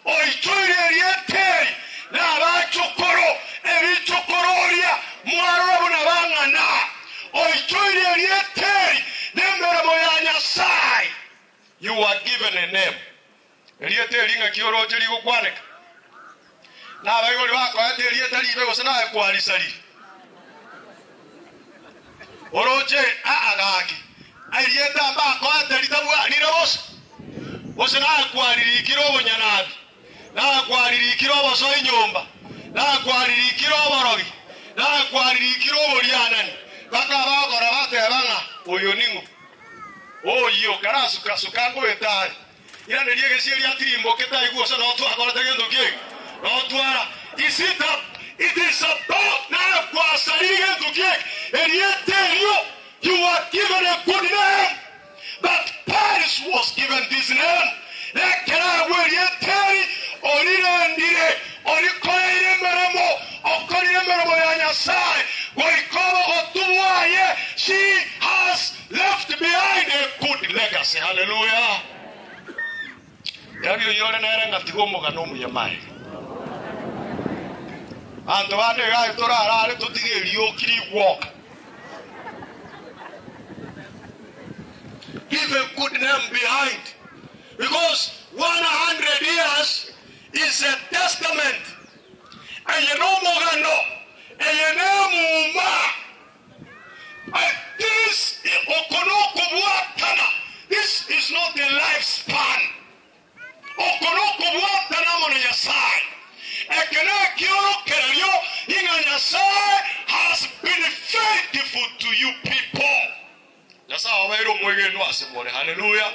Speaker 2: Oichoirie erieta eri nabachokoro, ebichokoro oria mwarora buna bang'ana. Oichoirie erieta eri nemeremo ya Nyasae. You were given a name. Erieta eri ng'aki oroche rigokwaneka? Nabaibori bakoete erieta ribe gose naye kwarisarire? Oroche aa gaki, erieta mbakoete ritabwanire bosa? Gose naye kwaririkire obonyanabi, naye kwaririkire obosoi nyomba, naye kwaririkire oborogi, naye kwaririkire oborianani, bakabagokora bateba ng'a oyo ning'o? Oyio karasuka-suka ngoeta are. Iraneria egesio riatirimbokete aigwe gose noo twakorete gento kiege, noo twara. Is it a, it is about naye kwasarire gento kiege, erieta erio, you were given a good name, but Paris was given this name, nekero agwo erieta eri orirendire, orikoreire emeremo, okorire emeremo ya Nyasaye, goika obogotu bwaye, she has left behind a good legacy. Hallelujah. Tebia oyio ore nere ng'a tiga omogano omuya maega. Abanto bande iga aye torarare totige erioki rigwoka. Leave a good name behind because 100 years is a testament. Eye nomogano, eye nemuma. This, oko nokobwatana, this is not a life span. Oko nokobwatana amo na Nyasae. Eke nekiorokererio ing'a Nyasae has been faithful to you people. Nyasae obeire omwegenwa ase more. Haleluya.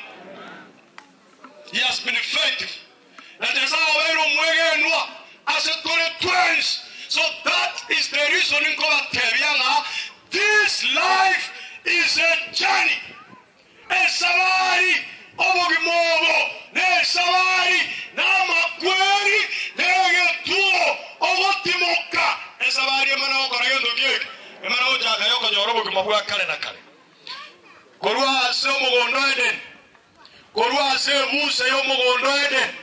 Speaker 2: He has been faithful. Na Nyasae obeire omwegenwa ase tore twensi. So that is the reason nkobatebia ng'a this life is a journey. Esabari, obogima obo nesabari, na amakweri, na egetuo, ogotimoka. Esabari emana gokora gento kieke, emana gochaka yokonyora obogima bwa kare na kare. Korwa ase omogondo o Edeni, korwa ase ebusa y'omogondo o Edeni,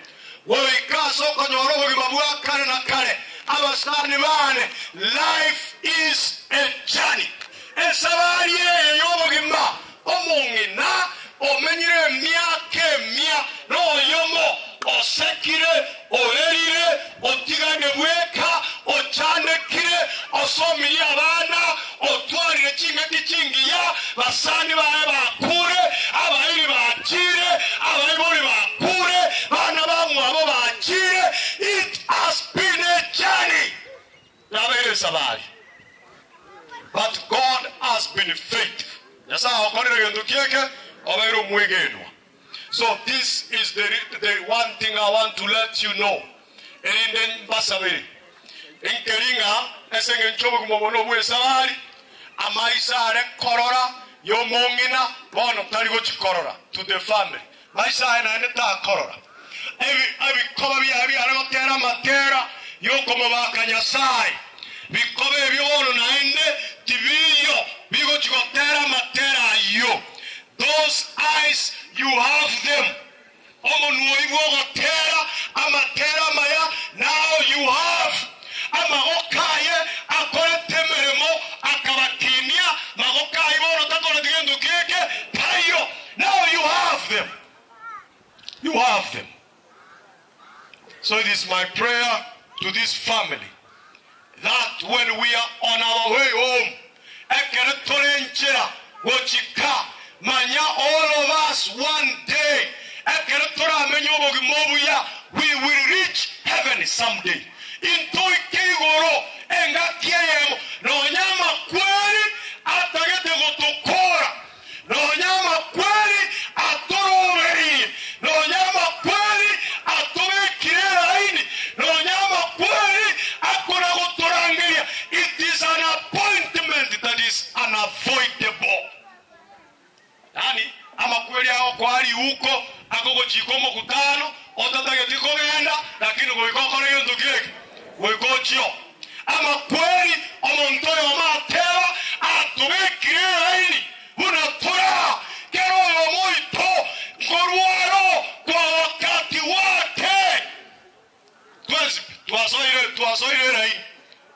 Speaker 2: goika ase okonyora obogima bwa kare na kare, abasani baane, life is a journey. Esabari eye y'obogima, omong'ina omenyire emiaka emia noyomo, osekire, orerire, otigane bweka, ochandekire, osomirie abana, otwarire ching'aki chingiya, basani baye bakure, abairi bachire, abaibori bakure, bana bamwabo bachire, it has been a journey. Yabeire esabari. But God has been faithful. Nyasae okorire gento kieke, obeire omwegenwa. So this is the, the one thing I want to let you know, erinde mbasabere nkeri ng'a ase engencho obogima obo nobw'esabari, amaiso are korora y'omong'ina bono tari gochi korora to the family, maiso aye naende takorora. Ebi ebikoba biaye biare gotera amatera y'okomobaka Nyasae, bikoba ebio bono naende tibiyo bigochi gotera amatera ayio. Those eyes you have them, omonwa oyio bw'ogotera amatera amaya now you have, amagoko aye akorete emeremo akabakinia, magoko ayio bono takoreti gento keke taiyo, now you have them, you have them. So it is my prayer to this family that when we are on our way home, ekero tore nchera gochika, manya all of us one day, ekero toramenye obogima obuya, we will reach heaven someday. Intoike igoro engaki eyemo, nonya amakweri atagete gotokora, Nonya amakweri atorobeirie, nonya amakweri atobekire eraini, nonya amakweri akona gotorangeria, it is an appointment that is unavoidable. Yaani amakweri agokoa riuko, akogochika omokutano, otatageti kogenda, lakini goika okore gento kieke, goika ochio. Amakweri omonto oyomo ateba, atobekire eraini buna tore aa, kera oyomo oito nkorwa aro kwa wakati wake. Twensi pi twasoire, twasoire eraini.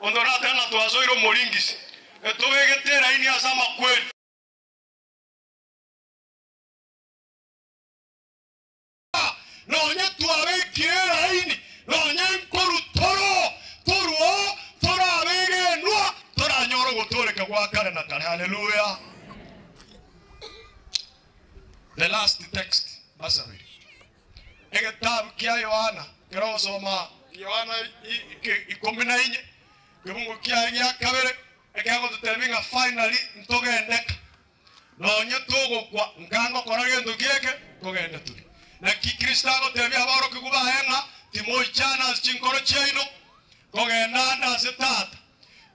Speaker 2: Onde oratebe ng'a twasoire omoringisi, etobegete eraini ase amakweri. Nonye twabekire eraini, nonye nkoru toro, toruo torabegenwa, toranyore ogotooreka gwa kare na kare. Haleluya! The last text, basabere. Egetabu kia Yohana kerogosoma Yohana ikomi na inye, kebungo kiaye gia kabere, ekegototebi ng'a finally ntogendeka. Nonye togokwa, nkangokora gento kieke, togende tore. Naki Kristo agotebia aborokigwa baye ng'a, Timoichana ase chinkoro chiaino, kogenda ande ase Tata.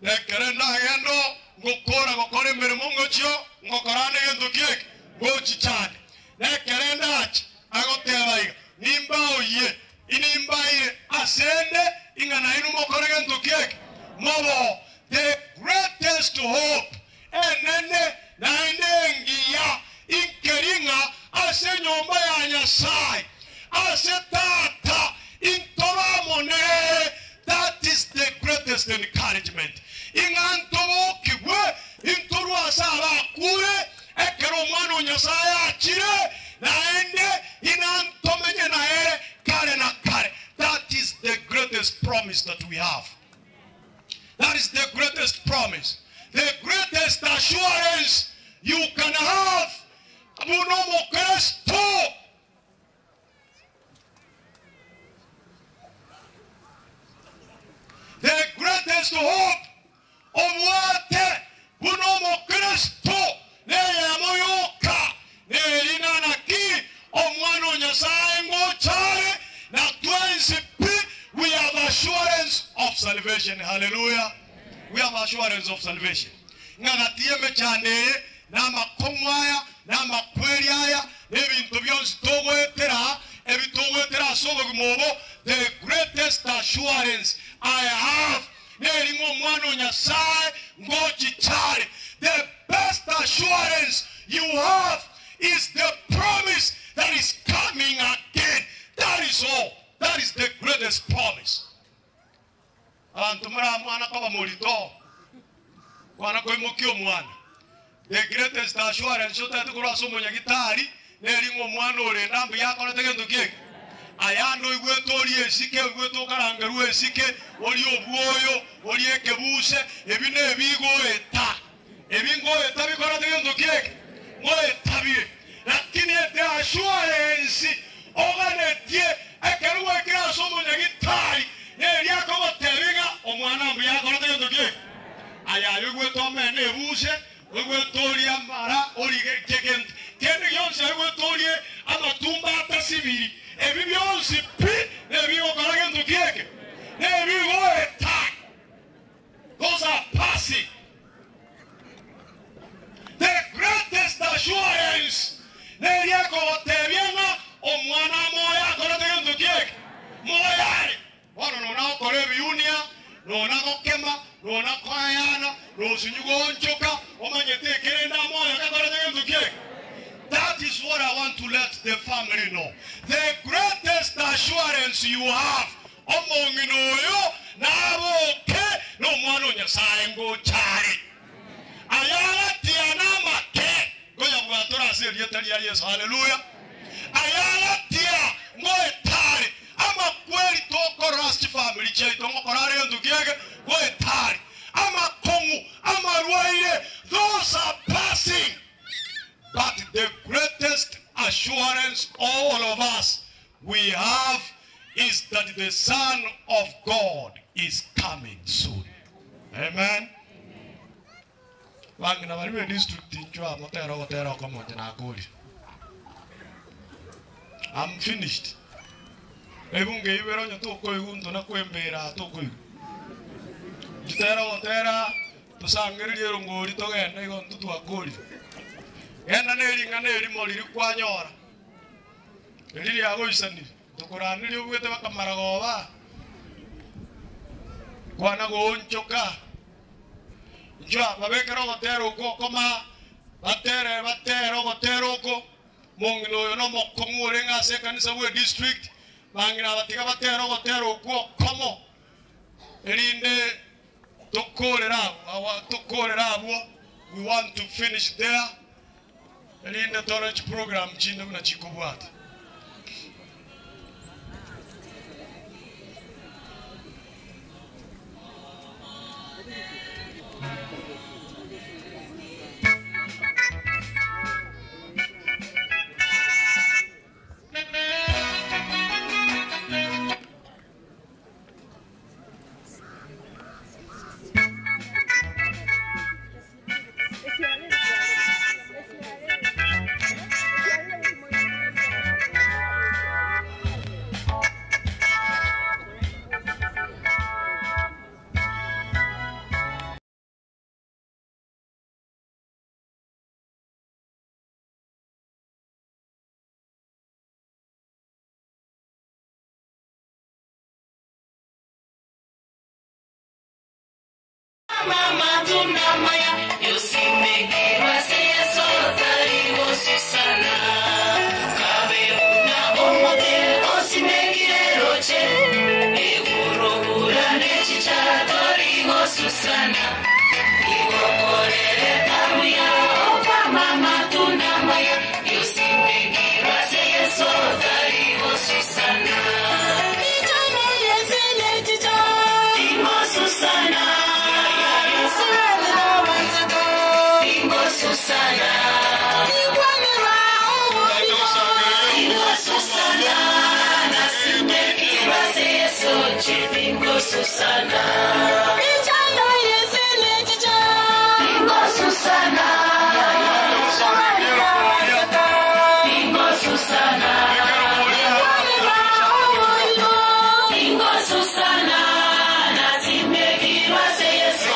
Speaker 2: Na ekero ndagende oo, ngokora gokora emeremo ngochio, ngokora ande gento kieke, ngochichane. Na ekero ndache, agoteba iga, Nimbaoyie, inimbaire asende, ing'a nainwe mokore gento kieke, mobe the greatest hope enene naende engiya, inkeri ng'a ase enyomba ya Nyasae, ase Tata, intobe amo nere. That is the greatest encouragement, ing'a ntobokigwe, intorwe ase abakure, ekero Omwana o Nyasae achire, naende ing'a ntomenye naere kare na kare. That is the greatest promise that we have. That is the greatest promise, the greatest assurance you can have buna omokristo. The greatest hope obwate buna omokristo neyemo yoka, neri ng'a naki Omwana o Nyasae ngocha are, na twensi pi we have assurance of salvation. Hallelujah. We have assurance of salvation. Ng'a gati y'emechando eye, na amakong'u aya, na amakweri aya, na ebinto bionsi togoetera, ebi togoetera ase obogima obo, the greatest assurance I have neri ng'a Omwana o Nyasae ngochicha are. The best assurance you have is the promise that is coming again. That is all. That is the greatest promise. Abanto moramwana koba morito, kwana koimokia omwana. The greatest assurance otagete korwa ase omonyagitari neri ng'a omwana orende mbuya akorete gento kieke. Ayande oigwete orie esike, oigwete okarangerwa esike, orie obwoyo, orie ekebuse, ebi nebigoeta. Ebi ngoeta bikorete gento kieke, ngoetabie. Lakini ete assurance oganetie ekero gwaikire ase omonyagitari, neri akogotebia ng'a omwana mbuya akorete gento kieke. Aye aye oigwete omene ebuse, oigwete orie amara, orie kegento kende gionsi, oigwete orie amatumbo atasibiri, ebi bionsi pi nebigokora gento kieke, nebigoeta. Those are passing. The greatest assurance neri ekogotebia ng'a omwana moyo akorete gento kieke, moyo are. Bono nona gokora ebiunia, nona gokema, nona koeyana, nosinyu goonchoka, omanyete ekerende amoyo gakorete gento kieke. That is what I want to let the family know. The greatest assurance you have, omong'ina oyo naboke nomwana o Nyasae ngocha are. Ayagatia namake, ngoyabwatore ase erieta ria Yeso. Haleluya. Ayagatia ngoetare, amakweri tokorora ase chifamiri chiaito ngokora are gento kiege goetare. Amakong'u, amarwaire, those are passing. But the greatest assurance all of us we have is that the Son of God is coming soon. Amen. Bang'ina bari be district inchwa motera ogotera okomonche nakoria. I'm finished. Ebunge ibere onye tokoigwa nto nakwembera tokoigwa. Chitera ogotera tosangererie erongori togende igo nto twakorire. Genda nering'ana erimo riri kwanyora. Eri riagoisanire. Tokoranirie obwete bakamara goba. Kwana goonchoka. Inchwa babekere ogotera okwo okoma, batere batere ogotera oko, mong'ina oyo nomokong'u orenge ase ekanisa bwe district, bang'ina abatiga batere ogotera okwo okomo, erinde tokorera abwo, tokorera abwo, we want to finish there, erinde tore chiprogram chinde buna chikobwata.
Speaker 9: Susana, igukorere tabuya okwa matunda maya yusimekirwa seyeso tarigo Susana. Ingo Susana, Ingo Susana, Ingo Susana, nasimekirwa seyeso Ingo Susana. Ingo Susana, Ingo Susana, Ingo Susana, nasimekirwa seyeso Ingo Susana. Ingo Susana, Ingo Susana, Ingo Susana, nasimekirwa seyeso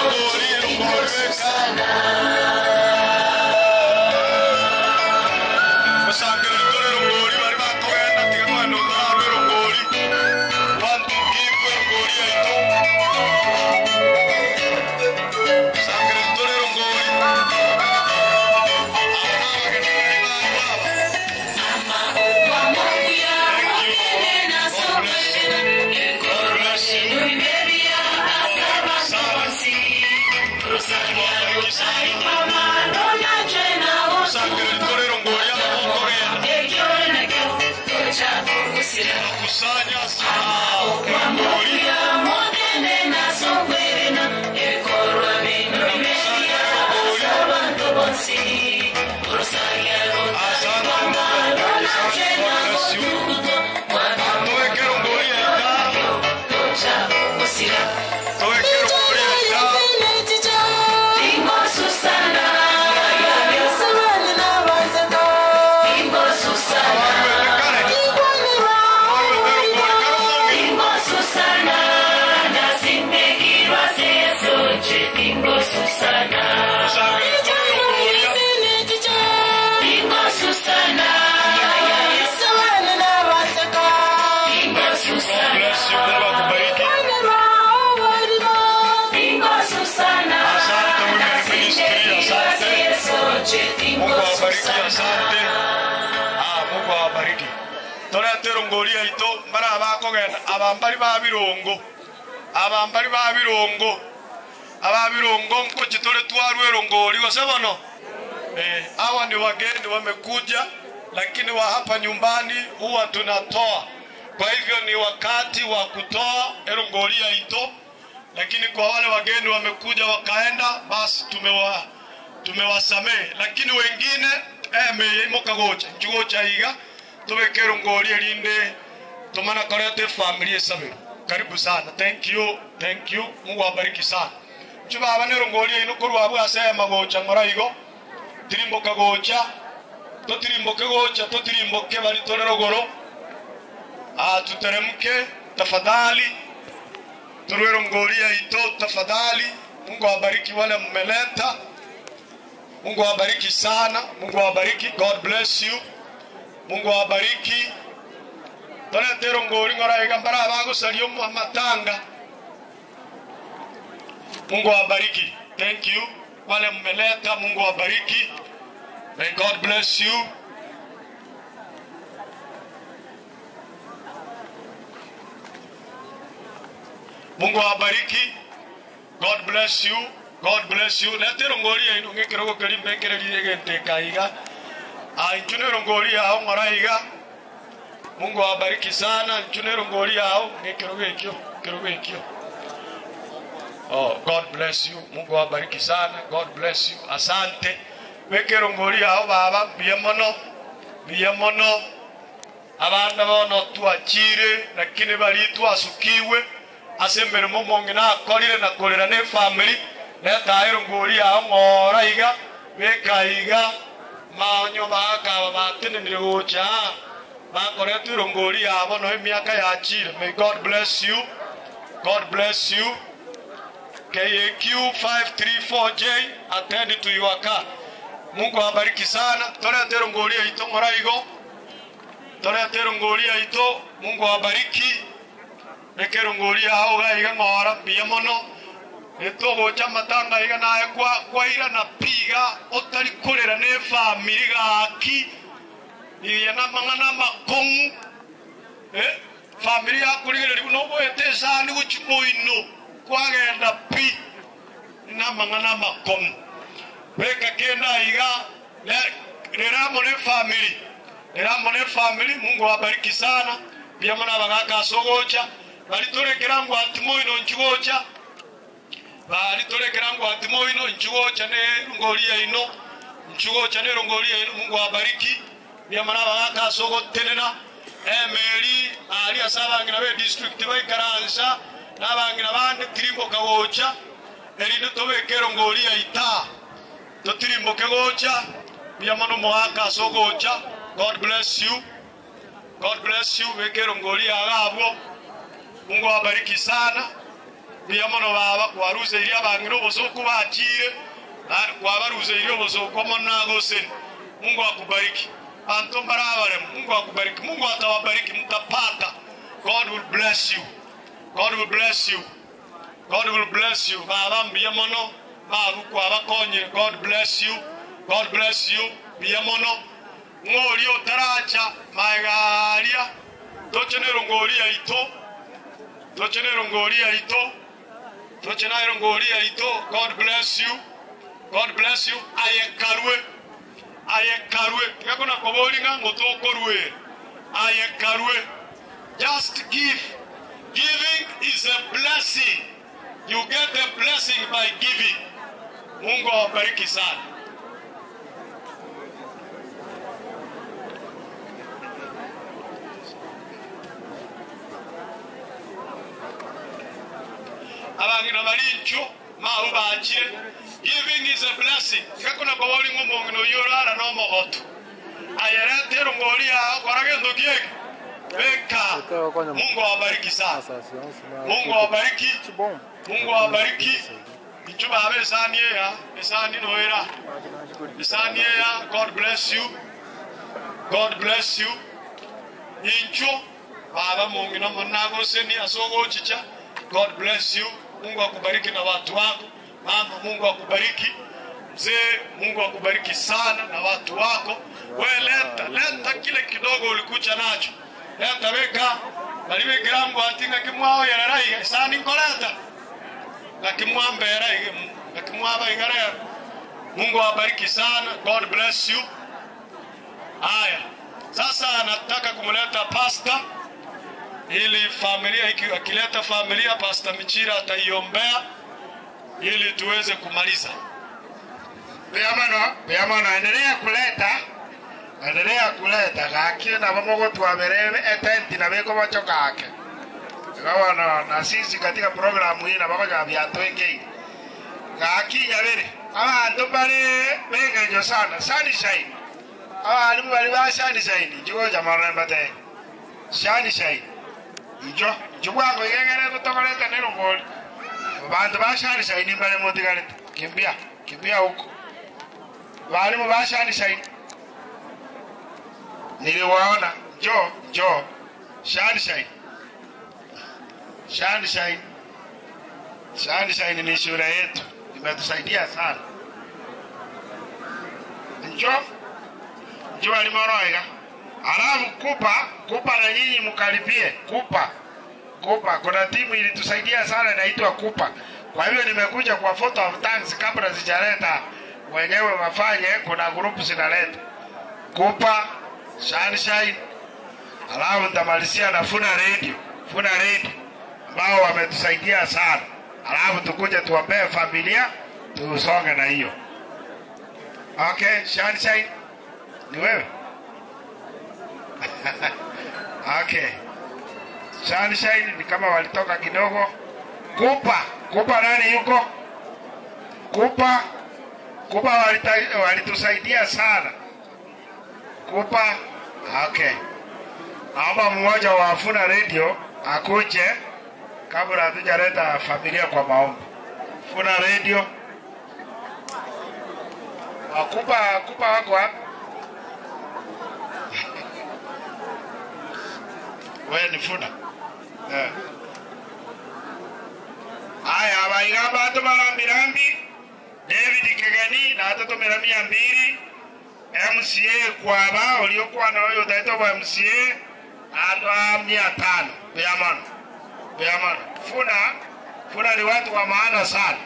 Speaker 9: Ingo Susana. Ingo Susana, Ingo Susana, Ingo Susana, nasimekirwa seyeso
Speaker 2: Mungu
Speaker 9: Ingo
Speaker 2: awabariki,
Speaker 9: Susana.
Speaker 2: asante. Ah, Mungu awabariki. Torete rongoria ito mara bakogenda abambari ba birungo abambari ba birungo ababirungo nkochitore twarwe rongori gose bono eh, hawa ni wageni wamekuja, lakini wa hapa nyumbani huwa tunatoa. Kwa hivyo ni wakati wa kutoa erongoria ito, lakini kwa wale wageni wamekuja wakaenda, basi tumewa tumewasamehe, lakini wengine emeimokagocha njugocha iga tubeke erongori erinde tumana korete familia esaberu. Karibu sana, thank you, thank you. Mungu awabariki sana. Nchubaba nerongori ino korwa abwo ase emagocha ng'ora igo tirimboka gocha totirimboke gocha totirimboke bari tore rogoro ah, tuteremke tafadhali turwe rongori ito tafadhali. Mungu awabariki wale mmeleta. Mungu awabariki sana. Mungu awabariki. God bless you. Mungu awabariki. Torete rongori ng'ora iga mbara bagosaria amatanga. Mungu awabariki. Thank you. Wale mmeleta, Mungu awabariki. May God bless you. Mungu awabariki. God bless you. God bless you. Lete rongori ino ng'ekerogo keri mbekererie egenteka iga. Ah, inchu rongori yao ng'ora iga. Mungu awabariki sana. Inchu rongori yao ng'ekerogo ekio, kerogo ekio. Oh, God bless you. Mungu awabariki sana. God bless you. Asante. Weke rongori yao baba mbuya mono. Mbuya mono. Abana bono twachire lakini bari twasukiwe ase emirimo omonge nakorire na korera ne family leta erongori yao ng'ora iga beka iga manyo bakaba batenenire gocha bakoretwe erongori yabo no emiaka yachire. May God bless you. God bless you. KAQ 534J attend to your car. Mungu awabariki sana. Torete erongori yaito ng'ora igo. Torete erongori yaito. Mungu awabariki. Reke erongori yao iga iga ng'ora mbuya mono. Etogocha amatanga iga naye kwa kwairana pi iga otari korera ne efamiri gaki eye namang'ana amakong'u eh famiri yakorigereria buna oboete esani gochia moino kwagenda pi namang'ana amakong'u beka kende aiga ne rera amo ne efamiri rera amo ne efamiri Mungu awabariki sana mbuya mono abagaka ase ogocha Bari torekera ngwati moino inchuo gocha, bari torekera ngwati moino inchuo gocha ne erongori yaino, inchuo gocha ne erongori yaino. Mungu awabariki mbuya mono abagaka ase ogotenena emeri aria ase abang'ina be district baikaransa na abang'ina bande tirimboka gocha erinde tobeke erongori yaito totirimboke gocha mbuya mono omogaka ase ogocha God bless you. God bless you beka erongori yago abwo Mungu awabariki sana mbuya mono baba kwaruseirie abang'ina obosoku bachire kwabaruseirie obosoku mono nagoseni Mungu akubariki banto mbare abaremu Mungu akubariki Mungu atawabariki mtapata God will bless you God will bless you God will bless you baba mbuya mono babu kwabakonyire God bless you God bless you mbuya mono Ng'a oria otaracha magega aaria, toche nerongori yaito, toche nerongori yaito, toche nerongori yaito. God bless you, God bless you. Aye karue, aye karue. Tiga kona koboria ng'a ng'o tokoruera. Aye karue. Just give. Giving is a blessing. You get a blessing by giving. Mungu awabariki sana. Abang'ina bari inchuo, mao bachire. Giving is a blessing. Tiga kona koboria ng'a omong'ina oyio orara nomogotu. Aye reta erongori yao kora gento ki eke. Beka. Mungu awabariki sana. Mungu awabariki. Mungu awabariki. Inchuo baba esani eya, esani noera. Esani eya, God bless you. God bless you. Inchuo baba mong'ina mono nagosenie ase ogochicha. God bless you. Mungu akubariki na watu wako. Mama Mungu akubariki. Mzee Mungu akubariki sana na watu wako. We leta, leta kile kidogo ulikuja nacho. Leta beka. Bari bekera ngwati ng'aki mwaoyerera iga esani nkoreta. Ng'aki mwambera iga ng'aki mwaba iga rero. Mungu awabariki sana. God bless you. Haya, sasa nataka kumleta pastor ili familia iki, akileta familia Pastor Michira ataiombea ili tuweze kumaliza.
Speaker 1: Mbuya mbuya mono, endelea kuleta endelea kuleta gaki nabo mogotwabera etenti nabo ekobochoka ake igo bono na sisi katika programu hii nabo konya byatwengeire gaki nyabere abanto mbare b'engencho sana sunshine abalimu bari ba sunshine nchigocha mono mbatebie sunshine incho incho bwango iga egere totokorete nerongori abanto ba sunshine mbare motigarete kimbia kimbia huko Walimu ba Sunshine niliwaona, njoo njoo Sunshine, Sunshine, Sunshine ni shule yetu, imetusaidia sana. Njoo njoo walimu Oroiga, alafu kupa kupa na nyinyi mkaribie kupa kupa. Kuna timu ilitusaidia sana inaitwa Kupa. Kwa hivyo nimekuja kwa photo of thanks kabla sijaleta wenyewe wafanye, kuna group zinaleta Kupa, Sunshine, alafu nitamalizia na Funa Radio, Funa Radio ambao wametusaidia sana, alafu tukuje tuombee familia tusonge na hiyo. Okay, Sunshine ni wewe? Okay. Sunshine ni kama walitoka kidogo. Kupa, Kupa nani yuko? Kupa, Kupa walitusaidia sana. Kupa, okay. Naomba mmoja wa Funa Radio akuje kabla hatujaleta familia kwa maombi. Funa Radio. Wakupa, Kupa wako wapi? Wewe ni Funa. Eh. Aya abaiga mbato marambirambi, David Kegeni natotomera 200, MCA kwaba oria okwana oyo otaete obo MCA atoa 500. Mbuya mono, mbuya mono. Funa, Funa ni watu wa maana sana.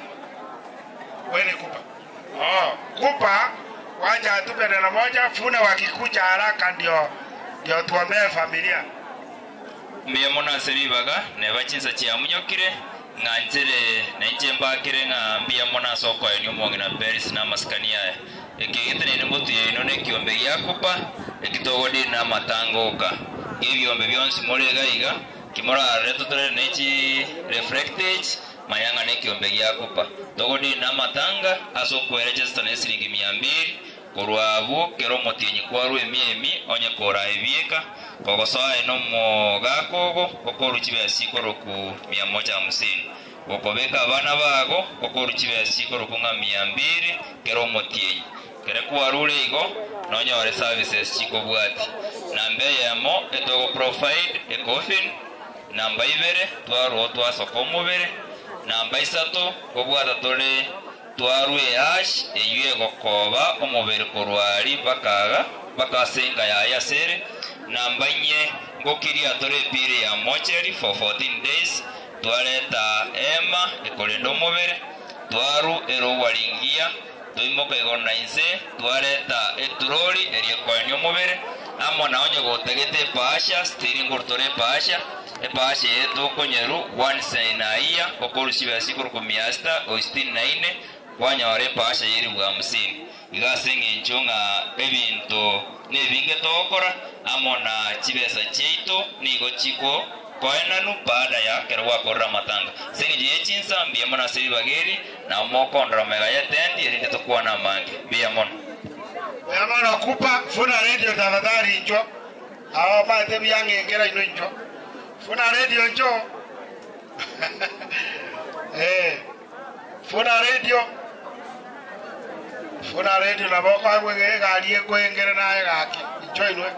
Speaker 1: Wewe kupa. Oh, kupa wacha atupe neno moja, Funa wakikuja haraka ndio ndio tuombee familia.
Speaker 3: Mbuya mono ase ribaga neba chinsa chiamunyokire ng'anchire nainche mbakire ng'a mbuya mono ase okoenia omong'ina Peris na amasikani aya. Eke getenene motu yaino na ekiombe giakupa ekitogodiri na amatanga oka. Ngebiombe bionsi more iga iga kimorarore totorere ne chi reflectage manya ng'a na ekiombe giakupa. Togodiri na amatanga ase okwerechesesa na esiringi 200 korwa abwo kera omotienyi kwarwa emia emi onye koraebieka kogosoa aye nomogaka ogo okorwa chibesa chikoroku 150. Gokobeka abana bago okorwa chibesa chikoroku ng'a 200 kera omotienyi. Kere kwarure igo nonyore services chikobwati. Namba eyemo etogo provide ecoffin, namba ibere twarwa twasoka omobere, namba isato kobwata tore twarwa eash eywo egokoba omobere korwa aria mpaka iga mpaka ase enka yaye ase ere, namba inye ngokiria tore epiri ya mortuary for 14 days twareta ema ekorenda omobere, twarwa erogwa ringiya toimoka igoro na inse twareta eturori eria ekoenia omobere amo na onye gotagete epaasha stiri ngorutore epaasha epaasha eye tokonyeru once in a year okorwa chibesa chikoruka 600 o 64 kwanyora epaasha ya 50,000. Iga ase eng'encho ng'a ebinto nebinge togokora amo na chibesa chiaito nigo chiko koenanu baada ya kero gwakorire amatanga. Ase eng'encho ye chinsa mbuya mono ase ribaga eri, nabo mokondora magega y'etendi erinde tokwane amange. Mbuya mono.
Speaker 1: Mbuya mono kupa funa radio tafadhali incho awo maete buya ng'engera ino incho funa radio incho eh funa radio funa radio nabo okoegwa egari ekoengere naye gaki incho inwe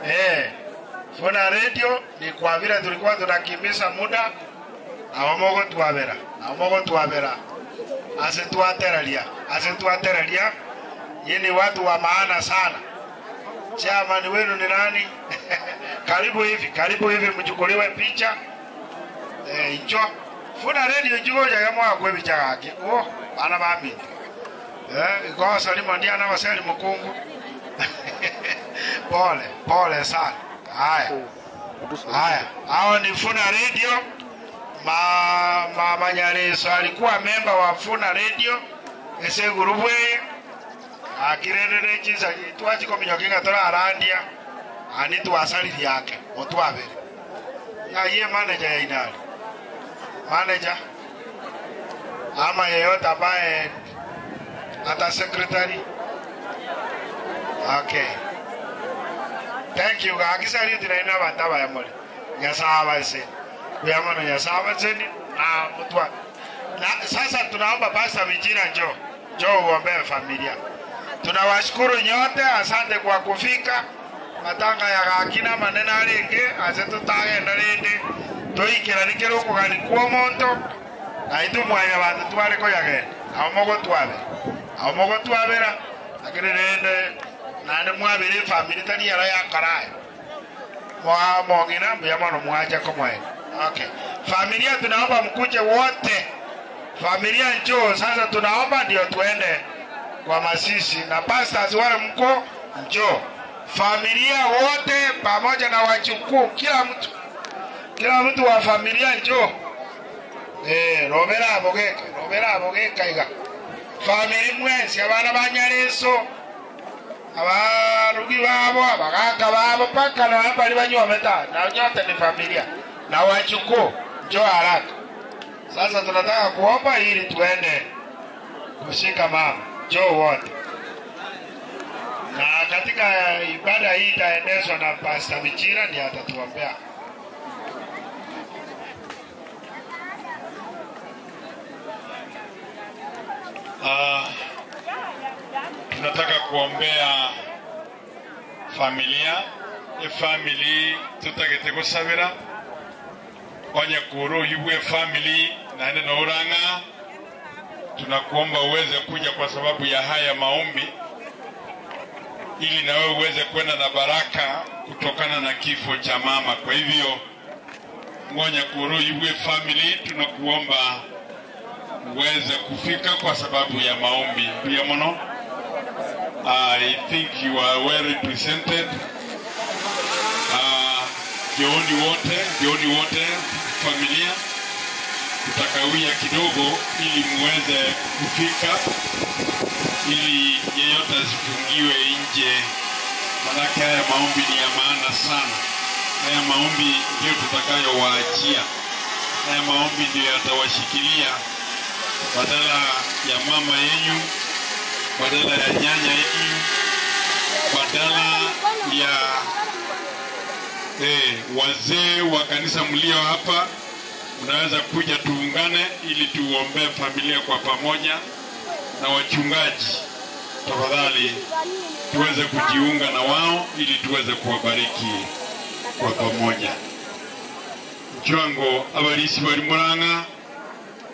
Speaker 1: eh funa radio ni kwa vile tulikuwa tunakimbiza muda abo mogotwabera abo mogotwabera ase twateraria ase twateraria. Nyinyi watu wa maana sana. Chairman wenu ni nani? Karibu hivi, karibu hivi mchukuliwe picha. Incho funa radio njugo ya mwa kwe bicha gake. Oh, bana bami. Ikosa limo ndia na waseli mukungu. Pole, pole sana. Haya. Haya, hao ni Funa Radio. Mama Nyareso alikuwa memba wa Funa Radio. Ese gurubwe akirerere chinsa twachikominyo kinga torarandia ani twasariri yake otwabere ng'aye manager ya inali manager ama yeyote ambaye hata secretary. Okay, thank you. Akisari tinaina bantu abayamole nyasaye abaseni kuyamono nyasaye abaseni na mutwa na sasa tunaomba Pastor Mijira njoo njoo uombee familia. Tunawashukuru nyote, asante kwa kufika. Matanga ya gakina manene aringe ase tutagenda rindi toikeranikere okogani kwa omonto na intwe mwanya bantu tware koyagenda abo mogotwabera abo mogotwabera lakini rende naende mwabere efamiri tari ero yakoraya mwa mong'ina mbuya mono mwacha komoena. Okay, familia tunaomba mkuje wote, familia njoo sasa, tunaomba ndio tuende kwa masisi na pastors wale mko njoo, familia wote pamoja na wachukuu, kila mtu, kila mtu wa familia njoo. Robera abogeka, robera abogeka iga family mwensi abana ba Nyareso abarugi babo abagaka babo paka na bali banywometa na nyote ni familia na wachukuu njoo haraka. Sasa tunataka kuomba ili tuende kushika mama, njoo wote. Na katika ibada hii itaendeshwa na Pastor Michira ndiye atatuombea.
Speaker 22: Tunataka kuombea familia, efamily tutagete gusabira Onye kuro oyibwe family naende nourang'a, tunakuomba uweze kuja kwa sababu ya haya maombi, ili na wewe uweze kwenda na baraka kutokana na kifo cha mama. Kwa hivyo Ngonya Kuro Yubwe family, tunakuomba uweze kufika kwa sababu ya maombi. Pia mono, I think you are well represented. Jioni wote, jioni wote familia, tutakawia kidogo ili muweze kufika, ili yeyote asifungiwe nje, manake haya maombi ni ya maana sana. Haya maombi ndiyo tutakayowaachia, haya maombi ndiyo yatawashikilia badala ya mama yenyu, badala ya nyanya yenyu, badala ya wazee wa kanisa mlio hapa, mnaweza kuja tuungane ili tuombee familia kwa pamoja, na wachungaji tafadhali tuweze kujiunga na wao ili tuweze kuwabariki kwa pamoja. Mchwango abalisi bali Murang'a,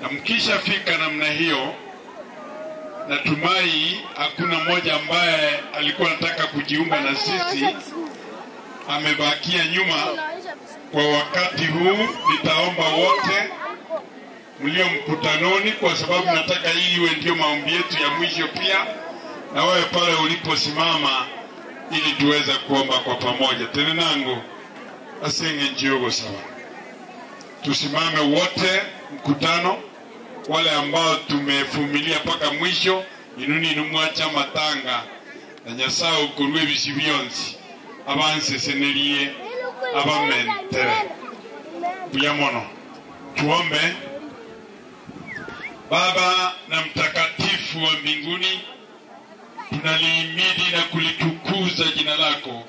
Speaker 22: na mkishafika namna hiyo, natumai hakuna mmoja ambaye alikuwa anataka kujiunga na sisi amebakia nyuma. Kwa wakati huu nitaomba wote mlio mkutanoni, kwa sababu nataka hii iwe ndio maombi yetu ya mwisho pia, na wewe pale uliposimama, ili tuweze kuomba kwa pamoja. Tena nangu asenge njiogo sawa, tusimame wote mkutano, wale ambao tumevumilia mpaka mwisho, inuni inumwacha matanga na nyasaye ukurwe bisi byonsi abansesenerie abamentere buya mono. Tuombe. Baba na mtakatifu wa mbinguni, tunalihimidi na kulitukuza jina lako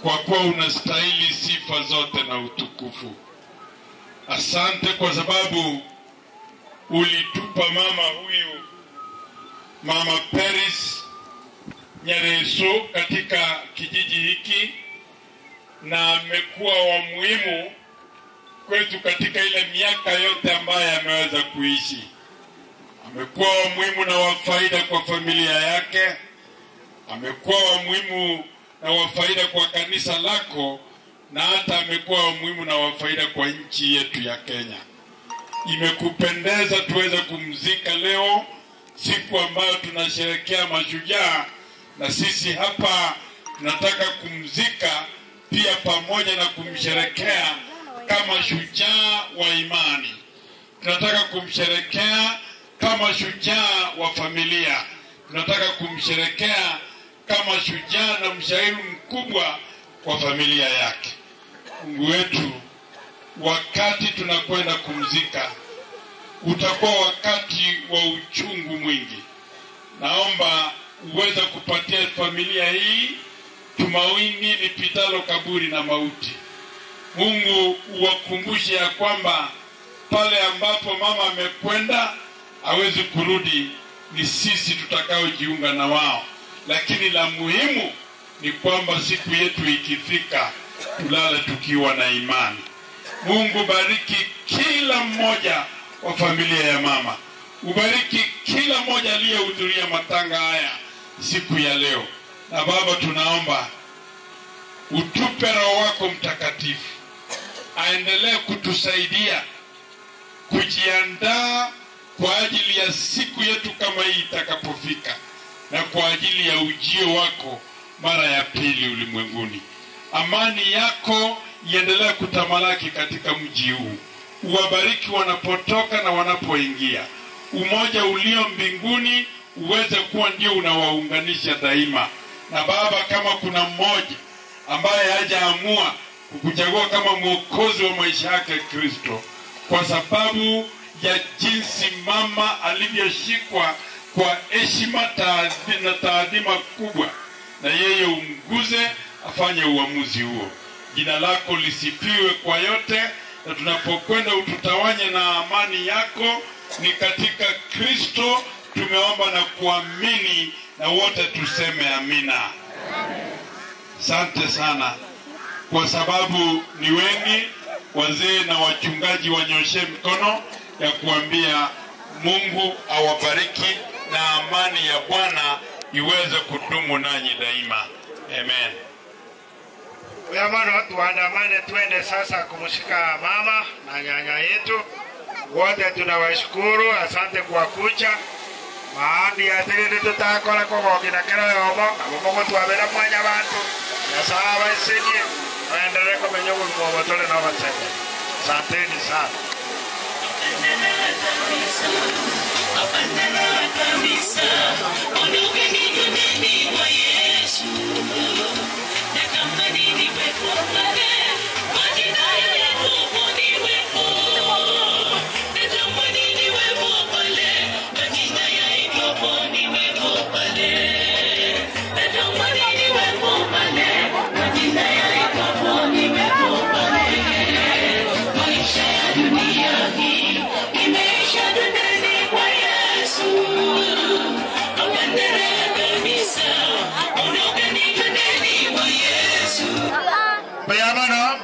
Speaker 22: kwa kuwa unastahili sifa zote na utukufu. Asante kwa sababu ulitupa mama huyu, Mama Peris Nyareso, katika kijiji hiki, na amekuwa wa muhimu kwetu katika ile miaka yote ambayo ameweza kuishi. Amekuwa wa muhimu na wa faida kwa familia yake, amekuwa wa muhimu na wa faida kwa kanisa lako, na hata amekuwa wa muhimu na wa faida kwa nchi yetu ya Kenya. Imekupendeza tuweze kumzika leo, siku ambayo tunasherehekea mashujaa, na sisi hapa tunataka kumzika pia pamoja na kumsherekea kama shujaa wa imani. Tunataka kumsherekea kama shujaa wa familia. Tunataka kumsherekea kama shujaa na mshairi mkubwa kwa familia yake. Mungu wetu, wakati tunakwenda kumzika utakuwa wakati wa uchungu mwingi. Naomba uweze kupatia familia hii tumaini lipitalo kaburi na mauti. Mungu uwakumbushe ya kwamba pale ambapo mama amekwenda hawezi kurudi, ni sisi tutakaojiunga na wao, lakini la muhimu ni kwamba siku yetu ikifika tulale tukiwa na imani. Mungu bariki kila mmoja wa familia ya mama, ubariki kila mmoja aliyehudhuria matanga haya siku ya leo. Na Baba, tunaomba utupe Roho wako Mtakatifu aendelee kutusaidia kujiandaa kwa ajili ya siku yetu kama hii itakapofika, na kwa ajili ya ujio wako mara ya pili ulimwenguni. Amani yako iendelee kutamalaki katika mji huu, uwabariki wanapotoka na wanapoingia. Umoja ulio mbinguni uweze kuwa ndio unawaunganisha daima. Na Baba, kama kuna mmoja ambaye hajaamua kukuchagua kama mwokozi wa maisha yake Kristo, kwa sababu ya jinsi mama alivyoshikwa kwa heshima na taadhima kubwa, na yeye umguze afanye uamuzi huo. Jina lako lisifiwe kwa yote, na tunapokwenda ututawanye na amani yako. Ni katika Kristo tumeomba na kuamini, na wote tuseme amina. Asante sana, kwa sababu ni wengi. Wazee na wachungaji wanyoshe mkono ya kuambia Mungu awabariki na amani ya Bwana iweze kudumu nanyi daima. Amen.
Speaker 1: Uyamano, tuandamane twende sasa kumshika mama na nyanya yetu. Wote tunawashukuru, asante kwa kucha maambi atiriri tutakora kugokina kero yomo abo mugotwabera mwanya bantu Nyasaye abaisinie baendelee kumenya obogima obo tuli nobosebe. Asanteni sana.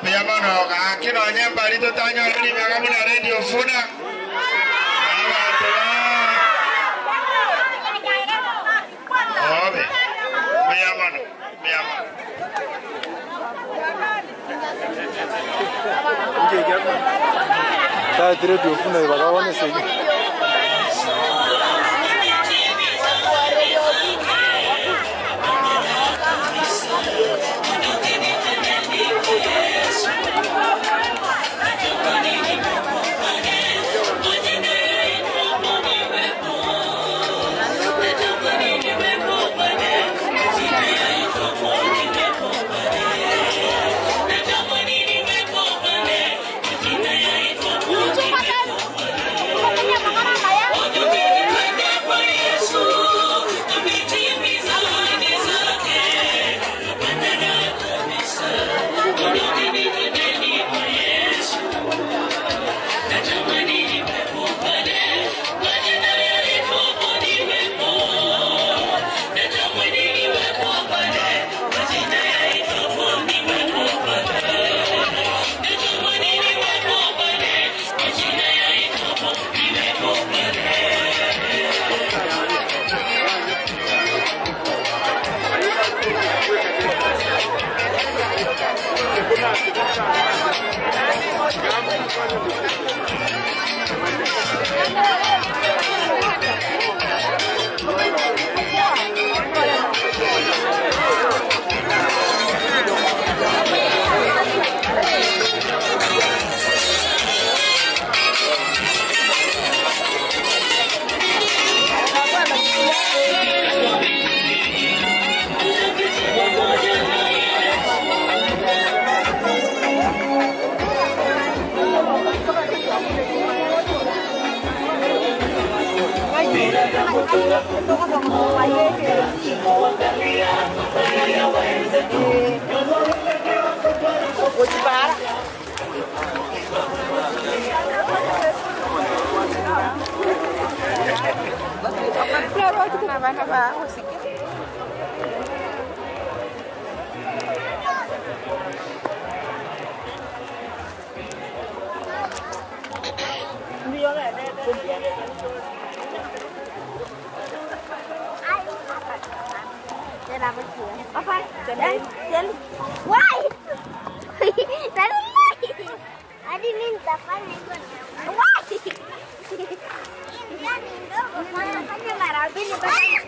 Speaker 1: Mbuya mono gaki nonye mbari totanyora ribaga buna Radio Funa abanto ba obe mbuya mono mbuya mono.
Speaker 4: Tati Radio Funa ibakaone segi.
Speaker 10: Hadi mimi nitafanya hivyo. Wai! Fanya mara mbili basi.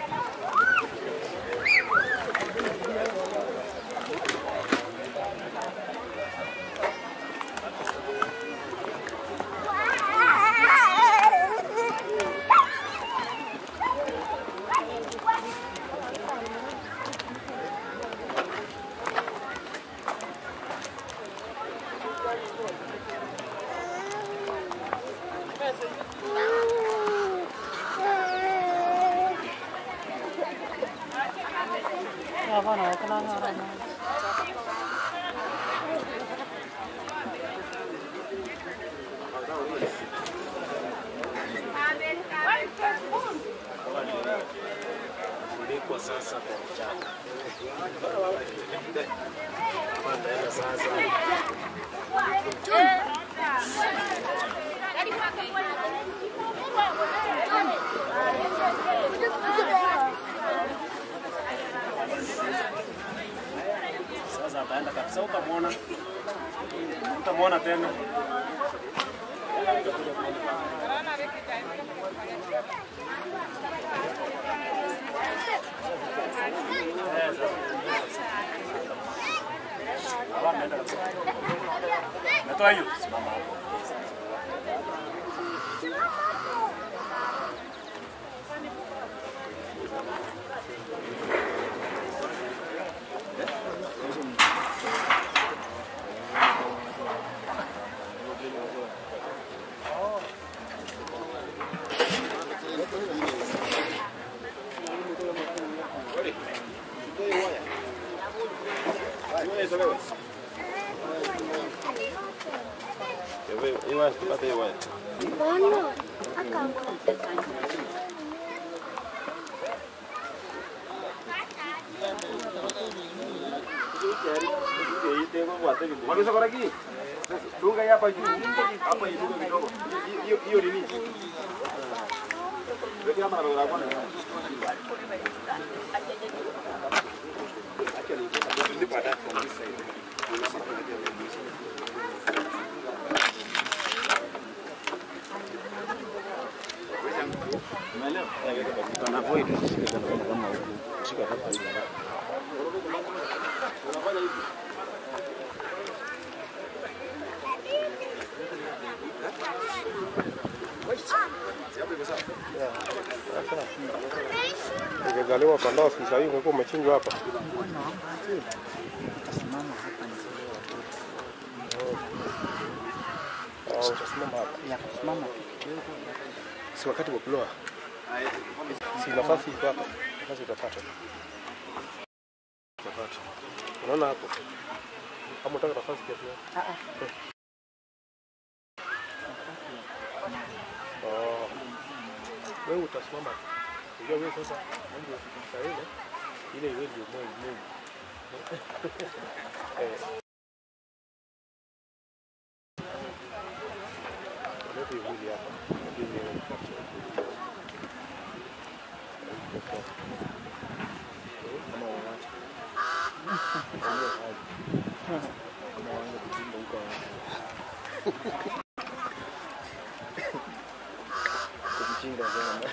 Speaker 11: Kulikwa sasa kwa mchana. Hapa naenda sasa.
Speaker 4: Sasa ataenda kabisa, utamwona utamwona tena. Natoa hiyo, simama hapo.
Speaker 5: Mwageza kwa raki. Dunga hapa juu. Hapa iduka kidogo. Hiyo hiyo nini? Weka hapa na kwanza. Actually, look at that from this side.
Speaker 4: Ungezaliwa kondoo siku hii ungekuwa umechinjwa hapa. Oh, utasimama hapa.
Speaker 19: Ya kusimama tu kidogo.
Speaker 4: Si wakati wa kuloa. Si nafasi iko hapa. Nafasi utapata. Utapata. Unaona hapo? Kama unataka nafasi kiasi gani?
Speaker 19: Ah ah.
Speaker 4: Oh. Wewe utasimama. Unajua wewe sasa Mungu saa ile ile iwe ndio Mungu Mungu. Eh. Leta hiyo mwili hapa. Ndio ile Kama waache. Kama waanze kuchimba huko. Kuchimba sana.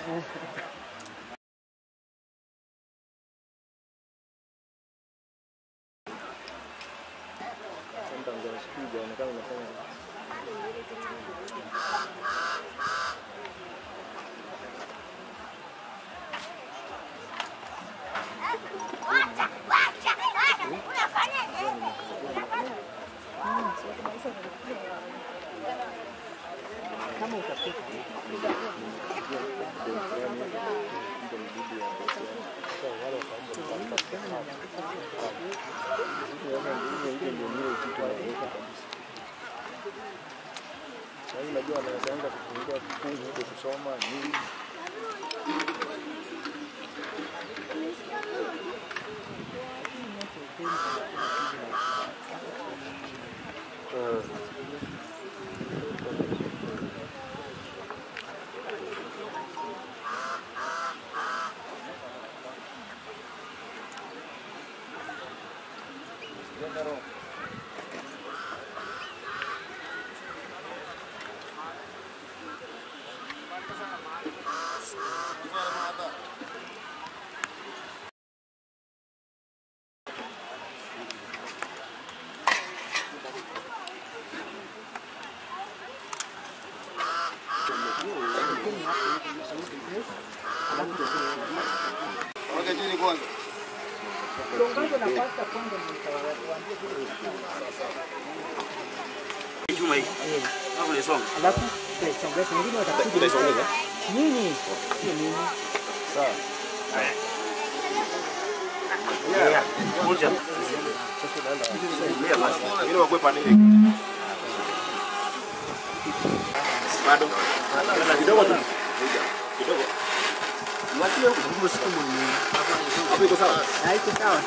Speaker 4: Sometimes anashikuja onekana unafanya
Speaker 19: Kama utafika.
Speaker 4: Sasa unajua anaweza enda kufungua kikundi huko kusoma nini.
Speaker 5: Weka chini kwanza.
Speaker 16: Chuma hii. Hapo unaisonga.
Speaker 19: Alafu tutaisongeza wengine watakuja.
Speaker 5: Utaisongeza?
Speaker 19: Nyinyi sio mimi.
Speaker 5: Sawa.
Speaker 16: Yeah. Moja.
Speaker 5: Ile wakwe pande ile. Bado. Kidogo tu. Kidogo.
Speaker 19: Mwachie huko siku mwenyewe.
Speaker 5: Hapo iko sawa?
Speaker 19: Ah, iko sawa.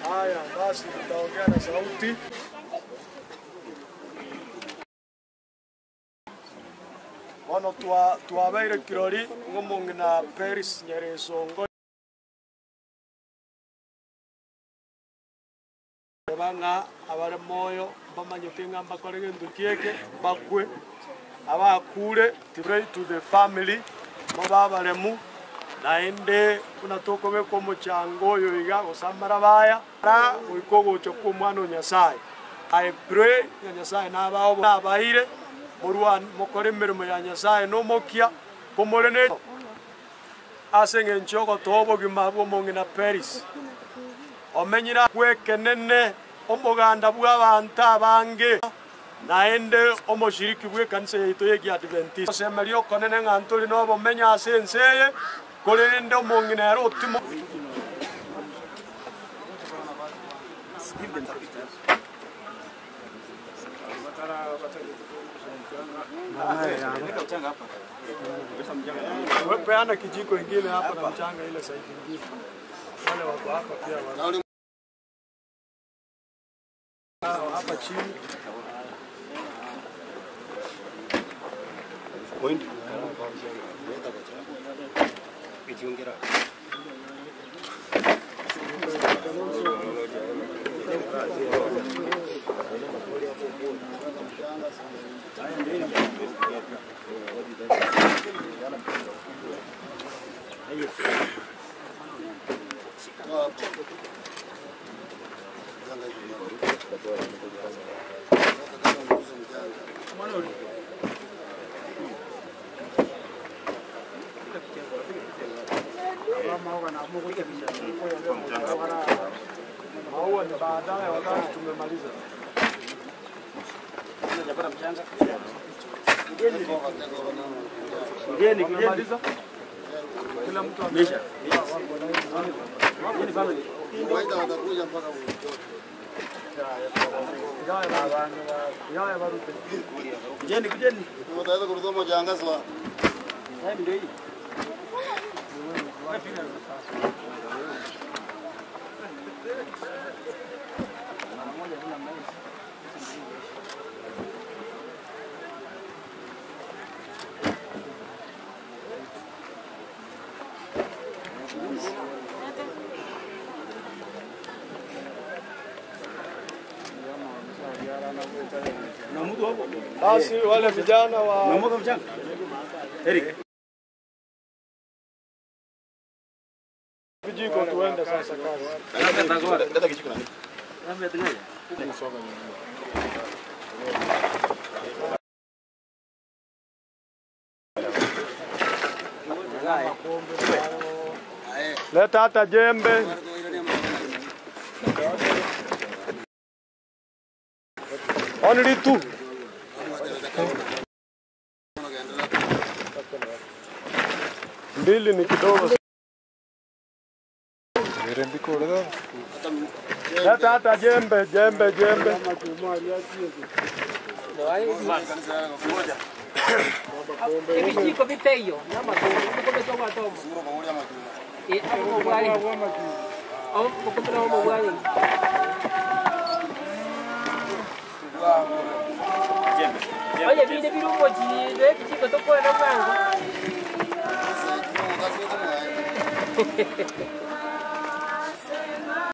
Speaker 2: Haya basi, tutaongea na sauti. Bono twabeire kirori ng'omong'ina Peris Nyaresongo bang'a abare moyo bamanyete ng'a mbakore gento kieke bakwe abakure pray to the family mobabaremu naende buna tokobeka omochango oyo iga gosamara baya ra goika ogocha kwa omwana o Nyasaye. I pray ng'a Nyasaye nabao nabaire morwa mokore emeremo ya Nyasaye nomokia komore ne ase eng'encho ogotoa obogima bwa omong'ina Peris omenyire kwekenene omoganda bwa abanto abange naende omoshiriki bwa ekanisa yaito ya Ekiadventista osemeria okonene ng'a ntori na obomenya ase ense eye korende omong'ina ere otimo Peana kijiko ingine hapa na mchanga ile side ingine. Wale wako hapa pia wana. Hapa chini. Maua ni baadaye wakati tumemaliza. Wamemaliza? Kila mtu ameisha.
Speaker 5: Kujeni, kujeni.
Speaker 2: Basi wale vijana wa
Speaker 5: Unamwaga mchanga? Eric.
Speaker 2: vijiko tuende sasa kazi.
Speaker 5: Leta kijiko nani?
Speaker 2: Leta hata jembe. Only two. Mbili ni kidogo. Leta hata jembe, jembe, jembe.
Speaker 19: Ebijiko biteyo n'amatungo Oye, bine birungo chibe ebijiko tokorera bwango.